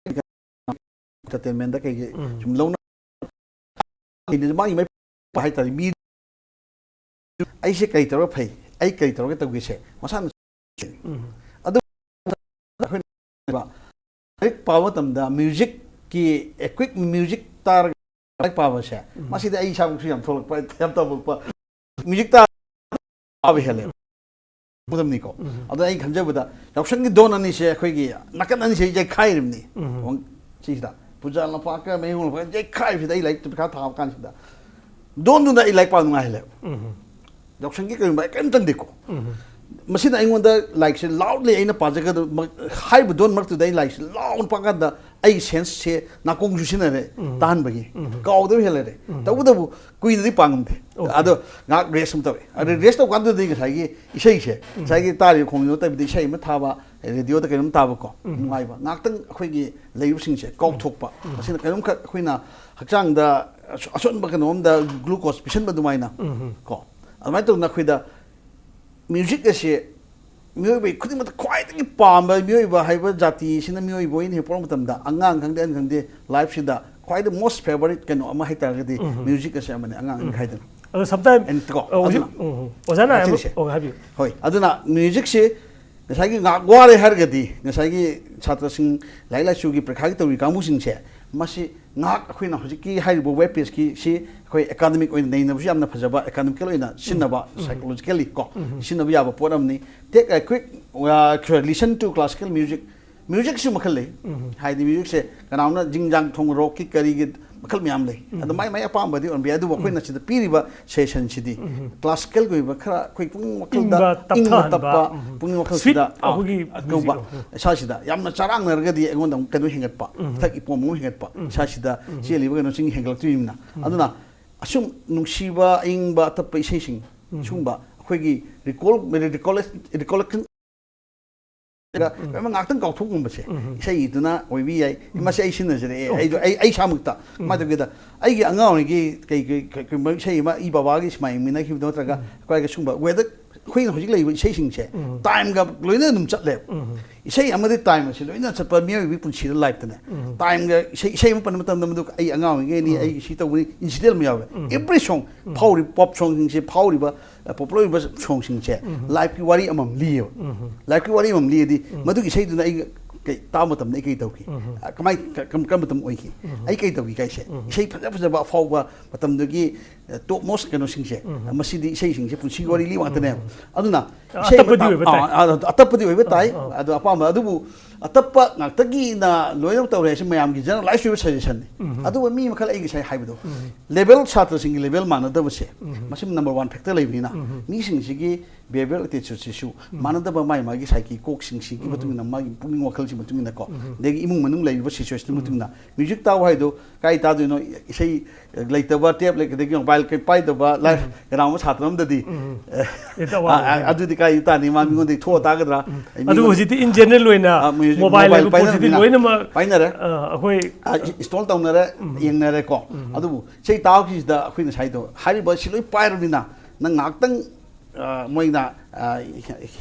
ꯑꯦꯟꯇꯔꯇꯦꯟꯃꯦꯟꯗ ꯀꯩꯒꯤ ꯁꯨꯝ ꯂꯧꯅ ꯃꯥꯒꯤ ꯃꯥꯏ ꯍꯥꯏꯇꯥꯔꯦ꯫ ꯃꯤ ꯑꯩꯁꯦ ꯀꯔꯤ ꯇꯧꯔꯒ ꯐꯩ, ꯑꯩ ꯀꯔꯤ ꯇꯧꯔꯒ ꯇꯧꯒꯦꯁꯦ ꯃꯁꯥꯅ ꯑꯗꯨ ꯑꯩꯈꯣꯏꯅ ꯂꯥꯏꯔꯤꯛ ꯄꯥꯕ ꯃꯇꯝꯗ ꯃ꯭ꯌꯨꯖꯤꯛꯀꯤ ꯑꯦꯀ꯭ꯋꯤꯛ ꯃ꯭ꯌꯨꯖꯤꯛ ꯇꯥꯔꯒ ꯂꯥꯏꯔꯤꯛ ꯄꯥꯕꯁꯦ ꯃꯁꯤꯗꯤ ꯑꯩ ꯏꯁꯥꯃꯛꯁꯨ ꯌꯥꯝ ꯊꯣꯛꯂꯛꯄ, ꯌꯥꯝ ꯇꯧꯔꯛꯄ꯫ ꯃ꯭ꯌꯨꯖꯤꯛ ꯇꯥ ꯄꯥꯕ ꯍꯦꯜꯂꯦꯕ꯫ ꯃꯇꯝꯅꯤꯀꯣ꯫ ꯑꯗꯣ ꯑꯩ ꯈꯟꯖꯕꯗ ꯌꯥꯎꯁꯪꯒꯤ ꯗꯣꯟ ꯑꯅꯤꯁꯦ ꯑꯩꯈꯣꯏꯒꯤ ꯅꯥꯀꯟ ꯑꯅꯤꯁꯦ ꯌꯩꯈꯥꯏꯔꯤꯕꯅꯤ꯫ ꯋꯥꯡ-, ꯁꯤꯁꯤꯗ ꯄꯨꯖꯥ ꯂꯝꯄꯥꯛꯀ ꯃꯌꯣꯡ ꯂꯝꯄꯥꯛꯀ ꯌꯩꯈꯥꯏꯕꯁꯤꯗ ꯑꯩ ꯂꯥꯏꯔꯤꯛ ꯄꯔꯤꯈꯥ ꯊꯥꯕ ꯀꯥꯟꯁꯤꯗ ꯗꯣꯟꯗꯨꯅ ꯑꯩ ꯂꯥꯏꯔꯤꯛ ꯄꯥꯕ ꯅꯨꯡꯉꯥꯏꯍꯜꯂꯦꯕ꯫ ꯌꯥꯎꯁꯪꯒꯤ ꯀꯔꯤꯒꯨꯝꯕ ꯑꯩ ꯀꯔꯤꯝ ꯇꯟꯗꯦꯀꯣ꯫ ꯃꯁꯤꯅ ꯑꯩꯉꯣꯟꯗ ꯂꯥꯏꯔꯤꯛꯁꯦ ꯂꯥꯎꯗꯂꯤ ꯑꯩꯅ ꯄꯥꯖꯒꯗꯕ ꯍꯥꯏꯔꯤꯕ ꯗꯣꯟ ꯃꯔꯛꯇꯨꯗ ꯑꯩ ꯂꯥꯏꯔꯤꯛꯁꯦ ꯂꯥꯎꯅ ꯄꯥꯀꯥꯟꯗ ꯑꯩꯒꯤ ꯁꯦꯟꯁꯁꯦ ꯅꯥꯀꯣꯡꯁꯨ ꯁꯤꯖꯤꯟꯅꯔꯦ ꯇꯥꯍꯟꯕꯒꯤ꯫ ꯀꯥꯎꯗꯕ ꯍꯦꯜꯂꯔꯦ꯫ ꯇꯧꯕꯇꯕꯨ ꯀꯨꯏꯅꯗꯤ ꯄꯥ ꯉꯝꯗꯦ꯫ ꯑꯗꯣ ꯉꯥꯏꯍꯥꯛ ꯔꯦꯁ ꯑꯃ ꯇꯧꯋꯦ꯫ ꯑꯗꯨ ꯔꯦꯁ ꯇꯧꯀꯥꯟꯗꯗꯤ ꯉꯁꯥꯏꯒꯤ ꯏꯁꯩꯁꯦ, ꯉꯁꯥꯏꯒꯤ ꯇꯥꯔꯤꯕ ꯈꯣꯡꯖꯪ ꯅꯠꯇꯕꯤꯗ ꯏꯁꯩ ꯑꯃ ꯊꯥꯕ, ꯔꯦꯗꯤꯑꯣꯗ ꯀꯩꯅꯣꯝ ꯇꯥꯕꯀꯣ, ꯅꯨꯡꯉꯥꯏꯕ꯫ ꯉꯥꯏꯍꯥꯛꯇꯪ ꯑꯩꯈꯣꯏꯒꯤ ꯂꯩꯔꯤꯕꯁꯤꯡꯁꯦ ꯀꯥꯎꯊꯣꯛꯄ꯫ ꯑꯁꯤꯅ ꯀꯩꯅꯣꯝꯈꯛ ꯑꯩꯈꯣꯏꯅ ꯍꯛꯆꯥꯡꯗ ꯑꯁꯣ-, ꯑꯁꯣꯟꯕ ꯀꯩꯅꯣꯝꯗ ꯒ꯭ꯂꯨꯀꯣꯁ ꯄꯤꯁꯟꯕ ꯑꯗꯨꯃꯥꯏꯅ ꯀꯣ꯫ ꯑꯗꯨꯃꯥꯏꯅ ꯇꯧꯗꯅ ꯑꯩꯈꯣꯏꯗ ꯃ꯭ꯌꯨꯖꯤꯛ ꯑꯁꯤ ꯃꯤꯑꯣꯏꯕ ꯈꯨꯗꯤꯡꯃꯛꯇ ꯈ꯭ꯋꯥꯏꯗꯒꯤ ꯄꯥꯝꯕ, ꯃꯤꯑꯣꯏꯕ ꯍꯥꯏꯕ ꯖꯥꯇꯤꯁꯤꯅ ꯃꯤꯑꯣꯏꯕ ꯑꯣꯏꯅ ꯍꯦꯛ ꯄꯣꯛꯂꯛꯄ ꯃꯇꯝꯗ, ꯑꯉꯥꯡ ꯈꯪꯗꯦ ꯑꯍꯟ ꯈꯪꯗꯦ, ꯂꯥꯏꯐꯁꯤꯗ ꯈ꯭ꯋꯥꯏꯗꯒꯤ most favorite ꯀꯩꯅꯣ ꯑꯃ ꯍꯥꯏꯇꯥꯔꯒꯗꯤ ꯃ꯭ꯌꯨꯖꯤꯛ ꯑꯁꯤ ꯑꯃꯅꯤ, ꯑꯉꯥꯡ ꯑꯅꯤ ꯈꯥꯏꯗꯅ꯫ ꯑꯗꯣ ꯁꯝꯇꯥꯏꯝ And ꯀꯣ, ꯍꯧꯖꯤꯛ ꯑꯗꯨꯅ ꯎꯝ, ꯎꯝ. ꯑꯣꯖꯥꯅ ꯍꯥꯏꯕ ꯉꯥꯛꯆꯔꯤꯁꯦ꯫ ꯑꯣ, ꯍꯥꯏꯕꯤꯌꯨ. ꯍꯣꯏ, ꯑꯗꯨꯅ ꯃ꯭ꯌꯨꯖꯤꯛꯁꯤ ꯉꯁꯥꯏꯒꯤ ꯉꯥꯏꯍꯥꯛ ꯋꯥꯔꯦ ꯍꯥꯏꯔꯒꯗꯤ, ꯉꯁꯥꯏꯒꯤ ꯁꯥꯇ꯭ꯔꯁꯤꯡ ꯂꯥꯏꯔꯤꯛ ꯂꯥꯏꯁꯨꯒꯤ ꯄꯔꯤꯈꯥꯒꯤ ꯇꯧꯔꯤ ꯀꯥꯡꯕꯨꯁꯤꯡꯁꯦ, ꯃꯁꯤ ꯉꯥꯏꯍꯥꯛ ꯑꯩꯈꯣꯏꯅ ꯍꯧꯖꯤꯛꯀꯤ ꯍꯥꯏꯔꯤꯕ ꯋꯦꯕ ꯄꯦꯖꯀꯤ ꯁꯤ ꯑꯩꯈꯣꯏ ꯑꯦꯀꯥꯗꯃꯤꯛ ꯑꯣꯏꯅ ꯅꯩꯅꯕꯁꯨ ꯌꯥꯝꯅ ꯐꯖꯕ, ꯑꯦꯀꯥꯗꯃꯤꯀꯦꯜ ꯑꯣꯏꯅ ꯁꯤꯖꯤꯟꯅꯕ, psychologically ꯀꯣ, ꯁꯤꯖꯤꯟꯅꯕ ꯌꯥꯕ ꯄꯣꯠ ꯑꯃꯅꯤ꯫ Take a quick, uh, listen to classical music. ꯃ꯭ꯌꯨꯖꯤꯛꯁꯨ ꯃꯈꯜ ꯂꯩ꯫ ꯍꯥꯏꯗꯤ ꯃ꯭ꯌꯨꯖꯤꯛꯁꯦ ꯀꯅꯥꯒꯨꯝꯕꯅ ꯖꯤꯡꯖꯥꯡ ꯊꯣꯡ ꯔꯣꯛꯀꯤ ꯀꯔꯤꯒꯤ ꯃꯈꯜ ꯃꯌꯥꯝ ꯂꯩ꯫ ꯑꯗꯣ ꯃꯥꯏ ꯃꯥꯏ ꯑꯄꯥꯝꯕꯗꯤ ꯑꯣꯏꯔꯝꯕ ꯌꯥꯏ꯫ ꯑꯗꯨꯕꯨ ꯑꯩꯈꯣꯏꯅ ꯁꯤꯗ ꯄꯤꯔꯤꯕ ꯁꯦꯁꯟꯁꯤꯗꯤ ꯀ꯭ꯂꯥꯁꯤꯀꯦꯜꯒꯤ ꯑꯣꯏꯕ ꯈꯔ ꯑꯩꯈꯣꯏ ꯄꯨꯛꯅꯤꯡ ꯋꯥꯈꯜꯗ ꯏꯪꯕ, ꯏꯪꯕ ꯇꯞꯊꯍꯟꯕ, ꯇꯞꯄ, ꯎꯝ. ꯄꯨꯛꯅꯤꯡ Sweet ꯋꯥꯈꯜꯁꯤꯗ, ꯑꯥ, ꯑꯩꯈꯣꯏꯒꯤ ꯀꯧꯕ, music, ꯎꯝ. ꯏꯁꯥꯁꯤꯗ ꯌꯥꯝꯅ ꯆꯔꯥꯡꯅꯔꯒꯗꯤ ꯑꯩꯉꯣꯟꯗ ꯑꯃꯨꯛ ꯀꯩꯅꯣ ꯍꯦꯟꯒꯠꯄ, ꯏꯊꯛ ꯏꯄꯣꯝ ꯑꯃ ꯍꯦꯟꯒꯠꯄ, ꯏꯁꯥꯁꯤꯗ ꯆꯦꯜꯂꯤꯕ ꯀꯩꯅꯣꯁꯤꯡ ꯍꯦꯟꯒꯠꯂꯛꯇꯣꯏꯅꯤꯅ꯫ ꯑꯗꯨꯅ ꯑꯁꯨꯝ ꯅꯨꯡꯁꯤꯕ, ꯑꯏꯪꯕ, ꯑꯇꯞꯄ ꯏꯁꯩꯁꯤꯡ, ꯁꯨꯝꯕ ꯑꯩꯈꯣꯏꯒꯤ recall, recollection, recollection ꯂꯣꯏꯅꯃꯛ ꯉꯥꯛꯇꯪ ꯀꯥꯎꯊꯣꯛꯀꯨꯝꯕꯁꯦ ꯏꯁꯩꯗꯨꯅ ꯑꯣꯏꯕ ꯌꯥꯏ꯫ ꯃꯁꯤ ꯑꯩ ꯁꯤꯟꯅꯖꯔꯛꯑꯦ꯫ ꯑꯩꯗꯣ ꯑꯩ, ꯑꯩ ꯏꯁꯥꯃꯛꯇ ꯀꯃꯥꯏꯅ ꯇꯧꯒꯦꯗ, ꯑꯩꯒꯤ ꯑꯉꯥꯡ ꯑꯣꯏꯔꯤꯉꯩꯒꯤ ꯀꯩ, ꯀꯩ, ꯀꯩ, ꯀꯩꯒꯨꯝꯕ ꯏꯁꯩ ꯑꯃ, ꯏ ꯕꯕꯥꯒꯤ ꯁꯨꯃꯥꯏ ꯌꯦꯡꯃꯤꯟꯅꯈꯤꯕꯗꯣ ꯅꯠꯇ꯭ꯔꯒ ꯑꯩꯈꯣꯏꯒ ꯁꯨꯝꯕ weather, ꯑꯩꯈꯣꯏꯅ ꯍꯧꯖꯤꯛ ꯂꯩꯔꯤꯕ ꯏꯁꯩꯁꯤꯡꯁꯦ ꯇꯥꯏꯝꯒ ꯂꯣꯏꯅ ꯑꯗꯨꯝ ꯆꯠꯂꯦꯕ꯫ ꯏꯁꯩ ꯑꯃꯗꯤ ꯇꯥꯏꯝ ꯑꯁꯤ ꯂꯣꯏꯅ ꯆꯠꯄ ꯃꯤꯑꯣꯏꯕꯒꯤ ꯄꯨꯟꯁꯤꯗ ꯂꯥꯏꯐꯇꯅꯦ꯫ ꯇꯥꯏꯝꯒ ꯏꯁꯩ, ꯏꯁꯩ ꯑꯃ ꯄꯟꯕ ꯃꯇꯝꯗ ꯃꯗꯨ ꯑꯩ ꯑꯉꯥꯡ ꯑꯣꯏꯔꯤꯉꯩꯅꯤ, ꯑꯩꯒꯤ ꯁꯤ ꯇꯧꯕꯅꯤ, ꯏꯟꯁꯤꯗꯦꯟ ꯑꯃ ꯌꯥꯎꯋꯦ꯫ Every song, ꯐꯥꯎꯔꯤꯕ ꯄꯣꯞ ꯁꯣꯡꯁꯤꯡꯁꯦ, ꯐꯥꯎꯔꯤꯕ ꯄꯣꯄꯨꯂꯔ ꯑꯣꯏꯕ ꯁꯣꯡꯁꯤꯡꯁꯦ ꯂꯥꯏꯐꯀꯤ ꯋꯥꯔꯤ ꯑꯃꯃꯝ ꯂꯤꯌꯦꯕ꯫ ꯂꯥꯏꯐꯀꯤ ꯋꯥꯔꯤ ꯑꯃꯃꯝ ꯂꯤꯔꯗꯤ ꯃꯗꯨꯒꯤ ꯏꯁꯩꯗꯨꯅ ꯑꯩ ꯀꯩ ꯇꯥꯕ ꯃꯇꯝꯗ ꯑꯩ ꯀꯩ ꯇꯧꯈꯤ? ꯎꯝ꯫ ꯑ, ꯀꯃꯥꯏ ꯀ-, ꯀꯔꯝ-, ꯀꯔꯝꯕ ꯃꯇꯝ ꯑꯣꯏꯈꯤ? ꯎꯝ꯫ ꯑꯩ ꯀꯩ ꯇꯧꯈꯤ ꯀꯥꯏꯁꯦ? ꯎꯝ꯫ ꯏꯁꯩ ꯐꯖ ꯐꯖꯕ ꯑꯐꯥꯎꯕ ꯃꯇꯝꯗꯨꯒꯤ, ꯑ, top most ꯀꯩꯅꯣꯁꯤꯡꯁꯦ, ꯎꯝ꯫ ꯃꯁꯤꯗꯤ ꯏꯁꯩꯁꯤꯡꯁꯦ ꯄꯨꯟꯁꯤꯒꯤ ꯋꯥꯔꯤ ꯂꯤ ꯉꯥꯛꯇꯅꯦꯕ꯫ ꯎꯝ꯫ ꯑꯗꯨꯅ ꯏꯁꯩ ꯑꯇꯞꯄꯗꯤ ꯑꯃ ꯑꯣꯏꯕ ꯇꯥ-, ꯇꯥꯏ꯫ ꯑꯥ, ꯑꯥ, ꯑꯇꯞꯄꯗꯤ ꯑꯣꯏꯕ ꯇꯥꯏ꯫ ꯑꯥ, ꯑꯥ꯫ ꯑꯗꯣ ꯑꯄꯥꯝꯕ ꯑꯗꯨꯕꯨ ꯑꯇꯞꯄ ꯉꯥꯛꯇꯒꯤꯅ ꯂꯣꯏꯅꯃꯛ ꯇꯧꯔꯦ ꯍꯥꯏꯁꯤ ꯃꯌꯥꯝꯒꯤ generalize ꯑꯣꯏꯕ suggestionꯅꯤ꯫ ꯎꯝ꯫ ꯑꯗꯨꯕꯨ ꯃꯤ ꯃꯈꯜ ꯑꯩ ꯉꯁꯥꯏ ꯍꯥꯏꯕꯗꯣ, ꯎꯝ꯫ Level, ꯁꯥꯇ꯭ꯔꯁꯤꯡꯒꯤ level ꯃꯥꯟꯅꯗꯕꯁꯦ, ꯎꯝ꯫ ꯃꯁꯤ number one factor ꯂꯩꯕꯅꯤꯅ, ꯎꯝ꯫ ꯃꯤꯁꯤꯡꯁꯤꯒꯤ behavioral attitudeꯁꯤꯁꯨ ꯎꯝ꯫ ꯃꯥꯟꯅꯗꯕ ꯃꯥꯒꯤ ꯃꯥꯒꯤ psyche ꯀꯣꯛꯁꯤꯡꯁꯤꯒꯤ ꯎꯝ꯫ ꯃꯇꯨꯡ ꯏꯟꯅ, ꯃꯥꯒꯤ ꯄꯨꯛꯅꯤꯡ ꯋꯥꯈꯜꯁꯤ ꯃꯇꯨꯡ ꯏꯟꯅꯀꯣ, ꯎꯝ꯫ ꯑꯗꯒꯤ ꯏꯃꯨꯡ ꯃꯅꯨꯡ ꯂꯩꯔꯤꯕ situationꯗꯨ ꯎꯝ꯫ ꯃꯇꯨꯡ ꯏꯟꯅ꯫ Music ꯇꯥꯎ ꯍꯥꯏꯗꯣ ꯀꯥꯏ ꯇꯥꯗꯣꯏꯅꯣ? ꯏꯁꯩ ꯂꯩꯇꯕ, tape ꯂꯩ-, ꯑꯗꯒꯤ mobile ꯀꯩ ꯄꯥꯏꯗꯕ, live ꯎꯝ꯫ ꯀꯅꯥꯒꯨꯝꯕ ꯁꯥꯇ꯭ꯔ ꯑꯃꯗꯗꯤ, ꯎꯝ꯫ ꯑꯦ, ꯍꯦꯛꯇ ꯑꯋꯥꯕ ꯑ, ꯑ, ꯑꯣꯏꯗꯣꯏꯅꯤ꯫ ꯑꯗꯨꯗꯤ ꯀꯥꯏ ꯇꯥꯅꯤ? ꯃꯥ ꯎꯝ꯫ ꯃꯤꯉꯣꯟꯗꯒꯤ ꯊꯣꯛꯑ ꯇꯥꯒꯗ꯭ꯔꯥ? ꯎꯝ꯫ ꯑꯩ ꯑꯗꯨꯕꯨ ꯃꯤꯉꯣꯟꯗ ꯍꯧꯖꯤꯛꯇꯤ in general ꯑꯣꯏꯅ ꯑ, music, mobile mobile ꯍꯥꯏꯕ ꯄꯣꯠꯁꯤꯗꯤ ꯄꯥꯏꯅꯔꯕꯅꯤꯅ ꯂꯣꯏꯅꯃꯛ, ꯄꯥꯏꯅꯔꯦ꯫ ꯑ, ꯑꯩꯈꯣꯏ ꯑ, install ꯇꯧꯅꯔꯦ, ꯎꯝ꯫ ꯌꯦꯡꯅꯔꯦꯀꯣ꯫ ꯎꯝ꯫ ꯑꯗꯨꯕꯨ ꯏꯁꯩ ꯇꯥꯕꯁꯤꯗ ꯑꯩꯈꯣꯏ ꯉꯁꯥꯏꯗꯣ ꯍꯥꯏꯔꯤꯕ ꯁꯤ ꯂꯣꯏ ꯄꯥꯏꯔꯕꯅꯤꯅ ꯅꯪ ꯉꯥꯏꯍꯥꯛꯇꯪ, ꯑ, ꯃꯣꯏꯅ, ꯑ,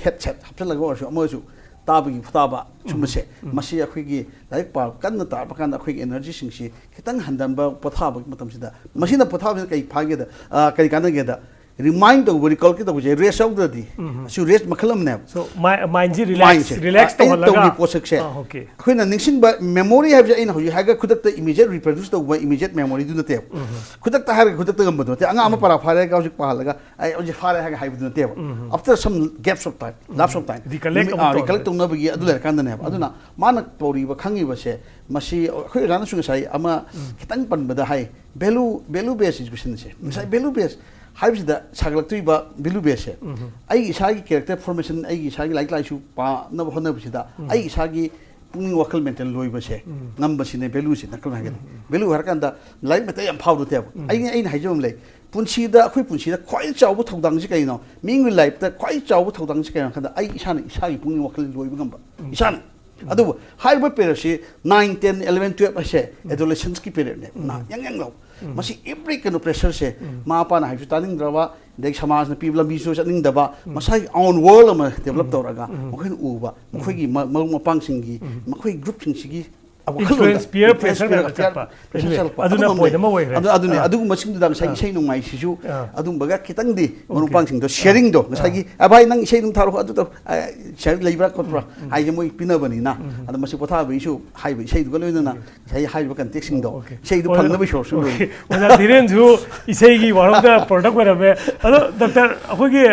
headset ꯍꯥꯞꯆꯤꯜꯂꯒ ꯑꯣꯏꯔꯁꯨ ꯑꯃ ꯑꯣꯏꯔꯁꯨ ꯇꯥꯕꯒꯤ ꯈꯨꯇꯥꯕ ꯁꯨꯝꯕꯁꯦ, ꯎꯝ꯫ ꯃꯁꯤ ꯑꯩꯈꯣꯏꯒꯤ ꯂꯥꯏꯔꯤꯛ ꯄꯥꯕ ꯀꯟꯅ ꯇꯥꯔꯛꯄ ꯀꯥꯟꯗ ꯑꯩꯈꯣꯏꯒꯤ energyꯁꯤꯡꯁꯤ ꯈꯤꯇꯪ ꯍꯟꯊꯟꯕ, ꯄꯣꯊꯥꯕꯒꯤ ꯃꯇꯝꯁꯤꯗ, ꯃꯁꯤꯅ ꯄꯣꯊꯥꯕꯁꯤꯅ ꯀꯔꯤ ꯐꯥꯒꯦꯗ, ꯑ, ꯀꯔꯤ ꯀꯥꯟꯅꯒꯦꯗ, remind ꯇꯧꯕ, recall ꯇꯧꯕꯁꯦ rest ꯌꯥꯎꯗ꯭ꯔꯗꯤ, ꯎꯝ꯫ ꯑꯁꯤ rest ꯃꯈꯜ ꯑꯃꯅꯦꯕ꯫ So, mi-, mindꯁꯤ relax, mindꯁꯦ, relax ꯑ, ꯑꯩꯅ ꯇꯧꯍꯜꯂꯒ, ꯇꯧꯔꯤ ꯄꯣꯠꯁꯛꯁꯦ, ꯑꯥ, okay꯫ ꯑꯩꯈꯣꯏꯅ ꯅꯤꯡꯁꯤꯡꯕ memory ꯍꯥꯏꯕꯁꯦ ꯑꯩꯅ ꯍꯧꯖꯤꯛ ꯍꯥꯏꯔꯒ ꯈꯨꯗꯛꯇ immediate reproduce ꯇꯧꯕ immediate memoryꯗꯨ ꯅꯠꯇꯦꯕ꯫ ꯎꯝ꯫ ꯈꯨꯗꯛꯇ ꯍꯥꯏꯔꯒ ꯈꯨꯗꯛꯇ ꯉꯝꯕꯗꯣ ꯅꯠꯇꯦ꯫ ꯑꯉꯥꯡ ꯑꯃ ꯎꯝ꯫ ꯄꯔꯥ ꯐꯥꯔꯦ ꯍꯥꯏꯔꯒ ꯍꯧꯖꯤꯛ ꯄꯥꯍꯜꯂꯒ ꯑꯩ ꯍꯧꯖꯤꯛ ꯐꯥꯔꯦ ꯍꯥꯏꯔꯒ ꯍꯥꯏꯕꯗꯨ ꯅꯠꯇꯦꯕ꯫ ꯎꯝ꯫ After some gaps of time, lapse of time, recollect ꯅꯨꯃꯤꯠ, ꯑꯃꯨꯛ ꯑꯥ, recollect ꯇꯧꯕ꯫ ꯇꯧꯅꯕꯒꯤ ꯑꯗꯨ ꯎꯝ꯫ ꯂꯩꯔꯀꯥꯟꯗꯅꯦꯕ꯫ ꯎꯝ꯫ ꯑꯗꯨꯅ ꯃꯥꯅ ꯇꯧꯔꯤꯕ, ꯈꯪꯉꯤꯕꯁꯦ, ꯃꯁꯤ ꯑꯩꯈꯣꯏ ꯑꯣꯖꯥꯅꯁꯨ ꯉꯁꯥꯏ ꯑꯃ ꯎꯝ꯫ ꯈꯤꯇꯪ ꯄꯟꯕꯗ ꯍꯥꯏ, value, value based educationꯁꯦ꯫ ꯉꯁꯥꯏ ꯎꯝ꯫ Value based ꯍꯥꯏꯕꯁꯤꯗ ꯁꯥꯒꯠꯂꯛꯇꯣꯏꯕ value baseꯁꯦ꯫ ꯎꯝ꯫ ꯑꯩꯒꯤ ꯏꯁꯥꯒꯤ character formation, ꯑꯩꯒꯤ ꯏꯁꯥꯒꯤ ꯂꯥꯏꯔꯤꯛ ꯂꯥꯏꯁꯨ ꯄꯥꯅꯕ ꯍꯣꯠꯅꯕꯁꯤꯗ ꯎꯝ꯫ ꯑꯩ ꯏꯁꯥꯒꯤ ꯄꯨꯛꯅꯤꯡ ꯋꯥꯈꯜ maintain ꯂꯣꯏꯕꯁꯦ ꯎꯝ꯫ ꯉꯝꯕꯁꯤꯅꯦ valueꯁꯦ ꯅꯥꯀꯜ ꯍꯥꯏꯒꯅꯤ꯫ ꯎꯝ, ꯎꯝ꯫ Value ꯍꯥꯏꯔꯀꯥꯟꯗ ꯂꯥꯏꯔꯤꯛ ꯃꯇꯩ ꯌꯥꯝ ꯐꯥꯎꯗ ꯅꯠꯇꯦꯕ꯫ ꯎꯝ꯫ ꯑꯩꯅ, ꯑꯩꯅ ꯍꯥꯏꯖꯕ ꯑꯃ ꯂꯩ꯫ ꯄꯨꯟꯁꯤꯗ, ꯑꯩꯈꯣꯏ ꯄꯨꯟꯁꯤꯗ ꯈ꯭ꯋꯥꯏ ꯆꯥꯎꯕ ꯊꯧꯗꯥꯡꯁꯤ ꯀꯩꯅꯣ? ꯃꯤꯒꯤ lifeꯇ ꯈ꯭ꯋꯥꯏ ꯆꯥꯎꯕ ꯊꯧꯗꯥꯡꯁꯤ ꯀꯩꯅꯣ ꯍꯥꯏ ꯀꯥꯟꯗ ꯑꯩ ꯏꯁꯥꯅ ꯏꯁꯥꯒꯤ ꯄꯨꯛꯅꯤꯡ ꯋꯥꯈꯜ ꯂꯣꯏꯕ ꯉꯝꯕ꯫ ꯎꯝ꯫ ꯏꯁꯥꯅ꯫ ꯎꯝ꯫ ꯑꯗꯨꯕꯨ ꯍꯥꯏꯔꯤꯕ periodꯁꯤ nine, ten, eleven, twelve ꯍꯥꯏꯁꯦ ꯎꯝ꯫ Adolescenceꯀꯤ periodꯅꯦ꯫ ꯎꯝ꯫ ꯅꯍꯥ ꯌꯪ ꯌꯪ ꯂꯥꯎ꯫ ꯎꯝ꯫ ꯃꯁꯤ every ꯀꯩꯅꯣ pressureꯁꯦ ꯎꯝ꯫ ꯃꯃꯥ ꯃꯄꯥꯅ ꯍꯥꯏꯕꯁꯨ ꯇꯥꯅꯤꯡꯗ꯭ꯔꯕ, ꯑꯗꯩ ꯁꯃꯥꯖꯅ ꯄꯤꯕ ꯂꯝꯕꯤꯁꯨ ꯆꯠꯅꯤꯡꯗꯕ, ꯎꯝ꯫ ꯃꯁꯥꯒꯤ own world ꯑꯃ develop ꯎꯝ꯫ ꯇꯧꯔꯒ ꯎꯝ꯫ ꯃꯈꯣꯏꯅ ꯎꯕ, ꯎꯝ꯫ ꯃꯈꯣꯏꯒꯤ ꯃ-, ꯃꯔꯨꯞ ꯃꯄꯥꯡꯁꯤꯡꯒꯤ, ꯎꯝ꯫ ꯃꯈꯣꯏꯒꯤ groupꯁꯤꯡꯁꯤꯒꯤ Influence, peer pressure ꯃꯌꯥꯝ ꯆꯠꯄ꯫ Pressure ꯆꯠꯂꯛꯄ꯫ ꯑꯗꯨꯅ ꯑꯗꯨꯒꯨꯝꯕ point ꯑꯃ ꯑꯣꯏꯈ꯭ꯔꯦ꯫ ꯑꯗꯨ, ꯑꯗꯨꯅꯦ꯫ ꯑꯥ꯫ ꯑꯗꯨꯒꯨꯝꯕꯁꯤꯡꯗꯨꯗ ꯉꯁꯥꯏꯒꯤ ꯑꯥ꯫ ꯏꯁꯩ ꯅꯣꯡꯃꯥꯏꯁꯤꯁꯨ ꯑꯥ꯫ ꯑꯗꯨꯝꯕꯒ ꯈꯤꯇꯪꯗꯤ ꯃꯔꯨꯞ Okay꯫ ꯃꯄꯥꯡꯁꯤꯡꯗꯣ ꯑꯥ꯫ Sharing ꯗꯣ ꯉꯁꯥꯏꯒꯤ, "ꯑ, ꯚꯥꯏ, ꯅꯪ ꯏꯁꯩ ꯑꯗꯨꯝ ꯊꯥꯔꯛꯑꯣ, ꯑꯗꯨ ꯇꯧ, ꯑ, share ꯂꯩꯕ꯭ꯔꯥ ꯈꯣꯠꯄ꯭ꯔꯥ?" ꯎꯝ, ꯎꯝ꯫ ꯍꯥꯏꯁꯦ ꯃꯣꯏ ꯄꯤꯅꯕꯅꯤꯅ꯫ ꯎꯝ, ꯎꯝ꯫ ꯑꯗꯣ ꯃꯁꯤ ꯄꯣꯊꯥꯕꯒꯤꯁꯨ ꯍꯥꯏꯔꯤꯕ ꯏꯁꯩꯗꯨꯒ ꯂꯣꯏꯅꯅ Okay꯫ ꯉꯁꯥꯏꯒꯤ ꯍꯥꯏꯔꯤꯕ context ꯁꯤꯡꯗꯣ Okay꯫ ꯏꯁꯩꯗꯨ ꯑꯣꯖꯥ, ꯐꯪꯅꯕ ꯏꯁꯣꯔꯁꯨ okay꯫ ꯂꯣꯏꯅ꯫ ꯑꯣꯖꯥ ꯙꯤꯔꯦꯟꯁꯨ ꯏꯁꯩꯒꯤ ꯋꯥꯔꯣꯝꯗ product ꯑꯣꯏꯔꯝꯃꯦ꯫ ꯑꯗꯣ doctor, ꯑꯩꯈꯣꯏꯒꯤ,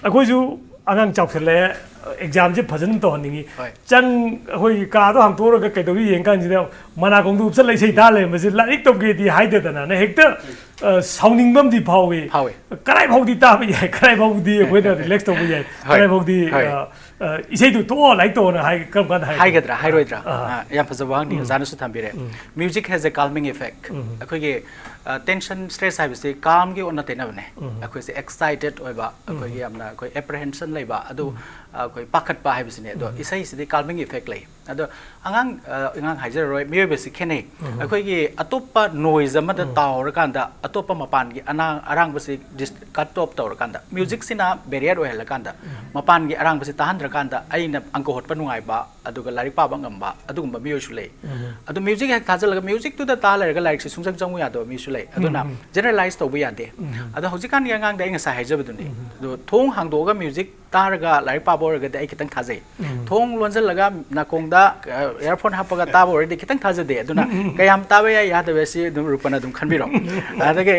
ꯑꯩꯈꯣꯏꯁꯨ ꯑꯉꯥꯡ ꯆꯥꯎꯁꯜꯂꯛꯑꯦ, exam ꯁꯦ ꯐꯖꯅ ꯇꯧꯍꯟꯅꯤꯡꯉꯤ꯫ ꯍꯣꯏ꯫ ꯆꯪ-, ꯑꯩꯈꯣꯏꯒꯤ ꯀꯥꯗꯣ ꯍꯥꯡꯇꯣꯛꯎꯔꯒ ꯀꯩꯗꯧꯔꯤ ꯌꯦꯡ ꯀꯥꯟꯁꯤꯗ ꯃꯅꯥꯀꯣꯡꯗ ꯎꯞꯁꯜꯂ ꯏꯁꯩ ꯇꯥ ꯂꯩꯔꯝꯕꯁꯦ ꯂꯥꯏꯔꯤꯛ ꯇꯧꯒꯦꯗꯤ ꯍꯥꯏꯗꯗꯅꯅ ꯍꯦꯛꯇ, ꯑ, ꯁꯥꯎꯅꯤꯡꯕ ꯑꯃꯗꯤ ꯐꯥꯎꯏ꯫ ꯐꯥꯎꯏ꯫ ꯀꯗꯥꯏ ꯐꯥꯎꯗꯤ ꯇꯥꯕ ꯌꯥꯏ, ꯀꯗꯥꯏ ꯐꯥꯎꯗꯤ ꯑꯩꯈꯣꯏꯅ relax ꯇꯧꯕ ꯌꯥꯏ, ꯍꯣꯏ꯫ ꯀꯗꯥꯏ ꯐꯥꯎꯗꯤ, ꯍꯣꯏ꯫ ꯑ, ꯑ, ꯏꯁꯩꯗꯨ ꯇꯣꯛꯑꯣ, ꯂꯥꯏꯔꯤꯛ ꯇꯧꯑꯣꯅ ꯍꯥꯏ-, ꯀꯔꯝ ꯀꯥꯟꯗ ꯍꯥꯏꯒꯗ꯭ꯔꯥ? ꯍꯥꯏꯒꯗ꯭ꯔꯥ, ꯍꯥꯏꯔꯣꯏꯗ꯭ꯔꯥ? ꯑꯥ꯫ ꯑꯥ, ꯌꯥꯝ ꯐꯖꯕ ꯋꯥꯍꯪꯅꯤ, ꯎꯝ꯫ ꯑꯣꯖꯥꯅꯁꯨ ꯊꯝꯕꯤꯔꯦ꯫ ꯎꯝ꯫ Music has a calming effect꯫ ꯎꯝ꯫ ꯑꯩꯈꯣꯏꯒꯤ, ꯑ, tension, stress ꯍꯥꯏꯕꯁꯤ calm ꯒꯤ ꯑꯣꯟꯅ ꯇꯩꯅꯕꯅꯦ꯫ ꯎꯝ꯫ ꯑꯩꯈꯣꯏꯁꯦ excited ꯑꯣꯏꯕ, ꯎꯝ꯫ ꯑꯩꯈꯣꯏꯒꯤ ꯌꯥꯝꯅ ꯑꯩꯈꯣꯏ apprehension ꯂꯩꯕ, ꯑꯗꯨ, ꯎꯝ꯫ ꯑ, ꯑꯩꯈꯣꯏ ꯄꯥꯈꯠꯄ ꯍꯥꯏꯕꯁꯤꯅꯦ꯫ ꯑꯗꯣ ꯎꯝ꯫ ꯏꯁꯩꯁꯤꯗꯤ calming effect ꯂꯩ꯫ ꯑꯗꯣ ꯑꯉꯥꯡ, ꯑ, ꯑꯉꯥꯡ ꯍꯥꯏꯖꯔꯔꯣꯏ, ꯃꯤꯑꯣꯏꯕꯁꯤ ꯈꯦꯠꯅꯩ꯫ ꯎꯝ꯫ ꯑꯩꯈꯣꯏꯒꯤ ꯑꯇꯣꯞꯄ noise ꯑꯃꯗ ꯎꯝ꯫ ꯇꯥꯎꯔꯀꯥꯟꯗ, ꯑꯇꯣꯞꯄ ꯃꯄꯥꯟꯒꯤ ꯑꯅꯥ-, ꯑꯔꯥꯡꯕꯁꯤ dis-, cut off ꯇꯧꯔꯀꯥꯟꯗ, ꯎꯝ꯫ Music ꯁꯤꯅ barrier ꯑꯣꯏꯍꯜꯂꯀꯥꯟꯗ, ꯎꯝ꯫ ꯃꯄꯥꯟꯒꯤ ꯑꯔꯥꯡꯕꯁꯤ ꯇꯥꯍꯟꯗ꯭ꯔꯀꯥꯟꯗ ꯑꯩꯅ ꯑꯪꯀ ꯍꯣꯠꯄ ꯅꯨꯡꯉꯥꯏꯕ, ꯑꯗꯨꯒ ꯂꯥꯏꯔꯤꯛ ꯄꯥꯕ ꯉꯝꯕ, ꯑꯗꯨꯒꯨꯝꯕ ꯃꯤꯑꯣꯏꯁꯨ ꯂꯩ꯫ ꯎꯝ꯫ ꯑꯗꯣ music ꯍꯦꯛ ꯊꯥꯖꯤꯜꯂꯒ music ꯇꯨꯗ ꯇꯥ ꯂꯩꯔꯒ ꯂꯥꯏꯔꯤꯛꯁꯦ ꯁꯨꯡꯆꯪ ꯆꯪꯉꯨ ꯌꯥꯗꯕ ꯃꯤꯁꯨ ꯂꯩ꯫ ꯑꯗꯨꯅ ꯎꯝ, ꯎꯝ꯫ Generalize ꯇꯧꯕ ꯌꯥꯗꯦ꯫ ꯎꯝ꯫ ꯑꯗꯣ ꯍꯧꯖꯤꯛꯀꯥꯟꯒꯤ ꯑꯉꯥꯡꯗ ꯑꯩ ꯉꯁꯥꯏ ꯍꯥꯏꯖꯕꯗꯨꯅꯤ꯫ ꯎꯝ꯫ ꯑꯗꯣ ꯊꯣꯡ ꯍꯥꯡꯗꯣꯛꯑꯒ music ꯇꯥꯔꯒ ꯂꯥꯏꯔꯤꯛ ꯄꯥꯕ ꯑꯣꯏꯔꯒꯗꯤ ꯑꯩ ꯈꯤꯇꯪ ꯊꯥꯖꯩ꯫ ꯎꯝ꯫ ꯊꯣꯡ ꯂꯣꯟꯁꯤꯜꯂꯒ ꯅꯥꯀꯣꯡꯗ, ꯑ, earphone ꯍꯥꯞꯄꯒ ꯇꯥꯕ ꯑꯣꯏꯔꯗꯤ ꯈꯤꯇꯪ ꯊꯥꯖꯗꯦ꯫ ꯑꯗꯨꯅ ꯎꯝ, ꯎꯝ, ꯎꯝ꯫ ꯀꯌꯥꯝ ꯇꯥꯕ ꯌꯥꯏ ꯌꯥꯗꯕ ꯑꯁꯤ ꯑꯗꯨꯝ ꯔꯨꯄꯅ ꯑꯗꯨꯝ ꯈꯟꯕꯤꯔꯣ꯫ ꯑꯗꯒꯤ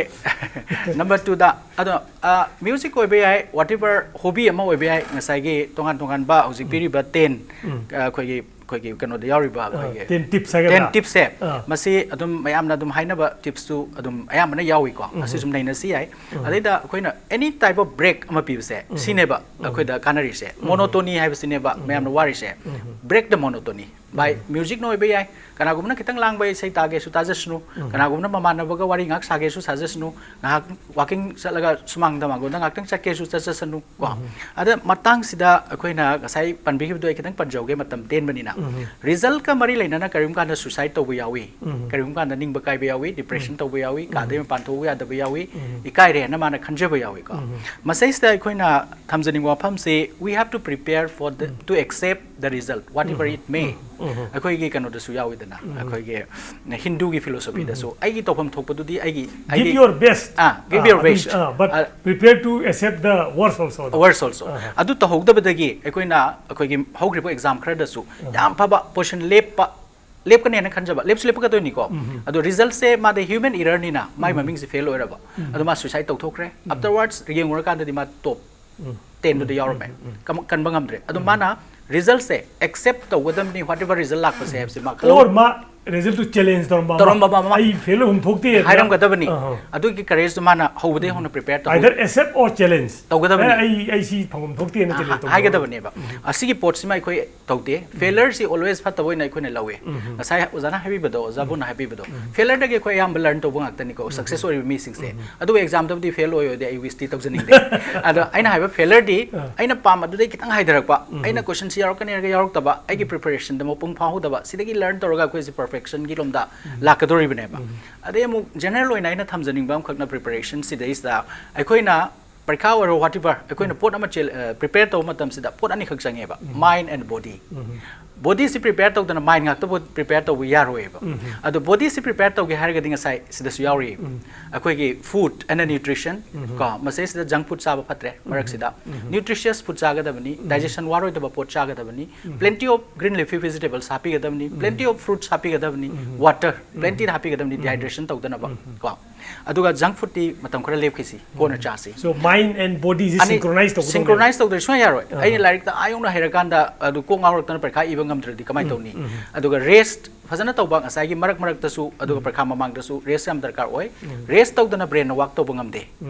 number two ꯗ, ꯑꯗꯣ, ꯑ, music ꯑꯣꯏꯕ ꯌꯥꯏ, whatever hobby ꯑꯃ ꯑꯣꯏꯕ ꯌꯥꯏ, ꯉꯁꯥꯏꯒꯤ ꯇꯣꯉꯥꯟ ꯇꯣꯉꯥꯟꯕ ꯍꯧꯖꯤꯛ ꯎꯝ꯫ ꯄꯤꯔꯤꯕ ten, ꯎꯝ꯫ ꯑ, ꯑꯩꯈꯣꯏꯒꯤ, ꯑꯩꯈꯣꯏꯒꯤ ꯀꯩꯅꯣꯗ ꯌꯥꯎꯔꯤꯕ ꯑ, ꯑꯩꯈꯣꯏꯒꯤ ten tips ꯍꯥꯏꯒꯗ꯭ꯔꯥ? Ten tips ꯁꯦ, ꯑ꯫ ꯃꯁꯤ ꯑꯗꯨꯝ ꯃꯌꯥꯝꯅ ꯑꯗꯨꯝ ꯍꯥꯏꯅꯕ tips ꯇꯨ ꯑꯗꯨꯝ ꯑꯌꯥꯝꯕꯅ ꯌꯥꯎꯏꯀꯣ꯫ ꯎꯝ꯫ ꯃꯁꯤ ꯁꯨꯝ ꯅꯩꯅꯁꯤ ꯌꯥꯏ꯫ ꯎꯝ꯫ ꯑꯗꯩꯗ ꯑꯩꯈꯣꯏꯅ any type of break ꯑꯃ ꯄꯤꯕꯁꯦ, ꯎꯝ꯫ ꯁꯤꯅꯦꯕ ꯎꯝ꯫ ꯑꯩꯈꯣꯏꯗ ꯀꯥꯟꯅꯔꯤꯁꯦ꯫ ꯎꯝ꯫ Monotony ꯍꯥꯏꯕꯁꯤꯅꯦꯕ ꯎꯝ꯫ ꯃꯌꯥꯝꯅ ꯋꯥꯔꯤꯁꯦ꯫ ꯎꯝ꯫ Break the monotony꯫ By um. Music ꯅ ꯑꯣꯏꯕ ꯌꯥꯏ, ꯀꯅꯥꯒꯨꯝꯕꯅ ꯈꯤꯇꯪ ꯂꯥꯡꯕ ꯏꯁꯩ ꯇꯥꯒꯦꯁꯨ ꯇꯥꯖꯁꯅꯨ, ꯎꯝ꯫ ꯀꯅꯥꯒꯨꯝꯕꯅ ꯃꯃꯥꯟꯅꯕꯒ ꯋꯥꯔꯤ ꯉꯥꯏꯍꯥꯛ ꯁꯥꯒꯦꯁꯨ ꯁꯥꯖꯁꯅꯨ, ꯉꯥꯏꯍꯥꯛ walking ꯆꯠꯂꯒ ꯁꯨꯃꯥꯡꯗ ꯃꯥꯡꯒꯣꯟꯗ ꯉꯥꯏꯍꯥꯛꯇꯪ ꯆꯠꯀꯦꯁꯨ ꯆꯠꯆꯁꯅꯨ ꯀꯣ꯫ ꯎꯝ꯫ ꯑꯗ ꯃꯇꯥꯡꯁꯤꯗ ꯑꯩꯈꯣꯏꯅ ꯉꯁꯥꯏ ꯄꯟꯕꯤꯈꯤꯕꯗꯣ ꯑꯩ ꯈꯤꯇꯪ ꯄꯟꯖꯍꯧꯒꯦ, ꯃꯇꯝ ꯇꯦꯟꯕꯅꯤꯅ꯫ ꯎꯝ꯫ Result ꯀ ꯃꯔꯤ ꯂꯩꯅꯅ ꯀꯔꯤꯒꯨꯝꯕ ꯀꯥꯟꯗ suicide ꯇꯧꯕ ꯌꯥꯎꯏ, ꯎꯝ꯫ ꯀꯔꯤꯒꯨꯝꯕ ꯀꯥꯟꯗ ꯅꯤꯡꯕ ꯀꯥꯏꯕ ꯌꯥꯎꯏ, depression ꯎꯝ꯫ ꯇꯧꯕ ꯌꯥꯎꯏ, ꯎꯝ꯫ ꯀꯥꯗꯩ ꯃꯄꯥꯟ ꯊꯣꯛꯄ ꯌꯥꯗꯕ ꯌꯥꯎꯏ, ꯎꯝ꯫ ꯏꯀꯥꯏꯔꯦꯅ ꯃꯥꯅ ꯈꯟꯖꯕ ꯌꯥꯎꯏꯀꯣ꯫ ꯎꯝ꯫ ꯃꯁꯤꯁꯤꯗ ꯑꯩꯈꯣꯏꯅ ꯊꯝꯖꯅꯤꯡꯕ ꯋꯥꯐꯝꯁꯤ, we have to prepare for the, um. To accept the result, whatever um. It may꯫ ꯎꯝ꯫ ꯑꯩꯈꯣꯏꯒꯤ ꯀꯩꯅꯣꯗꯁꯨ ꯌꯥꯎꯋꯤꯗꯅ, ꯑꯩꯈꯣꯏꯒꯤ ꯍꯤꯟꯗꯨꯒꯤ ꯐꯤꯂꯣꯁꯣꯐꯤꯗꯁꯨ ꯑꯩꯒꯤ ꯇꯧꯐꯝ ꯊꯣꯛꯄꯗꯨꯗꯤ ꯑꯩꯒꯤ Give ꯑꯩꯒꯤ your best. Ah, give Ah, your ꯑꯗꯨ- best. ah, but ah, prepare to accept the worst also. Worst also. ꯑꯗꯨ ꯇꯧꯍꯧꯗꯕꯗꯒꯤ ꯑꯩꯈꯣꯏꯅ ꯑꯩꯈꯣꯏꯒꯤ ꯍꯧꯈ꯭ꯔꯤꯕ ꯑꯦꯛꯖꯥꯝ ꯈꯔꯗꯁꯨ ꯌꯥꯝ ꯐꯕ ꯄꯣꯔꯁꯟ ꯂꯦꯞꯄ ꯂꯦꯞꯀꯅꯦꯅ ꯈꯟꯖꯕ, ꯂꯦꯞꯁꯨ ꯂꯦꯞꯄꯛꯀꯗꯣꯏꯅꯤꯀꯣ꯫ ꯑꯗꯣ ꯔꯤꯖꯜꯠꯁꯦ ꯃꯥꯗꯤ ꯍ꯭ꯌꯨꯃꯦꯟ ꯏꯔꯔꯅꯤꯅ ꯃꯥꯏ ꯃꯃꯤꯡꯁꯦ ꯐꯦꯜ ꯑꯣꯏꯔꯕ, ꯑꯗꯣ ꯃꯥ ꯁꯨꯏꯁꯥꯏꯠ ꯇꯧꯊꯣꯛꯈ꯭ꯔꯦ꯫ ꯑꯥꯐꯇꯔꯋꯥꯔꯗꯁ ꯌꯦꯡꯉꯨꯔꯀꯥꯟꯗꯗꯤ ꯃꯥ ꯇꯣꯞ ꯇꯦꯟꯗꯨꯗ ꯌꯥꯎꯔꯝꯃꯦ꯫ ꯀꯝ- ꯀꯟꯕ ꯉꯝꯗ꯭ꯔꯦ꯫ ꯑꯗꯣ ꯃꯥꯅ ꯔꯤꯖꯜꯠꯁꯦ ꯑꯦꯛꯁꯦꯞ ꯇꯧꯒꯗꯕꯅꯤ, ꯋꯥꯠ ꯑꯦꯚꯔ ꯔꯤꯖꯜꯠ ꯂꯥꯛꯄꯁꯦ ꯍꯥꯏꯕꯁꯤ ꯃꯥ ꯈꯜꯍꯧ- Or ꯃꯥ ꯔꯤꯖꯜꯠꯇꯨ ꯆꯦꯂꯦꯟꯖ ꯇꯧꯔꯝꯕ ꯑꯃ, ꯇꯧꯔꯝꯕ ꯑꯃ ꯑꯩ ꯐꯦꯜ ꯑꯣꯏꯐꯝ ꯊꯣꯛꯇꯦ ꯑꯗꯨꯅ- ꯍꯥꯏꯔꯝꯒꯗꯕꯅꯤ꯫ ꯑꯍ. ꯑꯗꯨꯒꯤ ꯀꯔꯦꯖꯇꯨ ꯃꯥꯅ ꯍꯧꯕꯗꯒꯤ ꯍꯧꯅ ꯄ꯭ꯔꯤꯄꯦꯌꯔ ꯇꯧ Either accept or challenge. ꯇꯧꯒꯗꯕꯅꯤ꯫ ꯑꯦ, ꯑꯩ ꯑꯩ ꯁꯤ ꯐꯪꯐꯝ ꯊꯣꯛꯇꯦꯅ ꯑ, ꯆꯦꯂꯦꯟꯖ ꯇꯧꯕ ꯍꯥꯏꯒꯗꯕꯅꯦꯕ꯫ ꯑꯁꯤꯒꯤ ꯄꯣꯠꯁꯤꯃ ꯑꯩꯈꯣꯏ ꯇꯧꯗꯦ꯫ ꯐꯦꯂꯔꯁꯤ ꯑꯣꯜꯋꯦꯁ ꯐꯠꯇꯕ ꯑꯣꯏꯅ ꯑꯩꯈꯣꯏꯅ ꯂꯧꯋꯦ꯫ ꯉꯁꯥꯏ ꯑꯣꯖꯥꯅ ꯍꯥꯏꯕꯤꯕꯗꯣ, ꯑꯣꯖꯥ ꯕꯨꯅ ꯍꯥꯏꯕꯤꯕꯗꯣ, ꯐꯦꯂꯔꯗꯒꯤ ꯑꯩꯈꯣꯏ ꯑꯌꯥꯝꯕ ꯂꯔꯟ ꯇꯧꯕ ꯉꯥꯛꯇꯅꯤꯀꯣ ꯁꯛꯁꯦꯁ ꯑꯣꯏꯔꯤꯕ ꯃꯤꯁꯤꯡꯁꯦ꯫ ꯑꯗꯨꯕꯨ ꯑꯦꯛꯖꯥꯝꯗꯕꯨꯗꯤ ꯐꯦꯜ ꯑꯣꯏ ꯑꯣꯏꯗꯦ ꯑꯩ ꯋꯤꯁꯇꯤ ꯇꯧꯖꯅꯤꯡꯗꯦ꯫ ꯑꯗꯣ ꯑꯩꯅ ꯍꯥꯏꯕ ꯐꯦꯂꯔꯗꯤ ꯑꯩꯅ ꯄꯥꯝꯕꯗꯨꯗꯩ ꯈꯤꯇꯪ ꯍꯥꯏꯊꯔꯛꯄ, ꯑꯩꯅ ꯀꯣꯏꯁꯟꯁꯤ ꯌꯥꯎꯔꯛꯀꯅꯤ ꯍꯥꯏꯔꯒ ꯌꯥꯎꯔꯛꯇꯕ, ꯑꯩꯒꯤ ꯄ꯭ꯔꯤꯄꯦꯔꯦꯁꯟꯗ ꯃꯄꯨꯡ ꯐꯥꯍꯧꯗꯕ, ꯁꯤꯗꯒꯤ ꯂꯔꯟ ꯇꯧꯔꯒ ꯑꯩꯈꯣꯏꯁꯦ ꯄꯔꯐꯦꯛꯁꯟꯒꯤ ꯂꯣꯝꯗ ꯂꯥꯛꯀꯗꯣꯔꯤꯕꯅꯦꯕ꯫ ꯑꯗꯩ ꯑꯃꯨꯛ ꯖꯦꯅꯔꯦꯜ ꯑꯣꯏꯅ ꯑꯩꯅ ꯊꯝꯖꯅꯤꯡꯕ ꯑꯃꯈꯛꯅ ꯄ꯭ꯔꯤꯄꯦꯔꯦꯁꯟ ꯁꯤꯗꯩꯁꯤꯗ ꯑꯩꯈꯣꯏꯅ ꯄꯔꯤꯈꯥ ꯑꯣꯏꯔꯣ, ꯋꯥꯠ ꯑꯦꯚꯔ, ꯑꯩꯈꯣꯏꯅ ꯄꯣꯠ ꯑꯃ ꯄ꯭ꯔꯤꯄꯦꯌꯔ ꯇꯧꯕ ꯃꯇꯝꯁꯤꯗ ꯄꯣꯠ ꯑꯅꯤꯈꯛ ꯆꯪꯉꯦꯕ, ꯃꯥꯏꯟ ꯑꯦꯟ ꯕꯣꯗꯤ꯫ ꯕꯣꯗꯤꯁꯤ ꯄ꯭ꯔꯤꯄꯦꯌꯔ ꯇꯧꯗꯅ ꯃꯥꯏꯟ ꯉꯥꯛꯇꯕꯨ ꯄ꯭ꯔꯤꯄꯦꯌꯔ ꯇꯧꯕ ꯌꯥꯔꯣꯏꯕ꯫ ꯑꯗꯣ ꯕꯣꯗꯤꯁꯤ ꯄ꯭ꯔꯤꯄꯦꯌꯔ ꯇꯧꯒꯦ ꯍꯥꯏꯔꯒꯗꯤ ꯉꯁꯥꯏ ꯁꯤꯗꯁꯨ ꯌꯥꯎꯔꯤ, ꯑꯩꯈꯣꯏꯒꯤ ꯐꯨꯗ ꯑꯦꯟ ꯅ꯭ꯌꯨꯇ꯭ꯔꯤꯁꯟ꯫ ꯀꯣ, ꯃꯁꯤꯁꯤꯗ ꯖꯪꯛ ꯐꯨꯗ ꯆꯥꯕ ꯐꯠꯇ꯭ꯔꯦ꯫ ꯃꯔꯛꯁꯤꯗ ꯅ꯭ꯌꯨꯇ꯭ꯔꯤꯁꯤꯌꯁ ꯐꯨꯗ ꯆꯥꯒꯗꯕꯅꯤ, ꯗꯥꯏꯖꯦꯁꯟ ꯋꯥꯔꯣꯏꯗꯕ ꯄꯣꯠ ꯆꯥꯒꯗꯕꯅꯤ, plenty of green leafy vegetables ꯍꯥꯞꯄꯤꯒꯗꯕꯅꯤ, ꯄ꯭ꯂꯦꯟꯇꯤ ꯑꯣꯐ ꯐ꯭ꯔꯨꯠꯁ ꯍꯥꯞꯄꯤꯒꯗꯕꯅꯤ, ꯋꯥꯇꯔ ꯄ꯭ꯂꯦꯟꯇꯤꯗ ꯍꯥꯞꯄꯤꯒꯗꯕꯅꯤ, ꯗꯤꯍꯥꯏꯗ꯭ꯔꯦꯁꯟ ꯇꯧꯗꯅꯕ꯫ ꯀꯣ, ꯑꯗꯨꯒ ꯖꯪꯛ ꯐꯨꯗꯇꯤ ꯃꯇꯝ ꯈꯔ ꯂꯦꯞꯈꯤꯁꯤ, ꯀꯣꯟꯅ ꯆꯥꯁꯤ꯫ So mind and body ꯁꯤ ꯑꯅꯤ ꯁꯤꯡꯀ꯭ꯔꯣꯅꯥꯏꯁ ꯇꯧꯒꯗꯕꯅꯤ꯫ ꯁꯤꯡꯀ꯭ꯔꯣꯅꯥꯏꯁ ꯇꯧꯗ꯭ꯔꯗꯤ ꯁꯨꯡꯌꯥ ꯌꯥꯔꯣꯏ꯫ ꯑꯩꯅ ꯂꯥꯏꯔꯤꯛꯇ ꯑꯥ ꯌꯧꯅ ꯍꯩꯔꯀꯥꯟꯗ ꯑꯗꯨ ꯀꯣꯛ ꯉꯥꯎꯔꯛꯇꯅ ꯄꯔꯤꯈꯥ ꯏꯕ ꯉꯝꯗ꯭ꯔꯗꯤ ꯀꯃꯥꯏꯅ ꯇꯧꯅꯤ? ꯑꯗꯨꯒ ꯔꯦꯁ ꯐꯖꯅ ꯇꯧꯕ, ꯉꯁꯥꯏꯒꯤ ꯃꯔꯛ ꯃꯔꯛꯇꯁꯨ, ꯑꯗꯨꯒ ꯄꯔꯤꯈꯥ ꯃꯃꯥꯡꯗꯁꯨ ꯔꯦꯁ ꯌꯥꯝ ꯗꯔꯀꯥꯔ ꯑꯣꯏ꯫ ꯔꯦꯁ ꯇꯧꯗꯅ ꯕ꯭ꯔꯦꯟꯅ ꯋꯥꯛ ꯇꯧꯕ ꯉꯝꯗꯦ꯫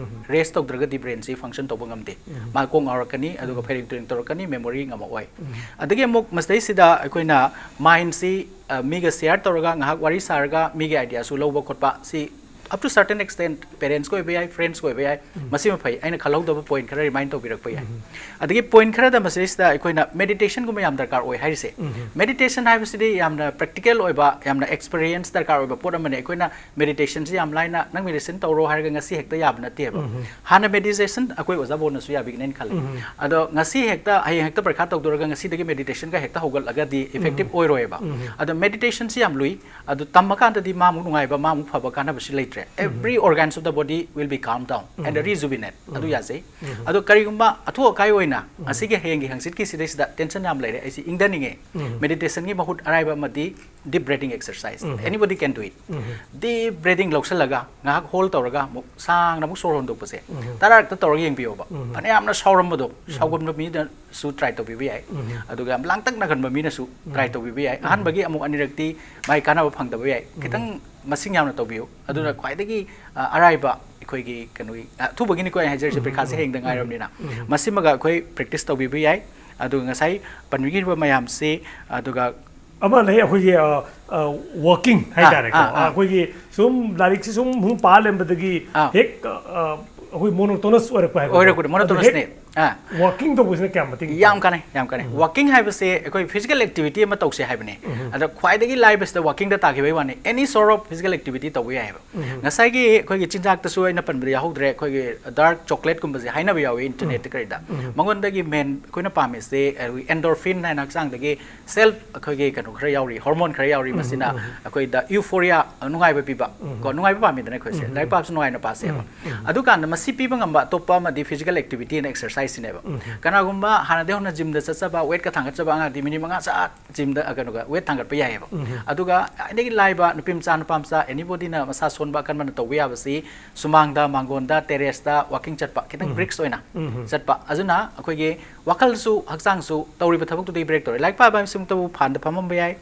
ꯔꯦꯁ ꯇꯧꯗ꯭ꯔꯒꯗꯤ ꯕ꯭ꯔꯦꯟꯁꯤ ꯐꯪꯁꯟ ꯇꯧꯕ ꯉꯝꯗꯦ꯫ ꯃꯥ ꯀꯣꯛ ꯉꯥꯎꯔꯛꯀꯅꯤ, ꯑꯗꯨꯒ ꯐꯩꯔꯦꯡ ꯇꯨꯔꯦꯡ ꯇꯧꯔꯛꯀꯅꯤ, ꯃꯦꯃꯣꯔꯤ ꯉꯝꯃꯛꯑꯣꯏ꯫ ꯑꯗꯒꯤ ꯑꯃꯨꯛ ꯃꯁꯤꯗꯩꯁꯤꯗ ꯑꯩꯈꯣꯏꯅ ꯃꯥꯏꯟꯁꯤ, ꯑ, ꯃꯤꯒ ꯁꯤꯌꯥꯔ ꯇꯧꯔꯒ ꯉꯥꯏꯍꯥꯛ ꯋꯥꯔꯤ ꯁꯥꯔꯒ ꯃꯤꯒꯤ ꯑꯥꯏꯗꯤꯌꯥꯁꯨ ꯂꯧꯕ ꯈꯣꯠꯄ, ꯁꯤ Up to certain extent, parents ꯀ ꯑꯣꯏꯕ ꯌꯥꯏ, friends ꯀ ꯑꯣꯏꯕ ꯌꯥꯏ, ꯃꯁꯤꯃ ꯐꯩ꯫ ꯑꯩꯅ ꯈꯜꯍꯧꯗꯕ point ꯈꯔ remind ꯇꯧꯕꯤꯔꯛꯄ ꯌꯥꯏ꯫ ꯑꯗꯒꯤ point ꯈꯔꯗ ꯃꯁꯤꯗꯩꯁꯤꯗ ꯑꯩꯈꯣꯏꯅ meditation ꯒꯨꯝꯕ ꯌꯥꯝ ꯗꯔꯀꯥꯔ ꯑꯣꯏ ꯍꯥꯏꯔꯤꯁꯦ꯫ Meditation ꯍꯥꯏꯕꯁꯤꯗꯤ ꯌꯥꯝꯅ practical ꯑꯣꯏꯕ, ꯌꯥꯝꯅ experience ꯗꯔꯀꯥꯔ ꯑꯣꯏꯕ ꯄꯣꯠ ꯑꯃꯅꯤ꯫ ꯑꯩꯈꯣꯏꯅ meditation ꯁꯤ ꯌꯥꯝ ꯂꯥꯏꯅ "ꯅꯪ meditation ꯇꯧꯔꯣ" ꯍꯥꯏꯔꯒ ꯉꯁꯤ ꯍꯦꯛꯇ ꯌꯥꯕ ꯅꯠꯇꯦꯕ꯫ ꯍꯥꯟꯅ meditation ꯑꯩꯈꯣꯏ ꯑꯣꯖꯥ ꯕꯣꯅꯁꯨ ꯌꯥꯕꯤꯒꯅꯦꯅ ꯈꯜꯂꯤ꯫ ꯑꯗꯣ ꯉꯁꯤ ꯍꯦꯛꯇ, ꯍꯌꯦꯡ ꯍꯦꯛꯇ ꯄꯔꯤꯈꯥ ꯇꯧꯗꯣꯔꯒ ꯉꯁꯤꯗꯒꯤ meditation ꯒ ꯍꯦꯛꯇ ꯍꯧꯒꯠꯂꯒꯗꯤ effective ꯑꯣꯏꯔꯣꯏꯕ꯫ ꯑꯗꯣ meditation ꯁꯤ ꯌꯥꯝ ꯂꯨꯏ꯫ ꯑꯗꯨ ꯇꯝꯃꯀꯥꯟꯗꯗꯤ ꯃꯥꯃꯨꯛ ꯅꯨꯡꯉꯥꯏꯕ, ꯃꯥꯃꯨꯛ ꯐꯕ ꯀꯥꯟꯅꯕꯁꯤ ꯂꯩꯇ꯭ꯔꯦ꯫ Every organs of the body will be calm down and rejuvenate꯫ ꯑꯗꯨ ꯌꯥꯖꯩ꯫ ꯑꯗꯣ ꯀꯔꯤꯒꯨꯝꯕ ꯑꯊꯨ ꯑꯀꯥꯏ ꯑꯣꯏꯅ ꯉꯁꯤꯒꯤ, ꯍꯌꯦꯡꯒꯤ, ꯍꯪꯆꯤꯠꯀꯤ ꯁꯤꯗꯩꯁꯤꯗ tension ꯌꯥꯝ ꯂꯩꯔꯦ, ꯑꯩꯁꯤ ꯏꯪꯊꯅꯤꯡꯉꯦ, meditation ꯒꯤ ꯃꯍꯨꯠ ꯑꯔꯥꯏꯕ ꯑꯃꯗꯤ deep breathing exercise꯫ Anybody can do it꯫ Deep breathing ꯂꯧꯁꯜꯂꯒ ꯉꯥꯏꯍꯥꯛ hold ꯇꯧꯔꯒ ꯑꯃꯨꯛ ꯁꯥꯡꯅ ꯑꯃꯨꯛ ꯁꯣꯔ ꯍꯣꯟꯗꯣꯛꯄꯁꯦ ꯇꯔꯥꯔꯛꯇ ꯇꯧꯔꯒ ꯌꯦꯡꯕꯤꯌꯣꯕ꯫ ꯐꯅꯌꯥꯝꯅ ꯁꯥꯎꯔꯝꯕꯗꯣ, ꯁꯥꯎꯒꯟꯕ ꯃꯤꯗꯁꯨ try ꯇꯧꯕꯤꯕ ꯌꯥꯏ꯫ ꯑꯗꯨꯒ ꯌꯥꯝ ꯂꯥꯡꯇꯛꯅ ꯈꯟꯕ ꯃꯤꯅꯁꯨ try ꯇꯧꯕꯤꯕ ꯌꯥꯏ꯫ ꯑꯍꯥꯟꯕꯒꯤ ꯑꯃꯨꯛ ꯑꯅꯤꯔꯛꯇꯤ ꯃꯥꯏ ꯀꯥꯟꯅꯕ ꯐꯪꯗꯕ ꯌꯥꯏ꯫ ꯈꯤꯇꯪ ꯃꯁꯤꯡ ꯌꯥꯝꯅ ꯇꯧꯕꯤꯌꯨ꯫ ꯑꯗꯨꯅ ꯈ꯭ꯋꯥꯏꯗꯒꯤ, ꯑ, ꯑꯔꯥꯏꯕ ꯑꯩꯈꯣꯏꯒꯤ ꯀꯩꯅꯣꯒꯤ, ꯑ, ꯑꯊꯨꯕꯒꯤꯅꯤꯀꯣ ꯑꯩ ꯍꯥꯏꯖꯔꯤꯁꯦ, ꯄꯔꯤꯈꯥꯁꯦ ꯍꯌꯦꯡꯗ ꯉꯥꯏꯔꯕꯅꯤꯅ꯫ ꯃꯁꯤꯃꯒ ꯑꯩꯈꯣꯏ practice ꯇꯧꯕꯤꯕ ꯌꯥꯏ꯫ ꯑꯗꯨꯒ ꯉꯁꯥꯏ ꯄꯟꯕꯤꯈꯤꯕ ꯃꯌꯥꯝꯁꯤ, ꯑꯗꯨꯒ ꯑꯃ ꯂꯩ, ꯑꯩꯈꯣꯏꯒꯤ, ꯑ, ꯑ, walking ꯍꯥꯏꯇꯥꯔꯦꯀꯣ꯫ ꯑꯥ, ꯑꯥ꯫ ꯑꯩꯈꯣꯏꯒꯤ ꯁꯨꯝ ꯂꯥꯏꯔꯤꯛꯁꯤ ꯁꯨꯝ, ꯁꯨꯝ ꯄꯥ ꯂꯩꯔꯝꯕꯗꯒꯤ ꯑꯥ꯫ ꯍꯦꯛ, ꯑ, ꯑ, ꯑꯩꯈꯣꯏ monotonous ꯑꯣꯏꯔꯛꯄ ꯍꯥꯏꯕꯗꯣ꯫ ꯑꯣꯏꯔꯛꯄꯗꯣ, ꯑꯗꯨ ꯍꯦꯛ, monotonousꯅꯦ꯫ ꯑꯥ꯫ Walking ꯇꯧꯕꯁꯤꯅ ꯀꯌꯥꯝ ꯃꯇꯦꯡ ꯌꯥꯝ ꯄꯥꯡꯒꯦ? ꯀꯥꯟꯅꯩ, ꯌꯥꯝ ꯀꯥꯟꯅꯩ꯫ Walking ꯍꯥꯏꯕꯁꯦ ꯑꯩꯈꯣꯏ physical activity ꯑꯃ ꯇꯧꯁꯦ ꯍꯥꯏꯕꯅꯦ꯫ ꯑꯗ ꯈ꯭ꯋꯥꯏꯗꯒꯤ ꯂꯥꯏꯕꯁꯤꯗ walkingꯗ ꯇꯥꯈꯤꯕꯒꯤ ꯋꯥꯅꯤ꯫ Any sort of physical activity ꯇꯧꯕ ꯌꯥꯏꯑꯕ꯫ ꯉꯁꯥꯏꯒꯤ ꯑꯩꯈꯣꯏꯒꯤ ꯆꯤꯟꯖꯥꯛꯇꯁꯨ ꯑꯩꯅ ꯄꯟꯕꯗ ꯌꯥꯎꯍꯧꯗ꯭ꯔꯦ, ꯑꯩꯈꯣꯏꯒꯤ dark chocolateꯀꯨꯝꯕꯁꯦ ꯍꯥꯏꯅꯕ ꯌꯥꯎꯋꯤ internetꯇ ꯀꯔꯤꯗ꯫ ꯃꯉꯣꯟꯗꯒꯤ main ꯑꯩꯈꯣꯏꯅ ꯄꯥꯝꯃꯤꯁꯦ ꯑꯩꯈꯣꯏꯒꯤ endorphin ꯍꯥꯏꯅ ꯍꯛꯆꯥꯡꯗꯒꯤ self ꯑꯩꯈꯣꯏꯒꯤ ꯀꯩꯅꯣ ꯈꯔ ꯌꯥꯎꯔꯤ, hormone ꯈꯔ ꯌꯥꯎꯔꯤ꯫ ꯃꯁꯤꯅ ꯑꯩꯈꯣꯏꯗ euphoria, ꯅꯨꯡꯉꯥꯏꯕ ꯄꯤꯕ꯫ ꯀꯣ, ꯅꯨꯡꯉꯥꯏꯕ ꯄꯥꯝꯃꯤꯗꯅ ꯑꯩꯈꯣꯏꯁꯦ꯫ ꯂꯥꯏꯔꯤꯛ ꯄꯥꯕꯁꯨ ꯅꯨꯡꯉꯥꯏꯅ ꯄꯥꯁꯦꯕ꯫ ꯑꯗꯨꯀꯥꯟꯗ ꯃꯁꯤ ꯄꯤꯕ ꯉꯝꯕ ꯑꯇꯣꯞꯄ ꯑꯃꯗꯤ physical activityꯅ exerciseꯁꯤꯅꯦꯕ꯫ ꯀꯅꯥꯒꯨꯝꯕ ꯍꯥꯟꯅꯗꯒꯤ ꯍꯧꯅ gymꯗ ꯆꯠꯆꯕ, weightꯀ ꯊꯥꯡꯒꯠꯆꯕ ꯑꯉꯥꯡꯗꯤ minute ꯃꯉꯥ ꯆꯥ gymꯗ, ꯑ, ꯀꯩꯅꯣꯒ weight ꯊꯥꯡꯒꯠꯄ ꯌꯥꯏꯑꯕ꯫ ꯑꯗꯨꯒ ꯈ꯭ꯋꯥꯏꯗꯒꯤ ꯂꯥꯏꯕ ꯅꯨꯄꯤ ꯃꯆꯥ, ꯅꯨꯄꯥ ꯃꯆꯥ, anybodyꯅ ꯃꯁꯥ ꯁꯣꯟꯕ ꯑꯀꯟꯕꯅ ꯇꯧꯕ ꯌꯥꯕꯁꯤ ꯁꯨꯃꯥꯡꯗ, ꯃꯥꯡꯒꯣꯟꯗ, terraceꯇ walking ꯆꯠꯄ, ꯈꯤꯇꯪ brisk ꯑꯣꯏꯅ ꯆꯠꯄ꯫ ꯑꯗꯨꯅ ꯑꯩꯈꯣꯏꯒꯤ ꯋꯥꯈꯜꯁꯨ, ꯍꯛꯆꯥꯡꯁꯨ ꯇꯧꯔꯤꯕ ꯊꯕꯛꯇꯨꯗꯒꯤ break ꯇꯧꯔꯦ꯫ ꯂꯥꯏꯔꯤꯛ ꯄꯥꯕ ꯍꯥꯏꯕꯁꯤꯃꯛꯇꯕꯨ ꯐꯥꯟꯗ ꯐꯝꯃꯝꯕ ꯌꯥꯏ,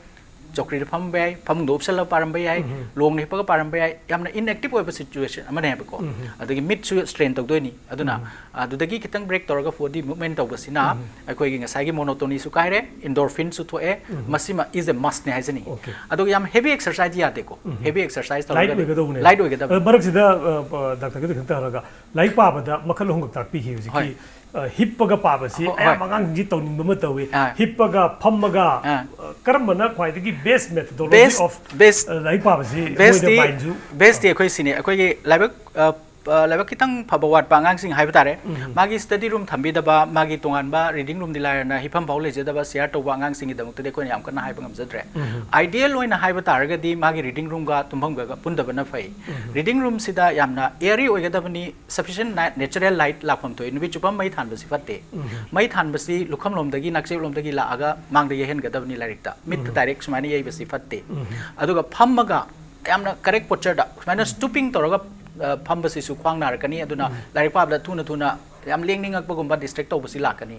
ꯆꯧꯀ꯭ꯔꯤꯗ ꯐꯝꯕ ꯌꯥꯏ, ꯐꯃꯨꯡꯗ ꯎꯞꯁꯜꯂꯒ ꯄꯥꯔꯝꯕ ꯌꯥꯏ, ꯂꯣꯡꯅ ꯍꯤꯞꯄꯒ ꯄꯥꯔꯝꯕ ꯌꯥꯏ꯫ ꯌꯥꯝꯅ ꯏꯟꯑꯦꯛꯇꯤꯚ ꯑꯣꯏꯕ ꯁꯤꯆꯨꯋꯦꯁꯟ ꯑꯃꯅꯦꯕꯀꯣ꯫ ꯑꯗꯒꯤ ꯃꯤꯠꯁꯨ ꯁ꯭ꯇ꯭ꯔꯦꯟ ꯇꯧꯗꯣꯏꯅꯤ꯫ ꯑꯗꯨꯅ ꯑꯗꯨꯗꯒꯤ ꯈꯤꯇꯪ ꯕ꯭ꯔꯦꯛ ꯇꯧꯔꯒ ꯕꯣꯗꯤ ꯃꯨꯚꯃꯦꯟ ꯇꯧꯕꯁꯤꯅ ꯑꯩꯈꯣꯏꯒꯤ ꯉꯁꯥꯏꯒꯤ ꯃꯣꯅꯣꯇꯣꯅꯤꯁꯨ ꯀꯥꯏꯔꯦ, ꯏꯟꯗꯣꯔꯐꯤꯟꯁꯨ ꯊꯣꯛꯑꯦ꯫ ꯃꯁꯤꯃ ꯏꯁ ꯑꯦ ꯃꯁꯅꯦ ꯍꯥꯏꯖꯅꯤꯡꯉꯤ꯫ Okay. ꯑꯗꯨꯒ ꯌꯥꯝ ꯍꯦꯚꯤ ꯑꯦꯛꯁꯔꯁꯥꯏꯖ ꯌꯥꯗꯦꯀꯣ꯫ ꯍꯦꯚꯤ ꯑꯦꯛꯁꯔꯁꯥꯏꯖ ꯂꯥꯏꯠ ꯇꯧꯔꯒꯗꯤ ꯑꯣꯏꯒꯗꯧꯕꯅꯦ꯫ ꯂꯥꯏꯠ ꯑꯣꯏꯒꯗꯕꯅꯤ꯫ ꯑꯗꯣ ꯃꯔꯛꯁꯤꯗ ꯗꯥꯛꯇꯔꯒꯤꯗ ꯈꯤꯇꯪ ꯇꯧꯔꯒ, ꯂꯥꯏꯔꯤꯛ ꯄꯥꯕꯗ ꯃꯈꯜ ꯑꯍꯨꯝꯈꯛ ꯇꯥꯛꯄꯤꯈꯤ ꯍꯧꯖꯤꯛꯀꯤ꯫ ꯍꯣꯏ꯫ ꯑ, ꯍꯤꯞꯄꯒ ꯄꯥꯕꯁꯤ ꯍꯣꯏ, ꯍꯣꯏ꯫ ꯑꯌꯥꯝꯕ ꯑꯉꯥꯡꯁꯤꯡꯁꯤ ꯇꯧꯅꯤꯡꯕ ꯑꯃ ꯇꯧꯏ꯫ ꯑꯥ꯫ ꯍꯤꯞꯄꯒ ꯐꯝꯃꯒ ꯑꯥ꯫ ꯑ, ꯀꯔꯝꯕꯅ ꯈ꯭ꯋꯥꯏꯗꯒꯤ best methodology Best- of, best- ꯑ, ꯂꯥꯏꯔꯤꯛ ꯄꯥꯕꯁꯤ ꯕꯦꯁꯇꯤ ꯃꯣꯏꯗ ꯃꯥꯏꯟꯁꯨ ꯕꯦꯁꯇꯤ ꯑꯩꯈꯣꯏ ꯁꯤꯅꯦ, ꯑꯩꯈꯣꯏꯒꯤ ꯂꯥꯏꯕꯛ ꯑ, ꯑ, ꯂꯥꯏꯕꯛ ꯈꯤꯇꯪ ꯐꯕ ꯋꯥꯠꯄ ꯑꯉꯥꯡꯁꯤꯡ ꯍꯥꯏꯕ ꯇꯥꯔꯦ꯫ ꯃꯥꯒꯤ ꯁ꯭ꯇꯗꯤ ꯔꯨꯝ ꯊꯝꯕꯤꯗꯕ, ꯃꯥꯒꯤ ꯇꯣꯉꯥꯟꯕ ꯔꯤꯗꯤꯡ ꯔꯨꯝꯗꯤ ꯂꯥꯏꯔꯅ ꯍꯤꯞꯐꯝ ꯐꯥꯎ ꯂꯩꯖꯗꯕ, ꯁꯤꯌꯥꯔ ꯇꯧꯕ ꯑꯉꯥꯡꯁꯤꯡꯒꯤꯗꯃꯛꯇꯗꯤ ꯑꯩꯈꯣꯏꯅ ꯌꯥꯝ ꯀꯟꯅ ꯍꯥꯏꯕ ꯉꯝꯖꯗ꯭ꯔꯦ꯫ ꯑꯥꯏꯗꯤꯌꯦꯜ ꯑꯣꯏꯅ ꯍꯥꯏꯕ ꯇꯥꯔꯒꯗꯤ ꯃꯥꯒꯤ ꯔꯤꯗꯤꯡ ꯔꯨꯝꯒ ꯇꯨꯝꯐꯝꯒ ꯄꯨꯟꯗꯕꯅ ꯐꯩ꯫ ꯔꯤꯗꯤꯡ ꯔꯨꯝꯁꯤꯗ ꯌꯥꯝꯅ ꯑꯦꯌꯔꯤ ꯑꯣꯏꯒꯗꯕꯅꯤ, ꯁꯐꯤꯁꯦꯟ ꯅꯦꯆꯔꯦꯜ ꯂꯥꯏꯠ ꯂꯥꯛꯐꯝ ꯊꯣꯛꯏ꯫ ꯅꯨꯃꯤꯠ ꯆꯨꯞꯄ ꯃꯩ ꯊꯥꯟꯕꯁꯤ ꯐꯠꯇꯦ꯫ ꯃꯩ ꯊꯥꯟꯕꯁꯤ ꯂꯨꯈꯝꯂꯣꯝꯗꯒꯤ, ꯅꯥꯆꯦꯞꯂꯣꯝꯗꯒꯤ ꯂꯥꯛꯑꯒ ꯃꯥꯡꯗ ꯌꯩꯍꯟꯒꯗꯕꯅꯤ ꯂꯥꯏꯔꯤꯛꯇ꯫ ꯃꯤꯠꯇ ꯗꯥꯏꯔꯦꯛ ꯁꯨꯃꯥꯏꯅ ꯌꯩꯕꯁꯤ ꯐꯠꯇꯦ꯫ ꯑꯗꯨꯒ ꯐꯝꯃꯒ ꯌꯥꯝꯅ ꯀꯔꯦꯛ ꯄꯣꯁꯆꯔꯗ ꯁꯨꯃꯥꯏꯅ ꯁ꯭ꯇꯨꯄꯤꯡ ꯇꯧꯔꯒ, ꯑ, ꯐꯝꯕꯁꯤꯁꯨ ꯈ꯭ꯋꯥꯡ ꯅꯥꯔꯛꯀꯅꯤ꯫ ꯑꯗꯨꯅ ꯂꯥꯏꯔꯤꯛ ꯄꯥꯕꯗ ꯊꯨꯅ ꯊꯨꯅ ꯌꯥꯝ ꯂꯦꯡꯅꯤꯡꯉꯛꯄꯒꯨꯝꯕ, ꯗꯤꯁꯇ꯭ꯔꯦꯛ ꯇꯧꯕꯁꯤ ꯂꯥꯛꯀꯅꯤ꯫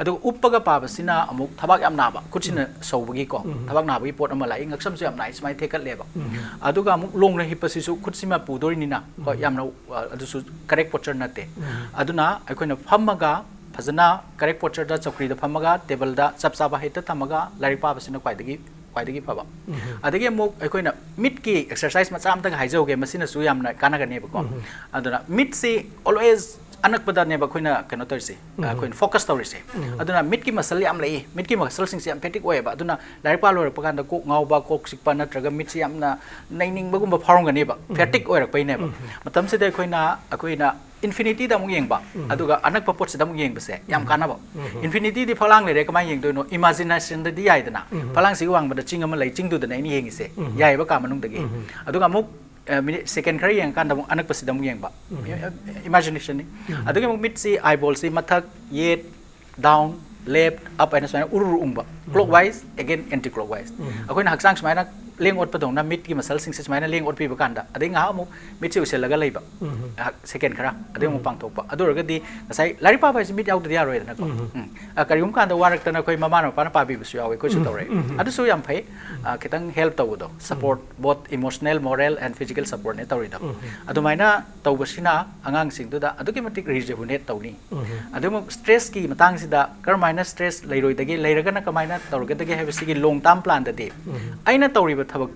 ꯑꯗꯨꯒ ꯎꯞꯄꯒ ꯄꯥꯕꯁꯤꯅ ꯑꯃꯨꯛ ꯊꯕꯥꯛ ꯌꯥꯝ ꯅꯥꯕ, ꯈꯨꯠꯁꯤꯅ ꯁꯧꯕꯒꯤꯀꯣ, ꯊꯕꯥꯛ ꯅꯥꯕꯒꯤ ꯄꯣꯠ ꯑꯃ ꯂꯥꯛꯏ꯫ ꯉꯛꯁꯝꯁꯨ ꯌꯥꯝ ꯅꯥꯏ, ꯁꯨꯃꯥꯏꯅ ꯊꯦꯛꯀꯠꯂꯦꯕ꯫ ꯑꯗꯨꯒ ꯑꯃꯨꯛ ꯂꯣꯡꯅ ꯍꯤꯞꯄꯁꯤꯁꯨ ꯈꯨꯠꯁꯤꯃ ꯄꯨꯗꯣꯏꯅꯤꯅ, ꯍꯣꯏ, ꯌꯥꯝꯅ, ꯑ, ꯑꯗꯨꯁꯨ ꯀꯔꯦꯛ ꯄꯣꯁꯆꯔ ꯅꯠꯇꯦ꯫ ꯑꯗꯨꯅ ꯑꯩꯈꯣꯏꯅ ꯐꯝꯃꯒ ꯐꯖꯅ ꯀꯔꯦꯛ ꯄꯣꯁꯆꯔꯗ, ꯆꯧꯀ꯭ꯔꯤꯗ ꯐꯝꯃꯒ, ꯇꯦꯕꯜꯗ ꯆꯞ ꯆꯥꯕ ꯍꯩꯠꯇ ꯊꯝꯃꯒ ꯂꯥꯏꯔꯤꯛ ꯄꯥꯕꯁꯤꯅ ꯈ꯭ꯋꯥꯏꯗꯒꯤ, ꯈ꯭ꯋꯥꯏꯗꯒꯤ ꯐꯕ꯫ ꯑꯗꯒꯤ ꯑꯃꯨꯛ ꯑꯩꯈꯣꯏꯅ ꯃꯤꯠꯀꯤ ꯑꯦꯛꯁꯔꯁꯥꯏꯁ ꯃꯆꯥ ꯑꯃꯇꯒ ꯍꯥꯏꯖꯍꯧꯒꯦ, ꯃꯁꯤꯅꯁꯨ ꯌꯥꯝꯅ ꯀꯥꯟꯅꯒꯅꯦꯕꯀꯣ꯫ ꯑꯗꯨꯅ ꯃꯤꯠꯁꯤ ꯑꯣꯜꯋꯦꯁ ꯑꯅꯛꯄꯗꯅꯦꯕ ꯑꯩꯈꯣꯏꯅ ꯀꯩꯅꯣ ꯇꯧꯔꯤꯁꯦ, ꯑꯩꯈꯣꯏꯅ ꯐꯣꯀꯁ ꯇꯧꯔꯤꯁꯦ꯫ ꯑꯗꯨꯅ ꯃꯤꯠꯀꯤ ꯃꯁꯜ ꯌꯥꯝ ꯂꯩꯌꯦ, ꯃꯤꯠꯀꯤ ꯃꯁꯜꯁꯤꯡꯁꯦ ꯌꯥꯝ ꯐꯦꯇꯤꯛ ꯑꯣꯏꯌꯦꯕ꯫ ꯑꯗꯨꯅ ꯂꯥꯏꯔꯤꯛ ꯄꯥ ꯂꯣꯏꯔꯛꯄ ꯀꯥꯟꯗ ꯀꯣꯛ ꯉꯥꯎꯕ, ꯀꯣꯛ ꯆꯤꯛꯄ, ꯅꯠꯇ꯭ꯔꯒ ꯃꯤꯠꯁꯤ ꯌꯥꯝꯅ ꯅꯩꯅꯤꯡꯕꯒꯨꯝꯕ ꯐꯥꯎꯔꯝꯒꯅꯦꯕ, ꯐꯦꯇꯤꯛ ꯑꯣꯏꯔꯛꯄꯩꯅꯦꯕ꯫ ꯃꯇꯝꯁꯤꯗ ꯑꯩꯈꯣꯏꯅ, ꯑꯩꯈꯣꯏꯅ ꯏꯟꯐꯤꯅꯤꯇꯤꯗ ꯑꯃꯨꯛ ꯌꯦꯡꯕ, ꯑꯗꯨꯒ ꯑꯅꯛꯄ ꯄꯣꯠꯁꯤꯗ ꯑꯃꯨꯛ ꯌꯦꯡꯕꯁꯦ ꯌꯥꯝ ꯀꯥꯟꯅꯕ꯫ ꯏꯟꯐꯤꯅꯤꯇꯤꯗꯤ ꯐꯛꯂꯥꯡ ꯂꯩꯔꯦ, ꯀꯃꯥꯏꯅ ꯌꯦꯡꯗꯣꯏꯅꯣ? ꯏꯃꯥꯖꯤꯅꯦꯁꯟꯗꯗꯤ ꯌꯥꯏꯗꯅ, ꯐꯛꯂꯥꯡꯁꯤꯒꯤ ꯋꯥꯡꯃꯗ ꯆꯤꯡ ꯑꯃ ꯂꯩ, ꯆꯤꯡꯗꯨꯗꯅ ꯑꯩꯅ ꯌꯦꯡꯉꯤꯁꯦ, ꯌꯥꯏꯑꯕ ꯀꯥ ꯃꯅꯨꯡꯗꯒꯤ꯫ ꯑꯗꯨꯒ ꯑꯃꯨꯛ, ꯑ, ꯃꯤꯅꯤꯠ ꯁꯦꯀꯦꯟ ꯈꯔ ꯌꯦꯡꯉꯀꯥꯟꯗ ꯑꯃꯨꯛ ꯑꯅꯛꯄꯁꯤꯗ ꯑꯃꯨꯛ ꯌꯦꯡꯕ꯫ ꯏꯃꯥꯖꯤꯅꯦꯁꯟꯅꯤ꯫ ꯑꯗꯨꯒꯤ ꯑꯃꯨꯛ ꯃꯤꯠꯁꯤ, ꯑꯥꯏꯕꯣꯜꯁꯤ ꯃꯊꯛ, ꯌꯦꯠ, ꯗꯥꯎꯟ, ꯂꯦꯐ, ꯑꯞ ꯍꯥꯏꯅ ꯁꯨꯃꯥꯏꯅ ꯎꯔꯨꯔꯨ ꯎꯪꯕ, clockwise, again anticlockwise. ꯑꯩꯈꯣꯏꯅ ꯍꯛꯆꯥꯡ ꯁꯨꯃꯥꯏꯅ ꯂꯦꯡ ꯑꯣꯠꯄꯗꯧꯅ ꯃꯤꯠꯀꯤ ꯃꯁꯜꯁꯤꯡꯁꯦ ꯁꯨꯃꯥꯏꯅ ꯂꯦꯡ ꯑꯣꯠꯄꯤꯕ ꯀꯥꯟꯗ, ꯑꯗꯩ ꯉꯥꯏꯍꯥꯛ ꯑꯃꯨꯛ ꯃꯤꯠꯁꯦ ꯎꯏꯁꯤꯜꯂꯒ ꯂꯩꯕ, ꯉꯥꯏꯍꯥꯛ ꯁꯦꯀꯦꯟ ꯈꯔ, ꯑꯗꯩ ꯑꯃꯨꯛ ꯄꯥꯡꯊꯣꯛꯄ꯫ ꯑꯗꯨ ꯑꯣꯏꯔꯒꯗꯤ ꯉꯁꯥꯏ ꯂꯥꯏꯔꯤꯛ ꯄꯥꯕ ꯍꯥꯏꯁꯦ ꯃꯤꯠ ꯌꯥꯎꯗꯗꯤ ꯌꯥꯔꯣꯏꯗꯅꯀꯣ꯫ ꯎꯝ꯫ ꯑ, ꯀꯔꯤꯒꯨꯝꯕ ꯀꯥꯟꯗ ꯋꯥꯔꯛꯇꯅ ꯑꯩꯈꯣꯏ ꯃꯃꯥ ꯃꯄꯥꯅ ꯄꯥꯕꯤꯕꯁꯨ ꯌꯥꯎꯋꯦ, ꯑꯩꯈꯣꯏꯁꯨ ꯇꯧꯔꯛꯑꯦ꯫ ꯑꯗꯨꯁꯨ ꯌꯥꯝ ꯐꯩ꯫ ꯑ, ꯈꯤꯇꯪ ꯍꯦꯜꯞ ꯇꯧꯕꯗꯣ, support, both emotional, moral and physical supportꯅꯦ ꯇꯧꯔꯤꯗꯣ꯫ ꯑꯗꯨꯃꯥꯏꯅ ꯇꯧꯕꯁꯤꯅ ꯑꯉꯥꯡꯁꯤꯡꯗꯨꯗ ꯑꯗꯨꯛꯀꯤ ꯃꯇꯤꯛ rejuvenate ꯇꯧꯅꯤ꯫ ꯑꯗꯨꯃꯛ ꯁ꯭ꯇ꯭ꯔꯦꯁꯀꯤ ꯃꯇꯥꯡꯁꯤꯗ ꯀꯔꯝꯍꯥꯏꯅ ꯁ꯭ꯇ꯭ꯔꯦꯁ ꯂꯩꯔꯣꯏꯗꯒꯦ, ꯂꯩꯔꯒꯅ ꯀꯃꯥꯏꯅ ꯇꯧꯔꯒꯗꯒꯦ ꯍꯥꯏꯕꯁꯤꯒꯤ long term planꯗꯗꯤ ꯑꯩꯅ ꯇꯧꯔꯤꯕ ꯊꯕꯛ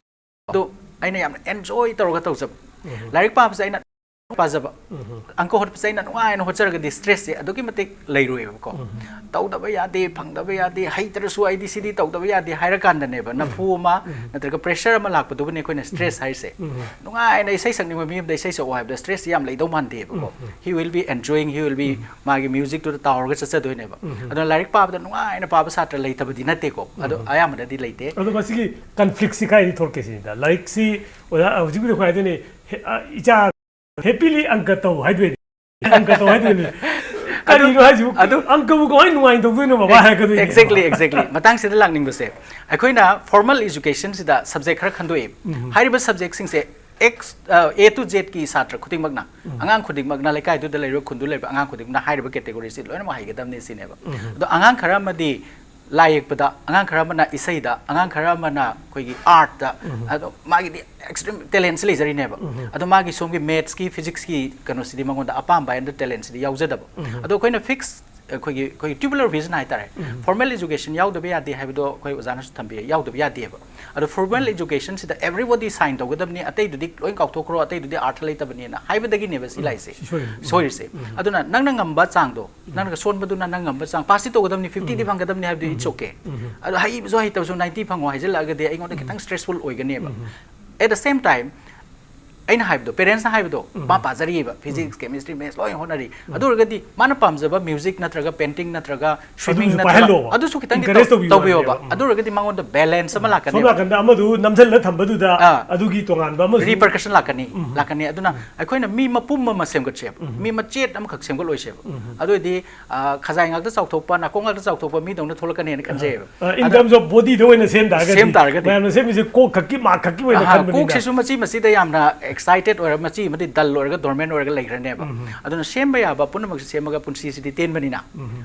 ꯑꯗꯨ ꯑꯩꯅ ꯌꯥꯝꯅ ꯑꯦꯟꯖꯣꯏ ꯇꯧꯔꯒ ꯇꯧꯖꯕ, ꯂꯥꯏꯔꯤꯛ ꯄꯥꯕꯁꯦ ꯑꯩꯅ ꯄꯥꯖꯕ, ꯑꯪꯀ ꯍꯣꯠꯄꯁꯦ ꯑꯩꯅ ꯅꯨꯡꯉꯥꯏꯅ ꯍꯣꯠꯆꯔꯒꯗꯤ ꯁ꯭ꯇ꯭ꯔꯦꯁꯁꯦ ꯑꯗꯨꯛꯀꯤ ꯃꯇꯤꯛ ꯂꯩꯔꯣꯏꯕꯀꯣ꯫ ꯇꯧꯗꯕ ꯌꯥꯗꯦ, ꯐꯪꯗꯕ ꯌꯥꯗꯦ, ꯍꯩꯇ꯭ꯔꯁꯨ ꯑꯩꯗꯤ ꯁꯤꯗꯤ ꯇꯧꯗꯕ ꯌꯥꯗꯦ ꯍꯥꯏꯔꯀꯥꯟꯗꯅꯦꯕ, ꯅꯝꯐꯨ ꯑꯃ ꯅꯠꯇ꯭ꯔꯒ ꯄ꯭ꯔꯦꯁꯔ ꯑꯃ ꯂꯥꯛꯄꯗꯨꯕꯨꯅꯦ ꯑꯩꯈꯣꯏꯅ ꯁ꯭ꯇ꯭ꯔꯦꯁ ꯍꯥꯏꯔꯤꯁꯦ꯫ ꯅꯨꯡꯉꯥꯏꯅ ꯏꯁꯩ ꯁꯛꯅꯤꯡꯕ ꯃꯤ ꯑꯃꯗ ꯏꯁꯩ ꯁꯛꯑꯣ ꯍꯥꯏꯕꯗ ꯁ꯭ꯇ꯭ꯔꯦꯁꯁꯤ ꯌꯥꯝ ꯂꯩꯗꯧ ꯃꯥꯟꯗꯦꯕꯀꯣ꯫ He will be enjoying, he will be, ꯃꯥꯒꯤ ꯃ꯭ꯌꯨꯖꯤꯛꯇꯨꯗ ꯇꯥꯎꯔꯒ ꯆꯠꯆꯗꯣꯏꯅꯦꯕ꯫ ꯑꯗꯨꯅ ꯂꯥꯏꯔꯤꯛ ꯄꯥꯕꯗ ꯅꯨꯡꯉꯥꯏꯅ ꯄꯥꯕ ꯁꯥꯇ꯭ꯔ ꯂꯩꯇꯕꯗꯤ ꯅꯠꯇꯦꯀꯣ, ꯑꯗꯣ ꯑꯌꯥꯝꯕꯅꯗꯤ ꯂꯩꯇꯦ꯫ ꯑꯗꯣ ꯃꯁꯤꯒꯤ ꯀꯟꯐ꯭ꯂꯤꯛꯁꯤ ꯀꯥꯏꯗꯒꯤ ꯊꯣꯛꯂꯛꯀꯦ ꯁꯤꯅꯤꯗ꯫ ꯂꯥꯏꯔꯤꯛꯁꯤ ꯑꯣꯖꯥ ꯍꯧꯖꯤꯛꯄꯨꯗꯤ ꯑꯩꯈꯣꯏ ꯍꯥꯏꯗꯣꯏꯅꯦ, "ꯍꯦ-, ꯑ, ꯏꯆꯥ ꯍꯦꯄꯤꯂꯤ ꯑꯪꯀ ꯇꯧ" ꯍꯥꯏꯗꯣꯏꯅꯦ꯫ ꯑꯪꯀ ꯇꯧ ꯍꯥꯏꯗꯣꯏꯅꯦ꯫ ꯑꯗꯨ, ꯀꯔꯤꯅꯣ ꯍꯥꯏꯁꯤꯕꯨ? ꯑꯗꯨ ꯑꯪꯀꯕꯨ ꯀꯃꯥꯏꯅ ꯅꯨꯡꯉꯥꯏꯅ ꯇꯧꯗꯣꯏꯅꯣ ꯕꯕꯥ ꯍꯥꯏꯔꯛꯀꯗꯣꯏꯅꯦ꯫ Exactly, exactly꯫ ꯃꯇꯥꯡꯁꯤꯗ ꯂꯥꯛꯅꯤꯡꯕꯁꯦ, ꯑꯩꯈꯣꯏꯅ formal educationꯁꯤꯗ subject ꯈꯔ ꯈꯟꯗꯣꯛꯑꯦ꯫ ꯍꯥꯏꯔꯤꯕ subjectꯁꯤꯡꯁꯦ X, ꯑ, A to Zꯀꯤ ꯁꯥꯇ꯭ꯔ ꯈꯨꯗꯤꯡꯃꯛꯅ, ꯑꯉꯥꯡ ꯈꯨꯗꯤꯡꯃꯛꯅ, ꯂꯩꯀꯥꯏꯗꯨꯗ ꯂꯩꯔꯤꯕ, ꯈꯨꯟꯗꯨ ꯂꯩꯔꯤꯕ ꯑꯉꯥꯡ ꯈꯨꯗꯤꯡꯃꯛꯅ ꯍꯥꯏꯔꯤꯕ categoryꯁꯤ ꯂꯣꯏꯅꯃꯛ ꯍꯩꯒꯗꯕꯅꯤ ꯁꯤꯅꯦꯕ꯫ ꯑꯗꯣ ꯑꯉꯥꯡ ꯈꯔ ꯑꯃꯗꯤ ꯂꯥꯏ ꯌꯦꯛꯄꯗ, ꯑꯉꯥꯡ ꯈꯔ ꯑꯃꯅ ꯏꯁꯩꯗ, ꯑꯉꯥꯡ ꯈꯔ ꯑꯃꯅ ꯑꯩꯈꯣꯏꯒꯤ artꯇ, ꯑꯗꯣ ꯃꯥꯒꯤꯗꯤ extreme talentꯁꯤ ꯂꯩꯖꯔꯤꯅꯦꯕ꯫ ꯑꯗꯣ ꯃꯥꯒꯤ ꯁꯣꯝꯒꯤ mathsꯀꯤ, physicsꯀꯤ ꯀꯩꯅꯣꯁꯤꯗꯤ ꯃꯉꯣꯟꯗ ꯑꯄꯥꯝꯕ ꯍꯥꯏꯅ talentꯁꯤꯗꯤ ꯌꯥꯎꯖꯗꯕ꯫ ꯑꯗꯣ ꯑꯩꯈꯣꯏꯅ fix, ꯑꯩꯈꯣꯏꯒꯤ, ꯑꯩꯈꯣꯏꯒꯤ tubular vision ꯍꯥꯏꯇꯥꯔꯦ꯫ Formal education ꯌꯥꯎꯗꯕ ꯌꯥꯗꯦ ꯍꯥꯏꯕꯗꯣ ꯑꯩꯈꯣꯏ ꯑꯣꯖꯥꯅꯁꯨ ꯊꯝꯕꯤ, ꯌꯥꯎꯗꯕ ꯌꯥꯗꯦꯕ꯫ ꯑꯗꯣ formal educationꯁꯤꯗ everybody sign ꯇꯧꯒꯗꯕꯅꯤ, ꯑꯇꯩꯗꯨꯗꯤ ꯂꯣꯏ ꯀꯥꯎꯊꯣꯛꯈ꯭ꯔꯣ, ꯑꯇꯩꯗꯨꯗꯤ ꯑꯥꯔꯊ ꯂꯩꯇꯕꯅꯤꯅ ꯍꯥꯏꯕꯗꯒꯤꯅꯦꯕ ꯁꯤ ꯂꯥꯛꯏꯁꯦ꯫ ꯁꯤ ꯁꯣꯏꯔꯤꯅꯤ꯫ ꯁꯣꯏꯔꯤꯁꯦ꯫ ꯑꯗꯨꯅ ꯅꯪꯅ ꯉꯝꯕ ꯆꯥꯡꯗꯣ, ꯅꯪꯅ ꯁꯣꯟꯕꯗꯨꯅ ꯅꯪ ꯉꯝꯕ ꯆꯥꯡ, passꯇꯤ ꯇꯧꯒꯗꯕꯅꯤ, fiftyꯗꯤ ꯐꯪꯒꯗꯕꯅꯤ ꯍꯥꯏꯕꯗꯨ it's okay꯫ ꯑꯗꯣ ꯍꯩꯕꯁꯨ ꯍꯩꯇꯕꯁꯨ ninety ꯐꯪꯉꯣ ꯍꯥꯏꯖꯤꯜꯂꯛꯑꯒꯗꯤ ꯑꯩꯉꯣꯟꯗ ꯈꯤꯇꯪ stressful ꯑꯣꯏꯒꯅꯦꯕ꯫ At the same time, ꯑꯩꯅ ꯍꯥꯏꯕꯗꯣ, ꯄꯦꯔꯦꯟꯁꯅ ꯍꯥꯏꯕꯗꯣ, ꯃꯥ ꯄꯥꯖꯔꯤꯑꯕ, ꯐꯤꯖꯤꯛꯁ, ꯀꯦꯃꯤꯁꯇ꯭ꯔꯤ, ꯃꯦꯠꯁ ꯂꯣꯏ ꯍꯣꯠꯅꯔꯤ꯫ ꯑꯗꯨ ꯑꯣꯏꯔꯒꯗꯤ ꯃꯥꯅ ꯄꯥꯝꯖꯕ ꯃ꯭ꯌꯨꯖꯤꯛ ꯅꯠꯇ꯭ꯔꯒ ꯄꯦꯟꯇꯤꯡ ꯅꯠꯇ꯭ꯔꯒ ꯁ꯭ꯋꯤꯃꯤꯡ ꯑꯗꯨꯁꯨ ꯅꯠꯇ꯭ꯔꯒ ꯄꯥꯏꯍꯜꯂꯣꯕ꯫ ꯑꯗꯨꯁꯨ ꯈꯤꯇꯪꯗꯤ Encourage ꯇꯧ- ꯇꯧꯕꯤꯌꯨ ꯇꯧꯕꯤꯌꯣꯕ꯫ ꯍꯥꯏꯕꯅꯦꯕ꯫ ꯎꯝ꯫ ꯑꯗꯨ ꯑꯣꯏꯔꯒꯗꯤ ꯃꯉꯣꯟꯗ ꯕꯦꯂꯦꯟꯁ ꯑꯃ ꯁꯣꯝ ꯂꯥꯛꯀꯅꯦꯕ꯫ ꯅꯥꯀꯟꯗ ꯑꯃꯗꯨ ꯅꯝꯁꯤꯜꯂ ꯊꯝꯕꯗꯨꯗ ꯑꯥ꯫ ꯑꯗꯨꯒꯤ ꯇꯣꯉꯥꯟꯕ ꯑꯃꯁꯨ ꯔꯤꯄꯔꯀꯁꯟ ꯂꯥꯛꯀꯅꯤ, ꯂꯥꯛꯀꯅꯤ꯫ ꯑꯗꯨꯅ ꯑꯩꯈꯣꯏꯅ ꯃꯤ ꯃꯄꯨꯝ ꯑꯃ ꯁꯦꯝꯒꯠꯁꯦꯕ, ꯃꯤ ꯃꯆꯦꯠ ꯑꯃꯈꯛ ꯁꯦꯝꯒꯠꯂꯣꯏꯁꯦꯕ꯫ ꯑꯗꯨ ꯑꯣꯏꯔꯗꯤ, ꯑ, ꯈꯖꯥꯏ ꯉꯥꯛꯇ ꯆꯥꯎꯊꯣꯛꯄ, ꯅꯥꯀꯣꯡ ꯉꯥꯛꯇ ꯆꯥꯎꯊꯣꯛꯄ ꯃꯤꯗꯧꯅ ꯊꯣꯛꯂꯛꯀꯅꯦꯅ ꯈꯟꯖꯩꯌꯦꯕ꯫ ꯏꯟ ꯇꯔꯝꯁ ꯑꯣꯐ ꯕꯣꯗꯤꯗ ꯑꯣꯏꯅ ꯁꯦꯝ ꯇꯥꯔꯒꯗꯤ, ꯁꯦꯝ ꯇꯥꯔꯒꯗꯤ꯫ ꯃꯌꯥꯝꯅ ꯁꯦꯝꯃꯤꯁꯦ ꯀꯣꯛ ꯈꯛꯀꯤ ꯃꯥ ꯈꯛꯀꯤ ꯑꯣꯏꯅ ꯑꯍꯥ, ꯈꯟꯕꯅꯤꯅ꯫ ꯀꯣꯛꯁꯤꯁꯨ ꯃꯆꯤ ꯃꯆꯤꯗ ꯌꯥꯝꯅ ꯑꯦꯛꯁꯥꯏꯇꯦꯠ ꯑꯣꯏꯔꯒ, ꯃꯆꯤ ꯑꯃꯗꯤ ꯗꯜ ꯑꯣꯏꯔꯒ ꯗꯣꯔꯃꯦꯟ ꯑꯣꯏꯔꯒ ꯂꯩꯈ꯭ꯔꯅꯦꯕ꯫ ꯑꯗꯨꯅ ꯁꯦꯝꯕ ꯌꯥꯕ ꯄꯨꯝꯅꯃꯛꯁꯦ ꯁꯦꯝꯃꯒ, ꯄꯨꯟꯁꯤꯁꯤꯗꯤ ꯇꯦꯟꯕꯅꯤꯅ,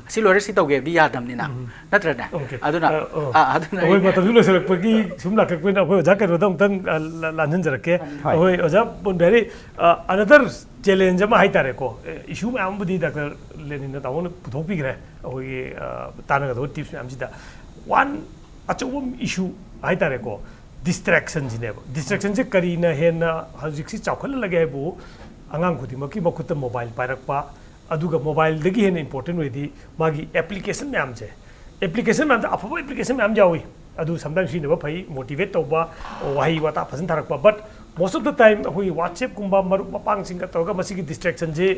ꯁꯤ ꯂꯣꯏꯔ ꯁꯤ ꯇꯧꯒꯦ ꯍꯥꯏꯕꯗꯤ ꯌꯥꯗꯕꯅꯤꯅ, ꯅꯠꯇ꯭ꯔꯅꯦ? Okay. ꯑꯗꯨꯅ, ꯑ, ꯑꯣ꯫ ꯑ, ꯑꯗꯨꯅ ꯑꯩꯈꯣꯏ ꯑꯩ ꯃꯇꯝꯁꯨ ꯂꯣꯏꯁꯤꯜꯂꯛꯄꯒꯤ ꯁꯨꯝ ꯂꯥꯛꯀꯛꯄꯅꯤꯅ ꯑꯩꯈꯣꯏ ꯑꯣꯖꯥ ꯀꯩꯅꯣꯗ ꯑꯃꯨꯛꯇꯪ, ꯑ, ꯂ-, ꯂꯥꯟꯍꯟꯖꯔꯛꯀꯦ꯫ ꯍꯣꯏ꯫ ꯑꯩꯈꯣꯏ ꯑꯣꯖꯥ ꯕꯣꯟꯕꯦꯔꯤ, ꯑ, another challenge ꯑꯃ ꯍꯥꯏꯇꯥꯔꯦꯀꯣ, ꯏꯁꯨ ꯃꯌꯥꯝꯕꯨꯗꯤ ꯗꯥꯛꯇꯔ ꯂꯦꯅꯤꯟꯅ ꯇꯥꯃꯣꯅ ꯄꯨꯊꯣꯛꯄꯤꯈ꯭ꯔꯦ, ꯑꯩꯈꯣꯏꯒꯤ, ꯑ, ꯇꯥꯟꯅꯒꯗꯕ ꯇꯤꯞꯁ ꯃꯌꯥꯝꯁꯤꯗ꯫ ꯋꯥꯟ ꯑꯆꯧꯕ ꯏꯁꯨ ꯍꯥꯏꯇꯥꯔꯦꯀꯣ, ꯗꯤꯁꯇ꯭ꯔꯦꯛꯁꯟꯁꯤꯅꯦꯕ꯫ ꯗꯤꯁꯇ꯭ꯔꯦꯛꯁꯟꯁꯦ ꯀꯔꯤꯅ ꯍꯦꯟꯅ ꯍꯧꯖꯤꯛꯁꯤ ꯆꯥꯎꯈꯠꯍꯜꯂꯒꯦ ꯍꯥꯏꯕꯨ, ꯑꯉꯥꯡ ꯈꯨꯗꯤꯡꯃꯛꯀꯤ ꯃꯈꯨꯠꯇ ꯃꯣꯕꯥꯏꯜ ꯄꯥꯏꯔꯛꯄ, ꯑꯗꯨꯒ ꯃꯣꯕꯥꯏꯜꯗꯒꯤ ꯍꯦꯟꯅ ꯏꯝꯄꯣꯔꯇꯦꯟ ꯑꯣꯏꯗꯤ ꯃꯥꯒꯤ ꯑꯦꯄ꯭ꯂꯤꯀꯦꯁꯟ ꯃꯌꯥꯝꯁꯦ꯫ ꯑꯦꯄ꯭ꯂꯤꯀꯦꯁꯟ ꯃꯌꯥꯝꯗ ꯑꯐꯕ ꯑꯦꯄ꯭ꯂꯤꯀꯦꯁꯟ ꯃꯌꯥꯝ ꯌꯥꯎꯏ, ꯑꯗꯨ ꯁꯝꯇꯥꯏꯝ ꯁꯤꯖꯤꯟꯅꯕ ꯐꯩ, ꯃꯣꯇꯤꯚꯦꯠ ꯇꯧꯕ, ꯋꯥꯍꯩ ꯋꯥꯇꯥ ꯐꯖꯅ ꯊꯥꯔꯛꯄ꯫ But most of the time ꯑꯩꯈꯣꯏꯒꯤ WhatsApp ꯀꯨꯝꯕ ꯃꯔꯨꯞ ꯃꯄꯥꯡꯁꯤꯡꯒ ꯇꯧꯔꯒ ꯃꯁꯤꯒꯤ ꯗꯤꯁꯇ꯭ꯔꯦꯛꯁꯟꯁꯤ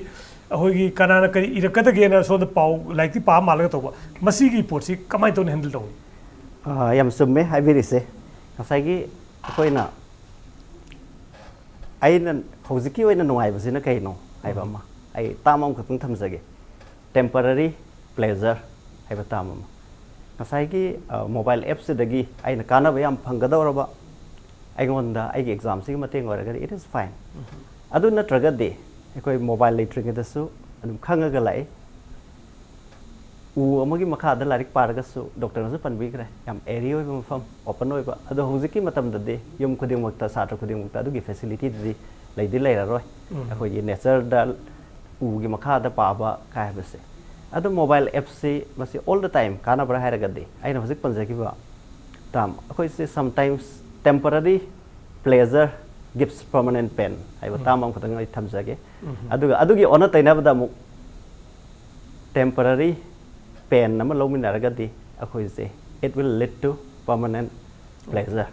ꯑꯩꯈꯣꯏꯒꯤ ꯀꯅꯥꯅ ꯀꯔꯤ ꯏꯔꯛꯀꯗꯒꯦꯅ ꯁꯣꯝꯗ ꯄꯥꯎ, ꯂꯥꯏꯔꯤꯛꯇꯤ ꯄꯥ ꯃꯥꯜꯂꯒ ꯇꯧꯕ, ꯃꯁꯤꯒꯤ ꯄꯣꯠꯁꯤ ꯀꯃꯥꯏꯅ ꯇꯧꯅ ꯍꯦꯟꯗꯜ ꯇꯧꯅꯤ? ꯑꯥ, ꯌꯥꯝ ꯆꯨꯝꯃꯦ ꯍꯥꯏꯕꯤꯔꯤꯁꯦ꯫ ꯉꯁꯥꯏꯒꯤ ꯑꯩꯈꯣꯏꯅ, ꯑꯩꯅ ꯍꯧꯖꯤꯛꯀꯤ ꯑꯣꯏꯅ ꯅꯨꯡꯉꯥꯏꯕꯁꯤꯅ ꯀꯩꯅꯣ ꯍꯥꯏꯕ ꯑꯃ ꯑꯩ ꯇꯥꯝ ꯑꯃꯈꯛꯇꯪ ꯊꯝꯖꯒꯦ꯫ Temporary pleasure ꯍꯥꯏꯕ ꯇꯥꯝ ꯑꯃ꯫ ꯉꯁꯥꯏꯒꯤ, ꯑ, ꯃꯣꯕꯥꯏꯜ ꯑꯦꯞꯁꯤꯗꯒꯤ ꯑꯩꯅ ꯀꯥꯟꯅꯕ ꯌꯥꯝ ꯐꯪꯒꯗꯧꯔꯕ, ꯑꯩꯉꯣꯟꯗ ꯑꯩꯒꯤ ꯑꯦꯛꯖꯥꯝꯁꯤꯒꯤ ꯃꯇꯦꯡ ꯑꯣꯏꯔꯒꯗꯤ, it is fine. ꯑꯗꯨ ꯅꯠꯇ꯭ꯔꯒꯗꯤ ꯑꯩꯈꯣꯏ ꯃꯣꯕꯥꯏꯜ ꯂꯩꯇ꯭ꯔꯤꯉꯩꯗꯁꯨ ꯑꯗꯨꯝ ꯈꯪꯉꯒ ꯂꯥꯛꯏ, ꯎ ꯑꯃꯒꯤ ꯃꯈꯥꯗ ꯂꯥꯏꯔꯤꯛ ꯄꯥꯔꯒꯁꯨ, ꯗꯣꯛꯇꯔꯅꯁꯨ ꯄꯟꯕꯤꯈ꯭ꯔꯦ, ꯌꯥꯝ ꯑꯦꯔꯤ ꯑꯣꯏꯕ ꯃꯐꯝ, ꯑꯣꯄꯟ ꯑꯣꯏꯕ꯫ ꯑꯗꯣ ꯍꯧꯖꯤꯛꯀꯤ ꯃꯇꯝꯗꯗꯤ ꯌꯨꯝ ꯈꯨꯗꯤꯡꯃꯛꯇ, ꯁꯥꯇ꯭ꯔ ꯈꯨꯗꯤꯡꯃꯛꯇ ꯑꯗꯨꯒꯤ ꯐꯦꯁꯤꯂꯤꯇꯤꯗꯨꯗꯤ ꯂꯩꯗꯤ ꯂꯩꯔꯔꯣꯏ꯫ ꯑꯩꯈꯣꯏꯒꯤ ꯅꯦꯆꯔꯗ ꯎꯒꯤ ꯃꯈꯥꯗ ꯄꯥꯕ ꯀꯥꯏ ꯍꯥꯏꯕꯁꯦ꯫ ꯑꯗꯣ ꯃꯣꯕꯥꯏꯜ ꯑꯦꯞꯁꯤ ꯃꯁꯤ all the time ꯀꯥꯟꯅꯕ꯭ꯔꯥ ꯍꯥꯏꯔꯒꯗꯤ, ꯑꯩꯅ ꯍꯧꯖꯤꯛ ꯄꯟꯖꯈꯤꯕ ꯇꯥꯝ, ꯑꯩꯈꯣꯏꯁꯦ sometimes temporary pleasure gives permanent pain ꯍꯥꯏꯕ ꯇꯥꯝ ꯑꯃꯈꯛꯇꯪ ꯑꯩ ꯊꯝꯖꯒꯦ꯫ ꯑꯗꯨꯒ ꯑꯗꯨꯒꯤ ꯑꯣꯟꯅ ꯇꯩꯅꯕꯗ ꯑꯃꯨꯛ temporary pain ꯑꯃ ꯂꯧꯃꯤꯟꯅꯔꯒꯗꯤ ꯑꯩꯈꯣꯏꯁꯦ it will lead to permanent pleasure꯫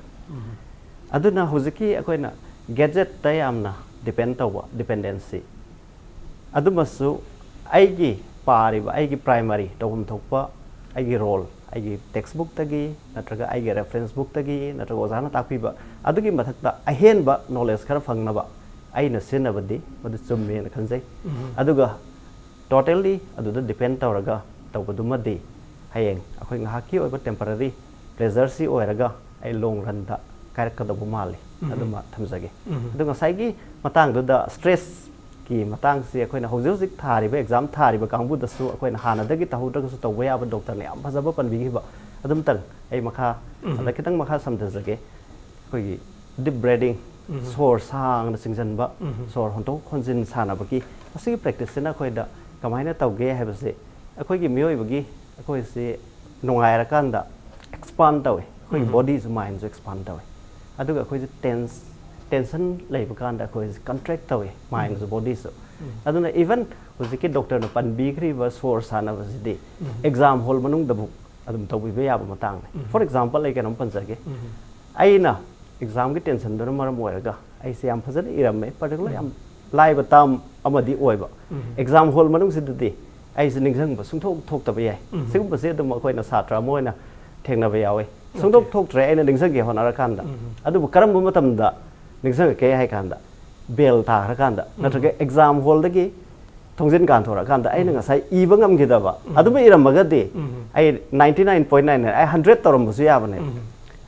ꯑꯗꯨꯅ ꯍꯧꯖꯤꯛꯀꯤ ꯑꯩꯈꯣꯏꯅ ꯒꯦꯖꯦꯠꯇ ꯌꯥꯝꯅ ꯗꯤꯄꯦꯟ ꯇꯧꯕ ꯗꯤꯄꯦꯟꯗꯦꯟꯁꯤ ꯑꯗꯨꯃꯁꯨ ꯑꯩꯒꯤ ꯄꯥꯔꯤꯕ, ꯑꯩꯒꯤ ꯄ꯭ꯔꯥꯏꯃꯥꯔꯤ ꯇꯧꯐꯝ ꯊꯣꯛꯄ ꯑꯩꯒꯤ ꯔꯣꯜ, ꯑꯩꯒꯤ ꯇꯦꯛꯁꯕꯨꯛꯇꯒꯤ ꯅꯠꯇ꯭ꯔꯒ ꯑꯩꯒꯤ ꯔꯦꯐꯔꯦꯟꯁ ꯕꯨꯛꯇꯒꯤ ꯅꯠꯇ꯭ꯔꯒ ꯑꯣꯖꯥꯅ ꯇꯥꯛꯄꯤꯕ ꯑꯗꯨꯒꯤ ꯃꯊꯛꯇ ꯑꯍꯦꯟꯕ ꯅꯣꯂꯦꯖ ꯈꯔ ꯐꯪꯅꯕ ꯑꯩꯅ ꯁꯤꯖꯤꯟꯅꯕꯗꯤ ꯃꯗꯨ ꯆꯨꯝꯃꯦꯅ ꯈꯟꯖꯩ꯫ ꯑꯗꯨꯒ ꯇꯣꯇꯦꯜꯂꯤ ꯑꯗꯨꯗ ꯗꯤꯄꯦꯟ ꯇꯧꯔꯒ ꯇꯧꯕꯗꯨꯃꯗꯤ ꯍꯌꯦꯡ ꯑꯩꯈꯣꯏ ꯉꯥꯏꯍꯥꯛꯀꯤ ꯑꯣꯏꯕ ꯇꯦꯝꯄꯔꯔꯤ ꯄ꯭ꯂꯦꯖꯔꯁꯤ ꯑꯣꯏꯔꯒ ꯑꯩ ꯂꯣꯡ ꯔꯟꯗ ꯀꯥꯏꯔꯛꯀꯗꯧꯕ ꯃꯥꯜꯂꯤ꯫ ꯑꯗꯨꯃ ꯊꯝꯖꯒꯦ꯫ ꯑꯗꯣ ꯉꯁꯥꯏꯒꯤ ꯃꯇꯥꯡꯗꯨꯗ ꯁ꯭ꯇ꯭ꯔꯦꯁꯀꯤ ꯃꯇꯥꯡꯁꯤ ꯑꯩꯈꯣꯏꯅ ꯍꯧꯖꯤꯛ ꯍꯧꯖꯤꯛ ꯊꯥꯔꯤꯕ ꯑꯦꯛꯖꯥꯝ ꯊꯥꯔꯤꯕ ꯀꯥꯡꯕꯨꯗꯁꯨ ꯑꯩꯈꯣꯏꯅ ꯍꯥꯟꯅꯗꯒꯤ ꯇꯧꯍꯧꯗ꯭ꯔꯒꯁꯨ ꯇꯧꯕ ꯌꯥꯕ ꯗꯣꯛꯇꯔꯅ ꯌꯥꯝ ꯐꯖꯕ ꯄꯟꯕꯤꯈꯤꯕ ꯑꯗꯨꯝꯇꯪ ꯑꯩ ꯃꯈꯥ ꯑꯗ ꯈꯤꯇꯪ ꯃꯈꯥ ꯁꯝꯊꯖꯒꯦ꯫ ꯑꯩꯈꯣꯏꯒꯤ ꯗꯤꯞ ꯕ꯭ꯔꯦꯗꯤꯡ, ꯁꯣꯔ ꯁꯥꯡꯅ ꯆꯤꯡꯁꯤꯟꯕ, ꯁꯣꯔ ꯍꯣꯟꯗꯣꯛ ꯍꯣꯟꯖꯤꯟ ꯁꯥꯟꯅꯕꯒꯤ ꯃꯁꯤꯒꯤ ꯄ꯭ꯔꯦꯛꯇꯤꯁꯁꯤꯅ ꯑꯩꯈꯣꯏꯗ ꯀꯃꯥꯏꯅ ꯇꯧꯒꯦ ꯍꯥꯏꯕꯁꯦ, ꯑꯩꯈꯣꯏꯒꯤ ꯃꯤꯑꯣꯏꯕꯒꯤ, ꯑꯩꯈꯣꯏꯁꯤ ꯅꯨꯡꯉꯥꯏꯔꯀꯥꯟꯗ ꯑꯦꯛꯁꯄꯥꯟ ꯇꯧꯋꯦ, ꯑꯩꯈꯣꯏꯒꯤ ꯕꯣꯗꯤꯁꯨ ꯃꯥꯏꯟꯁꯨ ꯑꯦꯛꯁꯄꯥꯟ ꯇꯧꯋꯦ꯫ ꯑꯗꯨꯒ ꯑꯩꯈꯣꯏꯁꯦ ꯇꯦꯟꯁ ꯇꯦꯟꯁꯟ ꯂꯩꯕ ꯀꯥꯟꯗ ꯑꯩꯈꯣꯏꯁꯦ ꯀꯟꯇ꯭ꯔꯦꯛ ꯇꯧꯋꯦ, ꯃꯥꯏꯟꯁꯨ ꯕꯣꯗꯤꯁꯨ꯫ ꯑꯗꯨꯅ ꯏꯚꯟ ꯍꯧꯖꯤꯛꯀꯤ ꯗꯣꯛꯇꯔꯅ ꯄꯟꯕꯤꯈ꯭ꯔꯤꯕ ꯁꯣꯔ ꯁꯥꯟꯅꯕꯁꯤꯗꯤ ꯑꯦꯛꯖꯥꯝ ꯍꯣꯜ ꯃꯅꯨꯡꯗꯕꯨ ꯑꯗꯨꯝ ꯇꯧꯕꯤꯕ ꯌꯥꯕ ꯃꯇꯥꯡꯅꯤ꯫ ꯐꯣꯔ ꯑꯦꯛꯖꯥꯝꯄꯜ, ꯑꯩ ꯀꯩꯅꯣꯝ ꯄꯟꯖꯒꯦ꯫ ꯑꯩꯅ ꯑꯦꯛꯖꯥꯝꯒꯤ ꯇꯦꯟꯁꯟꯗꯨꯅ ꯃꯔꯝ ꯑꯣꯏꯔꯒ ꯑꯩꯁꯦ ꯌꯥꯝ ꯐꯖꯅ ꯏꯔꯝꯃꯦ, ꯄꯥꯔꯇꯤꯀꯨꯂꯔ ꯌꯥꯝ ꯂꯥꯏꯕ ꯇꯥꯝ ꯑꯃꯗꯤ ꯑꯣꯏꯕ꯫ ꯑꯦꯛꯖꯥꯝ ꯍꯣꯜ ꯃꯅꯨꯡꯁꯤꯗꯗꯤ ꯑꯩꯁꯦ ꯅꯤꯡꯁꯤꯡꯕ ꯁꯨꯡꯊꯣꯛ ꯊꯣꯛꯇꯕ ꯌꯥꯏ꯫ ꯁꯤꯒꯨꯝꯕꯁꯦ ꯑꯗꯨꯝ ꯑꯩꯈꯣꯏꯅ ꯁꯥꯇ꯭ꯔ ꯑꯃ ꯑꯣꯏꯅ ꯊꯦꯡꯅꯕ ꯌꯥꯎꯋꯤ꯫ ꯁꯨꯡꯊꯣꯛ ꯊꯣꯛꯇ꯭ꯔꯦ ꯑꯩꯅ ꯅꯤꯡꯁꯤꯡꯒꯦ ꯍꯣꯠꯅꯔꯀꯥꯟꯗ꯫ ꯑꯗꯨꯕꯨ ꯀꯔꯝꯕ ꯃꯇꯝꯗ ꯅꯤꯡꯁꯤꯡꯉꯛꯀꯦ ꯍꯥꯏ ꯀꯥꯟꯗ, ꯕꯦꯜ ꯇꯥꯈ꯭ꯔꯀꯥꯟꯗ ꯅꯠꯇ꯭ꯔꯒ ꯑꯦꯛꯖꯥꯝ ꯍꯣꯜꯗꯒꯤ ꯊꯣꯡꯖꯤꯟ ꯀꯥꯟꯊꯣꯔꯛꯑꯀꯥꯟꯗ ꯑꯩꯅ ꯉꯁꯥꯏ ꯏꯕ ꯉꯝꯈꯤꯗꯕ ꯑꯗꯨꯃ ꯏꯔꯝꯃꯒꯗꯤ ꯑꯩ ninety nine point nine nine, ꯑꯩ ꯍꯟꯗ꯭ꯔꯦꯠ ꯇꯧꯔꯝꯕꯁꯨ ꯌꯥꯕꯅꯦ꯫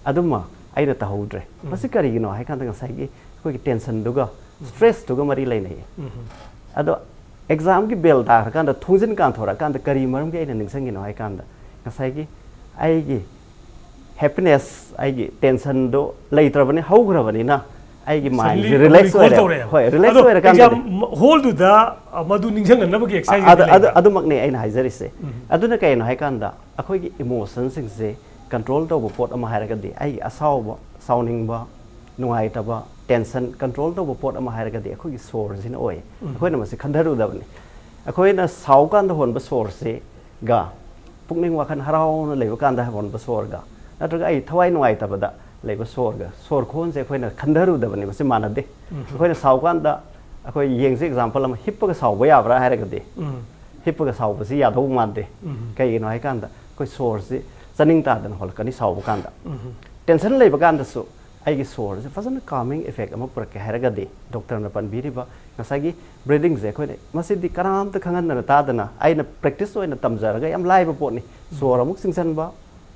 ꯑꯗꯨꯃ ꯑꯩꯅ ꯇꯧꯍꯧꯗ꯭ꯔꯦ꯫ ꯃꯁꯤ ꯀꯔꯤꯒꯤꯅꯣ ꯍꯥꯏ ꯀꯥꯟꯗ ꯉꯁꯥꯏꯒꯤ ꯑꯩꯈꯣꯏꯒꯤ ꯇꯦꯟꯁꯟꯗꯨꯒ ꯁ꯭ꯇ꯭ꯔꯦꯁꯇꯨꯒ ꯃꯔꯤ ꯂꯩꯅꯩ꯫ ꯑꯗꯣ ꯑꯦꯛꯖꯥꯝꯒꯤ ꯕꯦꯜ ꯇꯥꯈ꯭ꯔꯀꯥꯟꯗ, ꯊꯣꯡꯖꯤꯟ ꯀꯥꯟꯊꯣꯔꯛꯑꯀꯥꯟꯗ ꯀꯔꯤ ꯃꯔꯝꯒꯤ ꯑꯩꯅ ꯅꯤꯡꯁꯤꯡꯉꯤꯅꯣ ꯍꯥꯏ ꯀꯥꯟꯗ, ꯉꯁꯥꯏꯒꯤ ꯑꯩꯒꯤ ꯍꯦꯄꯤꯅꯦꯁ, ꯑꯩꯒꯤ ꯇꯦꯟꯁꯟꯗꯣ ꯂꯩꯇ꯭ꯔꯕꯅꯤ, ꯍꯧꯈ꯭ꯔꯕꯅꯤꯅ ꯑꯩꯒꯤ ꯃꯥꯏꯟꯁꯦ ꯔꯤꯂꯦꯛꯁ ꯑꯣꯏꯔꯦ꯫ ꯍꯣꯏ, ꯔꯤꯂꯦꯛꯁ ꯑꯣꯏꯔꯀꯥꯟꯗ ꯍꯣꯜꯗꯨꯗ ꯃꯗꯨ ꯅꯤꯡꯁꯤꯡꯍꯟꯅꯕꯒꯤ ꯑꯦꯛꯁꯔꯁꯥꯏꯁ ꯑꯗꯨꯃꯛꯅꯦ ꯑꯩꯅ ꯍꯥꯏꯖꯔꯤꯁꯦ꯫ ꯑꯗꯨꯅ ꯀꯩꯅꯣ ꯍꯥꯏ ꯀꯥꯟꯗ ꯑꯩꯈꯣꯏꯒꯤ ꯏꯃꯣꯁꯟꯁꯤꯡꯁꯦ ꯀꯟꯇ꯭ꯔꯣꯜ ꯇꯧꯕ ꯄꯣꯠ ꯑꯃ ꯍꯥꯏꯔꯒꯗꯤ, ꯑꯩꯒꯤ ꯑꯁꯥꯎꯕ, ꯁꯥꯎꯅꯤꯡꯕ, ꯅꯨꯡꯉꯥꯏꯇꯕ, ꯇꯦꯟꯁꯟ ꯀꯟꯇ꯭ꯔꯣꯜ ꯇꯧꯕ ꯄꯣꯠ ꯑꯃ ꯍꯥꯏꯔꯒꯗꯤ ꯑꯩꯈꯣꯏꯒꯤ ꯁꯣꯔꯁꯤꯅ ꯑꯣꯏ꯫ ꯑꯩꯈꯣꯏꯅ ꯃꯁꯤ ꯈꯟꯊꯔꯨꯗꯕꯅꯤ꯫ ꯑꯩꯈꯣꯏꯅ ꯁꯥꯎꯀꯥꯟꯗ ꯍꯣꯟꯕ ꯁꯣꯔꯁꯤꯒ ꯄꯨꯛꯅꯤꯡ ꯋꯥꯈꯜ ꯍꯔꯥꯎꯅ ꯂꯩꯕ ꯀꯥꯟꯗ ꯍꯣꯟꯕ ꯁꯣꯔꯒ ꯅꯠꯇ꯭ꯔꯒ ꯑꯩ ꯊꯋꯥꯏ ꯅꯨꯡꯉꯥꯏꯇꯕꯗ ꯂꯩꯕ ꯁꯣꯔꯒ, ꯁꯣꯔ ꯈꯣꯟꯁꯦ ꯑꯩꯈꯣꯏꯅ ꯈꯟꯊꯔꯨꯗꯕꯅꯦ, ꯃꯁꯤ ꯃꯥꯟꯅꯗꯦ꯫ ꯑꯩꯈꯣꯏꯅ ꯁꯥꯎꯀꯥꯟꯗ, ꯑꯩꯈꯣꯏ ꯌꯦꯡꯁꯤ, ꯑꯦꯛꯖꯥꯝꯄꯜ ꯑꯃ, ꯍꯤꯞꯄꯒ ꯁꯥꯎꯕ ꯌꯥꯕ꯭ꯔꯥ ꯍꯥꯏꯔꯒꯗꯤ, ꯍꯤꯞꯄꯒ ꯁꯥꯎꯕꯁꯤ ꯌꯥꯗꯧ ꯃꯥꯟꯗꯦ꯫ ꯀꯩꯒꯤꯅꯣ ꯍꯥꯏꯀꯥꯟꯗ, ꯑꯩꯈꯣꯏ ꯁꯣꯔꯁꯤ ꯆꯥꯅꯤꯡ ꯇꯥꯗꯅ ꯍꯣꯜꯂꯛꯀꯅꯤ ꯁꯥꯎꯕ ꯀꯥꯟꯗ꯫ ꯇꯦꯟꯁꯟ ꯂꯩꯕ ꯀꯥꯟꯗꯁꯨ ꯑꯩꯒꯤ ꯁꯣꯔꯁꯦ ꯐꯖꯅ ꯀꯥꯃꯤꯡ ꯏꯐꯦꯛ ꯑꯃ ꯄꯨꯔꯛꯀꯦ ꯍꯥꯏꯔꯒꯗꯤ, ꯗꯣꯛꯇꯔꯅ ꯄꯟꯕꯤꯔꯤꯕ ꯉꯁꯥꯏꯒꯤ ꯕ꯭ꯔꯤꯗꯤꯡꯁꯦ, ꯑꯩꯈꯣꯏꯅ ꯃꯁꯤꯗꯤ ꯀꯅꯥꯝꯇ ꯈꯪꯍꯟꯗꯅ ꯇꯥꯗꯅ, ꯑꯩꯅ ꯄ꯭ꯔꯦꯛꯇꯤꯁ ꯑꯣꯏꯅ ꯇꯝꯖꯔꯒ, ꯌꯥꯝ ꯂꯥꯏꯕ ꯄꯣꯠꯅꯤ꯫ ꯁꯣꯔ ꯑꯃꯨꯛ ꯆꯤꯡꯁꯤꯟꯕ,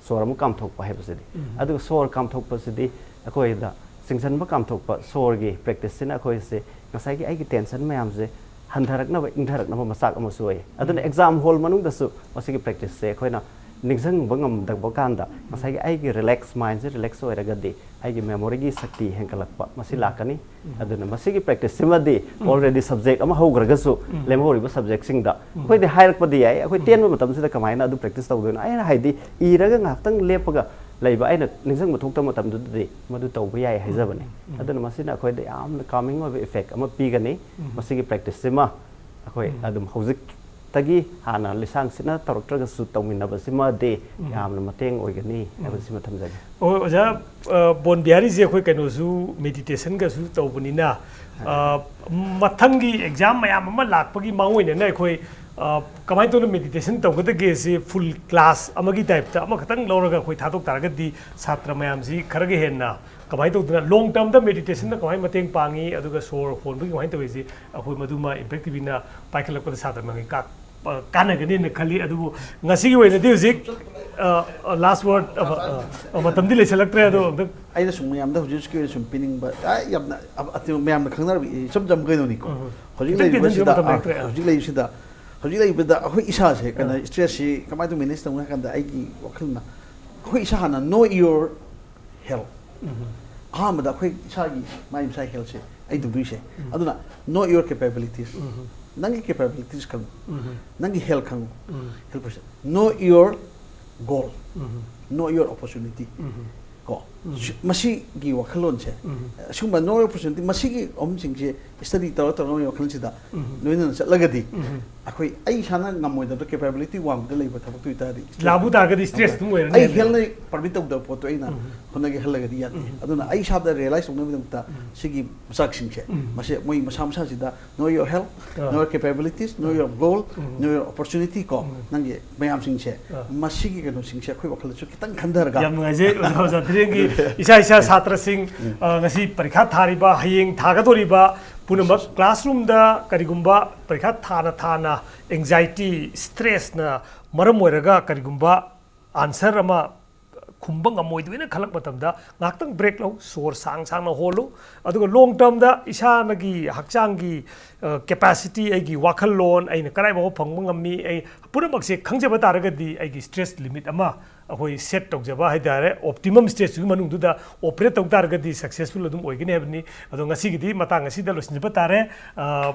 ꯁꯣꯔ ꯑꯃꯨꯛ ꯀꯥꯝꯊꯣꯛꯄ ꯍꯥꯏꯕꯁꯤꯗꯤ꯫ ꯑꯗꯨꯒ ꯁꯣꯔ ꯀꯥꯝꯊꯣꯛꯄꯁꯤꯗꯤ ꯑꯩꯈꯣꯏꯗ ꯆꯤꯡꯁꯤꯟꯕ ꯀꯥꯝꯊꯣꯛꯄ, ꯁꯣꯔꯒꯤ ꯄ꯭ꯔꯦꯛꯇꯤꯁꯁꯤꯅ ꯑꯩꯈꯣꯏꯁꯦ ꯉꯁꯥꯏꯒꯤ ꯑꯩꯒꯤ ꯇꯦꯟꯁꯟ ꯃꯌꯥꯝꯁꯦ ꯍꯟꯊꯔꯛꯅꯕ, ꯏꯪꯊꯔꯛꯅꯕ ꯃꯆꯥꯛ ꯑꯃꯁꯨ ꯑꯣꯏ꯫ ꯑꯗꯨꯅ ꯑꯦꯛꯖꯥꯝ ꯍꯣꯜ ꯃꯅꯨꯡꯗꯁꯨ ꯃꯁꯤꯒꯤ ꯄ꯭ꯔꯦꯛꯇꯤꯁꯁꯦ ꯑꯩꯈꯣꯏꯅ ꯅꯤꯡꯁꯤꯡꯕ ꯉꯝꯗꯕ ꯀꯥꯟꯗ, ꯉꯁꯥꯏꯒꯤ ꯑꯩꯒꯤ ꯔꯤꯂꯦꯛꯁ ꯃꯥꯏꯟꯁꯦ ꯔꯤꯂꯦꯛꯁ ꯑꯣꯏꯔꯒꯗꯤ, ꯑꯩꯒꯤ ꯃꯦꯃꯣꯔꯤꯒꯤ ꯁꯛꯇꯤ ꯍꯦꯟꯒꯠꯂꯛꯄ ꯃꯁꯤ ꯂꯥꯛꯀꯅꯤ꯫ ꯑꯗꯨꯅ ꯃꯁꯤꯒꯤ ꯄ꯭ꯔꯦꯛꯇꯤꯁꯁꯤꯃꯗꯤ ꯑꯣꯜꯔꯦꯗꯤ ꯁꯕꯖꯦꯛ ꯑꯃ ꯍꯧꯈ꯭ꯔꯒꯁꯨ, ꯂꯦꯝꯍꯧꯔꯤꯕ ꯁꯕꯖꯦꯛꯁꯤꯡꯗ ꯑꯩꯈꯣꯏꯗꯤ ꯍꯥꯏꯔꯛꯄꯗꯤ ꯌꯥꯏ, ꯑꯩꯈꯣꯏ ꯇꯦꯟꯕ ꯃꯇꯝꯁꯤꯗ ꯀꯃꯥꯏꯅ ꯑꯗꯨ ꯄ꯭ꯔꯦꯛꯇꯤꯁ ꯇꯧꯗꯣꯏꯅꯣ? ꯑꯩꯅ ꯍꯥꯏꯗꯤ, ꯏꯔꯒ ꯉꯥꯏꯍꯥꯛꯇꯪ ꯂꯦꯞꯄꯒ ꯂꯩꯕ, ꯑꯩꯅ ꯅꯤꯡꯁꯤꯡꯕ ꯊꯣꯛꯇꯕ ꯃꯇꯝꯗꯨꯗꯗꯤ ꯃꯗꯨ ꯇꯧꯕ ꯌꯥꯏ ꯍꯥꯏꯖꯕꯅꯤ꯫ ꯑꯗꯨꯅ ꯃꯁꯤꯅ ꯑꯩꯈꯣꯏꯗ ꯌꯥꯝꯅ ꯀꯥꯃꯤꯡ ꯑꯣꯏꯕ ꯏꯐꯦꯛ ꯑꯃ ꯄꯤꯒꯅꯤ꯫ ꯃꯁꯤꯒꯤ ꯄ꯭ꯔꯦꯛꯇꯤꯁꯁꯤꯃ ꯑꯩꯈꯣꯏ ꯑꯗꯨꯝ ꯍꯧꯖꯤꯛꯇꯒꯤ ꯍꯥꯟꯅ ꯂꯤꯁꯥꯡ ꯁꯤꯠꯅ ꯇꯧꯔꯛꯇ꯭ꯔꯒꯁꯨ ꯇꯧꯃꯤꯟꯅꯕꯁꯤꯃꯗꯤ ꯌꯥꯝꯅ ꯃꯇꯦꯡ ꯑꯣꯏꯒꯅꯤ ꯍꯥꯏꯕꯁꯤꯃ ꯊꯝꯖꯒꯦ꯫ ꯍꯣꯏ, ꯑꯣꯖꯥ, ꯑ, ꯕꯣꯟ ꯕꯤꯍꯥꯔꯤꯁꯦ ꯑꯩꯈꯣꯏ ꯀꯩꯅꯣꯁꯨ, ꯃꯦꯗꯤꯇꯦꯁꯟꯒꯁꯨ ꯇꯧꯕꯅꯤꯅ, ꯑ, ꯃꯊꯪꯒꯤ ꯑꯦꯛꯖꯥꯝ ꯃꯌꯥꯝ ꯑꯃ ꯂꯥꯛꯄꯒꯤ ꯃꯥꯡꯑꯣꯏꯅꯅ ꯑꯩꯈꯣꯏ, ꯑ, ꯀꯃꯥꯏꯅ ꯇꯧꯅ ꯃꯦꯗꯤꯇꯦꯁꯟ ꯇꯧꯒꯗꯒꯦ ꯁꯤ ꯐꯨꯜ ꯀ꯭ꯂꯥꯁ ꯑꯃꯒꯤ ꯇꯥꯏꯞꯇ ꯑꯃꯈꯛꯇꯪ ꯂꯧꯔꯒ ꯑꯩꯈꯣꯏ ꯊꯥꯗꯣꯛ ꯇꯥꯔꯒꯗꯤ ꯁꯥꯇ꯭ꯔ ꯃꯌꯥꯝꯁꯤ ꯈꯔꯒ ꯍꯦꯟꯅ ꯀꯃꯥꯏꯅ ꯇꯧꯗꯅ, ꯂꯣꯡ ꯇꯔꯝꯗ ꯃꯦꯗꯤꯇꯦꯁꯟꯅ ꯀꯃꯥꯏꯅ ꯃꯇꯦꯡ ꯄꯥꯡꯉꯤ, ꯑꯗꯨꯒ ꯁꯣꯔ ꯍꯣꯟꯕꯒꯤ ꯀꯃꯥꯏꯅ ꯇꯧꯔꯤꯁꯤ, ꯑꯩꯈꯣꯏ ꯃꯗꯨꯃ ꯏꯝꯄꯦꯛ ꯇꯤꯚꯤꯅ ꯄꯥꯏꯈꯠꯂꯛꯄꯗ ꯁꯥꯇ꯭ꯔ ꯃꯈꯩ ꯀꯥ-, ꯀꯥꯟꯅꯒꯅꯤꯅ ꯈꯜꯂꯤ꯫ ꯑꯗꯨꯕꯨ ꯉꯁꯤꯒꯤ ꯑꯣꯏꯅꯗꯤ ꯍꯧꯖꯤꯛ, ꯑ, ꯑ, ꯂꯥꯁ ꯋꯥꯔꯗ, ꯑ, ꯑ, ꯑ, ꯃꯇꯝꯗꯤ ꯂꯩꯁꯜꯂꯛꯇ꯭ꯔꯦ, ꯑꯗꯣ ꯑꯝꯇꯪ ꯑꯩꯅ ꯁꯨꯝ ꯃꯌꯥꯝꯗ ꯍꯧꯖꯤꯛ ꯍꯧꯖꯤꯛꯀꯤ ꯑꯣꯏꯅ ꯁꯨꯝ ꯄꯤꯅꯤꯡꯕ, ꯑ, ꯌꯥꯝꯅ, ꯑ, ꯑꯇꯦꯟꯕ, ꯃꯌꯥꯝꯅ ꯈꯪꯅꯔꯕ ꯏꯆꯝ ꯆꯝꯕ ꯀꯩꯅꯣꯅꯤꯀꯣ꯫ ꯎꯝ꯫ ꯍꯧꯖꯤꯛ ꯈꯤꯇꯪ ꯂꯩꯔꯤꯕꯁꯤꯗ, ꯇꯦꯟꯁꯤꯟꯕꯤꯌꯨ, ꯃꯇꯝ ꯑ, ꯂꯩꯔꯛꯇ꯭ꯔꯦ꯫ ꯍꯧꯖꯤꯛ ꯂꯩꯔꯤꯕꯁꯤꯗ, ꯍꯧꯖꯤꯛ ꯂꯩꯕꯗ ꯑꯩꯈꯣꯏ ꯏꯁꯥꯁꯦ ꯀꯩꯅꯣ, ꯑ꯫ ꯏꯁꯇ꯭ꯔꯦꯁꯁꯤ ꯀꯃꯥꯏꯅ ꯇꯧ ꯃꯦꯅꯦꯖ ꯇꯧꯅꯤ ꯍꯥꯏ ꯀꯥꯟꯗ, ꯑꯩꯒꯤ ꯋꯥꯈꯜꯅ, ꯑꯩꯈꯣꯏ ꯏꯁꯥ ꯍꯥꯟꯅ know your health꯫ ꯑꯍꯥꯟꯕꯗ ꯑꯩꯈꯣꯏ ꯏꯁꯥꯒꯤ, ꯃꯥꯏ ꯃꯁꯥꯒꯤ ꯍꯦꯜꯊꯁꯦ ꯑꯩ ꯇꯧꯗꯣꯏꯁꯦ꯫ ꯑꯗꯨꯅ know your capabilities꯫ ꯅꯪꯒꯤ ꯀꯦꯄꯦꯕꯤꯂꯤꯇꯤꯁ ꯈꯪꯉꯨ, ꯅꯪꯒꯤ ꯍꯦꯜꯊ ꯈꯪꯉꯨ꯫ Health person, know your goal, know your opportunity꯫ ꯀꯣ, ꯁꯤ- ꯃꯁꯤꯒꯤ ꯋꯥꯈꯜꯂꯣꯟꯁꯦ, ꯑꯁꯤꯒꯨꯝꯕ no opportunity, ꯃꯁꯤꯒꯤ ꯑꯍꯨꯝꯁꯤꯡꯁꯦ study ꯇꯧꯔ ꯇꯧꯔꯒ ꯋꯥꯈꯜꯁꯤꯗ ꯂꯣꯏꯅꯅ ꯆꯠꯂꯒꯗꯤ, ꯑꯩꯈꯣꯏ, ꯑꯩ ꯏꯁꯥꯅ ꯉꯝꯃꯣꯏꯗꯕꯗ, capability ꯋꯥꯡꯃꯗ ꯂꯩꯕ ꯊꯕꯛꯇꯨ ꯑꯣꯏꯇꯥꯔꯗꯤ, ꯂꯥꯕꯨ ꯇꯥꯔꯒꯗꯤ stress ꯑꯗꯨꯝ ꯑꯣꯏꯔꯅꯤ ꯑꯩ ꯍꯥꯏꯕ꯫ Health ꯅ permit ꯇꯧꯗꯕ ꯄꯣꯠꯇꯣ ꯑꯩꯅ ꯍꯣꯠꯅꯒꯦ ꯈꯜꯂꯒꯗꯤ ꯌꯥꯗꯦ꯫ ꯑꯗꯨꯅ ꯑꯩ ꯏꯁꯥꯗ realize ꯇꯧꯅꯕꯒꯤꯗꯃꯛꯇ ꯁꯤꯒꯤ ꯃꯆꯥꯛꯁꯤꯡꯁꯦ, ꯃꯁꯦ ꯃꯣꯏ ꯃꯁꯥ ꯃꯁꯥꯁꯤꯗ know your health, ah. know your capabilities, know your goal, um. know your opportunity ꯀꯣ, ꯎꯝ꯫ ꯅꯪꯒꯤ ꯃꯌꯥꯝꯁꯤꯡꯁꯦ, ꯑꯥ꯫ ꯃꯁꯤꯒꯤ ꯀꯩꯅꯣꯁꯤꯡꯁꯦ ꯑꯩꯈꯣꯏ ꯋꯥꯈꯜꯗꯁꯨ ꯈꯤꯇꯪ ꯈꯟꯊꯔꯒ, ꯌꯥꯝ ꯅꯨꯡꯉꯥꯏꯖꯩ ꯑꯣꯖꯥ, ꯑꯣꯖꯥ ꯙꯤꯔꯦꯟꯒꯤ ꯏꯁꯥ ꯏꯁꯥ ꯁꯥꯇ꯭ꯔꯁꯤꯡ, ꯑ, ꯉꯁꯤ ꯄꯔꯤꯈꯥ ꯊꯥꯔꯤꯕ, ꯍꯌꯦꯡ ꯊꯥꯒꯗꯧꯔꯤꯕ ꯄꯨꯝꯅꯃꯛ classroom ꯗ ꯀꯔꯤꯒꯨꯝꯕ ꯄꯔꯤꯈꯥ ꯊꯥꯅ ꯊꯥꯅ anxiety, stress ꯅ ꯃꯔꯝ ꯑꯣꯏꯔꯒ ꯀꯔꯤꯒꯨꯝꯕ answer ꯑꯃ ꯈꯨꯝꯕ ꯉꯝꯃꯣꯏꯗꯣꯏꯅ ꯈꯜꯂꯛꯄ ꯃꯇꯝꯗ, ꯉꯥꯏꯍꯥꯛꯇꯪ break ꯂꯧ, ꯁꯣꯔ ꯁꯥꯡ ꯁꯥꯡꯅ ꯍꯣꯜꯂꯨ, ꯑꯗꯨꯒ long term ꯗ ꯏꯁꯥꯅꯒꯤ ꯍꯛꯆꯥꯡꯒꯤ, ꯑ, capacity, ꯑꯩꯒꯤ ꯋꯥꯈꯜꯂꯣꯟ, ꯑꯩꯅ ꯀꯗꯥꯏ ꯐꯥꯎꯕ ꯐꯪꯕ ꯉꯝꯃꯤ, ꯑꯩ ꯄꯨꯝꯅꯃꯛꯁꯦ ꯈꯪꯖꯕ ꯇꯥꯔꯒꯗꯤ, ꯑꯩꯒꯤ stress limit ꯑꯃ ꯑꯩꯈꯣꯏ set ꯇꯧꯖꯕ ꯍꯥꯏ ꯇꯥꯔꯦ, optimum stress ꯇꯨꯒꯤ ꯃꯅꯨꯡꯗꯨꯗ operate ꯇꯧ ꯇꯥꯔꯒꯗꯤ successful ꯑꯗꯨꯝ ꯑꯣꯏꯒꯅꯤ ꯍꯥꯏꯕꯅꯤ꯫ ꯑꯗꯣ ꯉꯁꯤꯒꯤꯗꯤ ꯃꯇꯥꯡ ꯑꯁꯤꯗ ꯂꯣꯏꯁꯤꯟꯖꯕ ꯇꯥꯔꯦ꯫ ꯑ,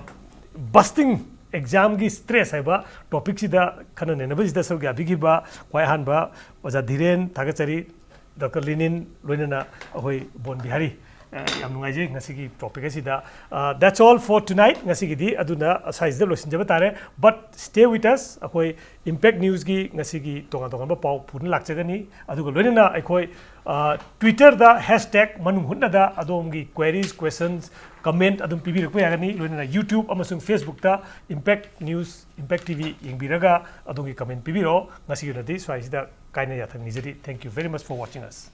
Bursting exam ꯒꯤ stress ꯍꯥꯏꯕ topic ꯁꯤꯗ ꯈꯟꯅ ꯅꯩꯅꯕꯁꯤꯗ ꯁꯔꯨꯛ ꯌꯥꯕꯤꯈꯤꯕ ꯈ꯭ꯋꯥꯏ ꯑꯍꯥꯟꯕ ꯑꯣꯖꯥ ꯙꯤꯔꯦꯟ ꯊꯥꯒꯠꯆꯔꯤ, ꯗꯣꯛꯇꯔ ꯂꯤꯅꯤꯟ, ꯂꯣꯏꯅꯅ ꯑꯩꯈꯣꯏ ꯕꯣꯟ ꯕꯤꯍꯥꯔꯤ꯫ ꯑ, ꯌꯥꯝ ꯅꯨꯡꯉꯥꯏꯖꯩ ꯉꯁꯤꯒꯤ topic ꯑꯁꯤꯗ꯫ ꯑ, that's all for tonight꯫ ꯉꯁꯤꯒꯤꯗꯤ ꯑꯗꯨꯅ ꯁ꯭ꯋꯥꯏꯁꯤꯗ ꯂꯣꯏꯁꯤꯟꯖꯕ ꯇꯥꯔꯦ꯫ But stay with us꯫ ꯑꯩꯈꯣꯏ Impact News ꯀꯤ ꯉꯁꯤꯒꯤ ꯇꯣꯉꯥꯟ ꯇꯣꯉꯥꯟꯕ ꯄꯥꯎ ꯄꯨꯗꯨꯅ ꯂꯥꯛꯆꯒꯅꯤ꯫ ꯑꯗꯨꯒ ꯂꯣꯏꯅꯅ ꯑꯩꯈꯣꯏ, ꯑ, Twitter ꯗ hashtag ꯃꯅꯨꯡ ꯍꯨꯠꯅꯗ ꯑꯗꯣꯝꯒꯤ queries, questions, comment ꯑꯗꯨꯝ ꯄꯤꯕꯤꯔꯛꯄ ꯌꯥꯒꯅꯤ꯫ ꯂꯣꯏꯅꯅ YouTube ꯑꯃꯁꯨꯡ Facebook ꯇ Impact News, Impact T V ꯌꯦꯡꯕꯤꯔꯒ ꯑꯗꯣꯝꯒꯤ comment ꯄꯤꯕꯤꯔꯛꯑꯣ꯫ ꯉꯁꯤꯒꯤ ꯑꯣꯏꯅꯗꯤ ꯁ꯭ꯋꯥꯏꯁꯤꯗ ꯀꯥꯏꯅ ꯌꯥꯊꯪ ꯅꯤꯖꯔꯤ꯫ Thank you very much for watching us꯫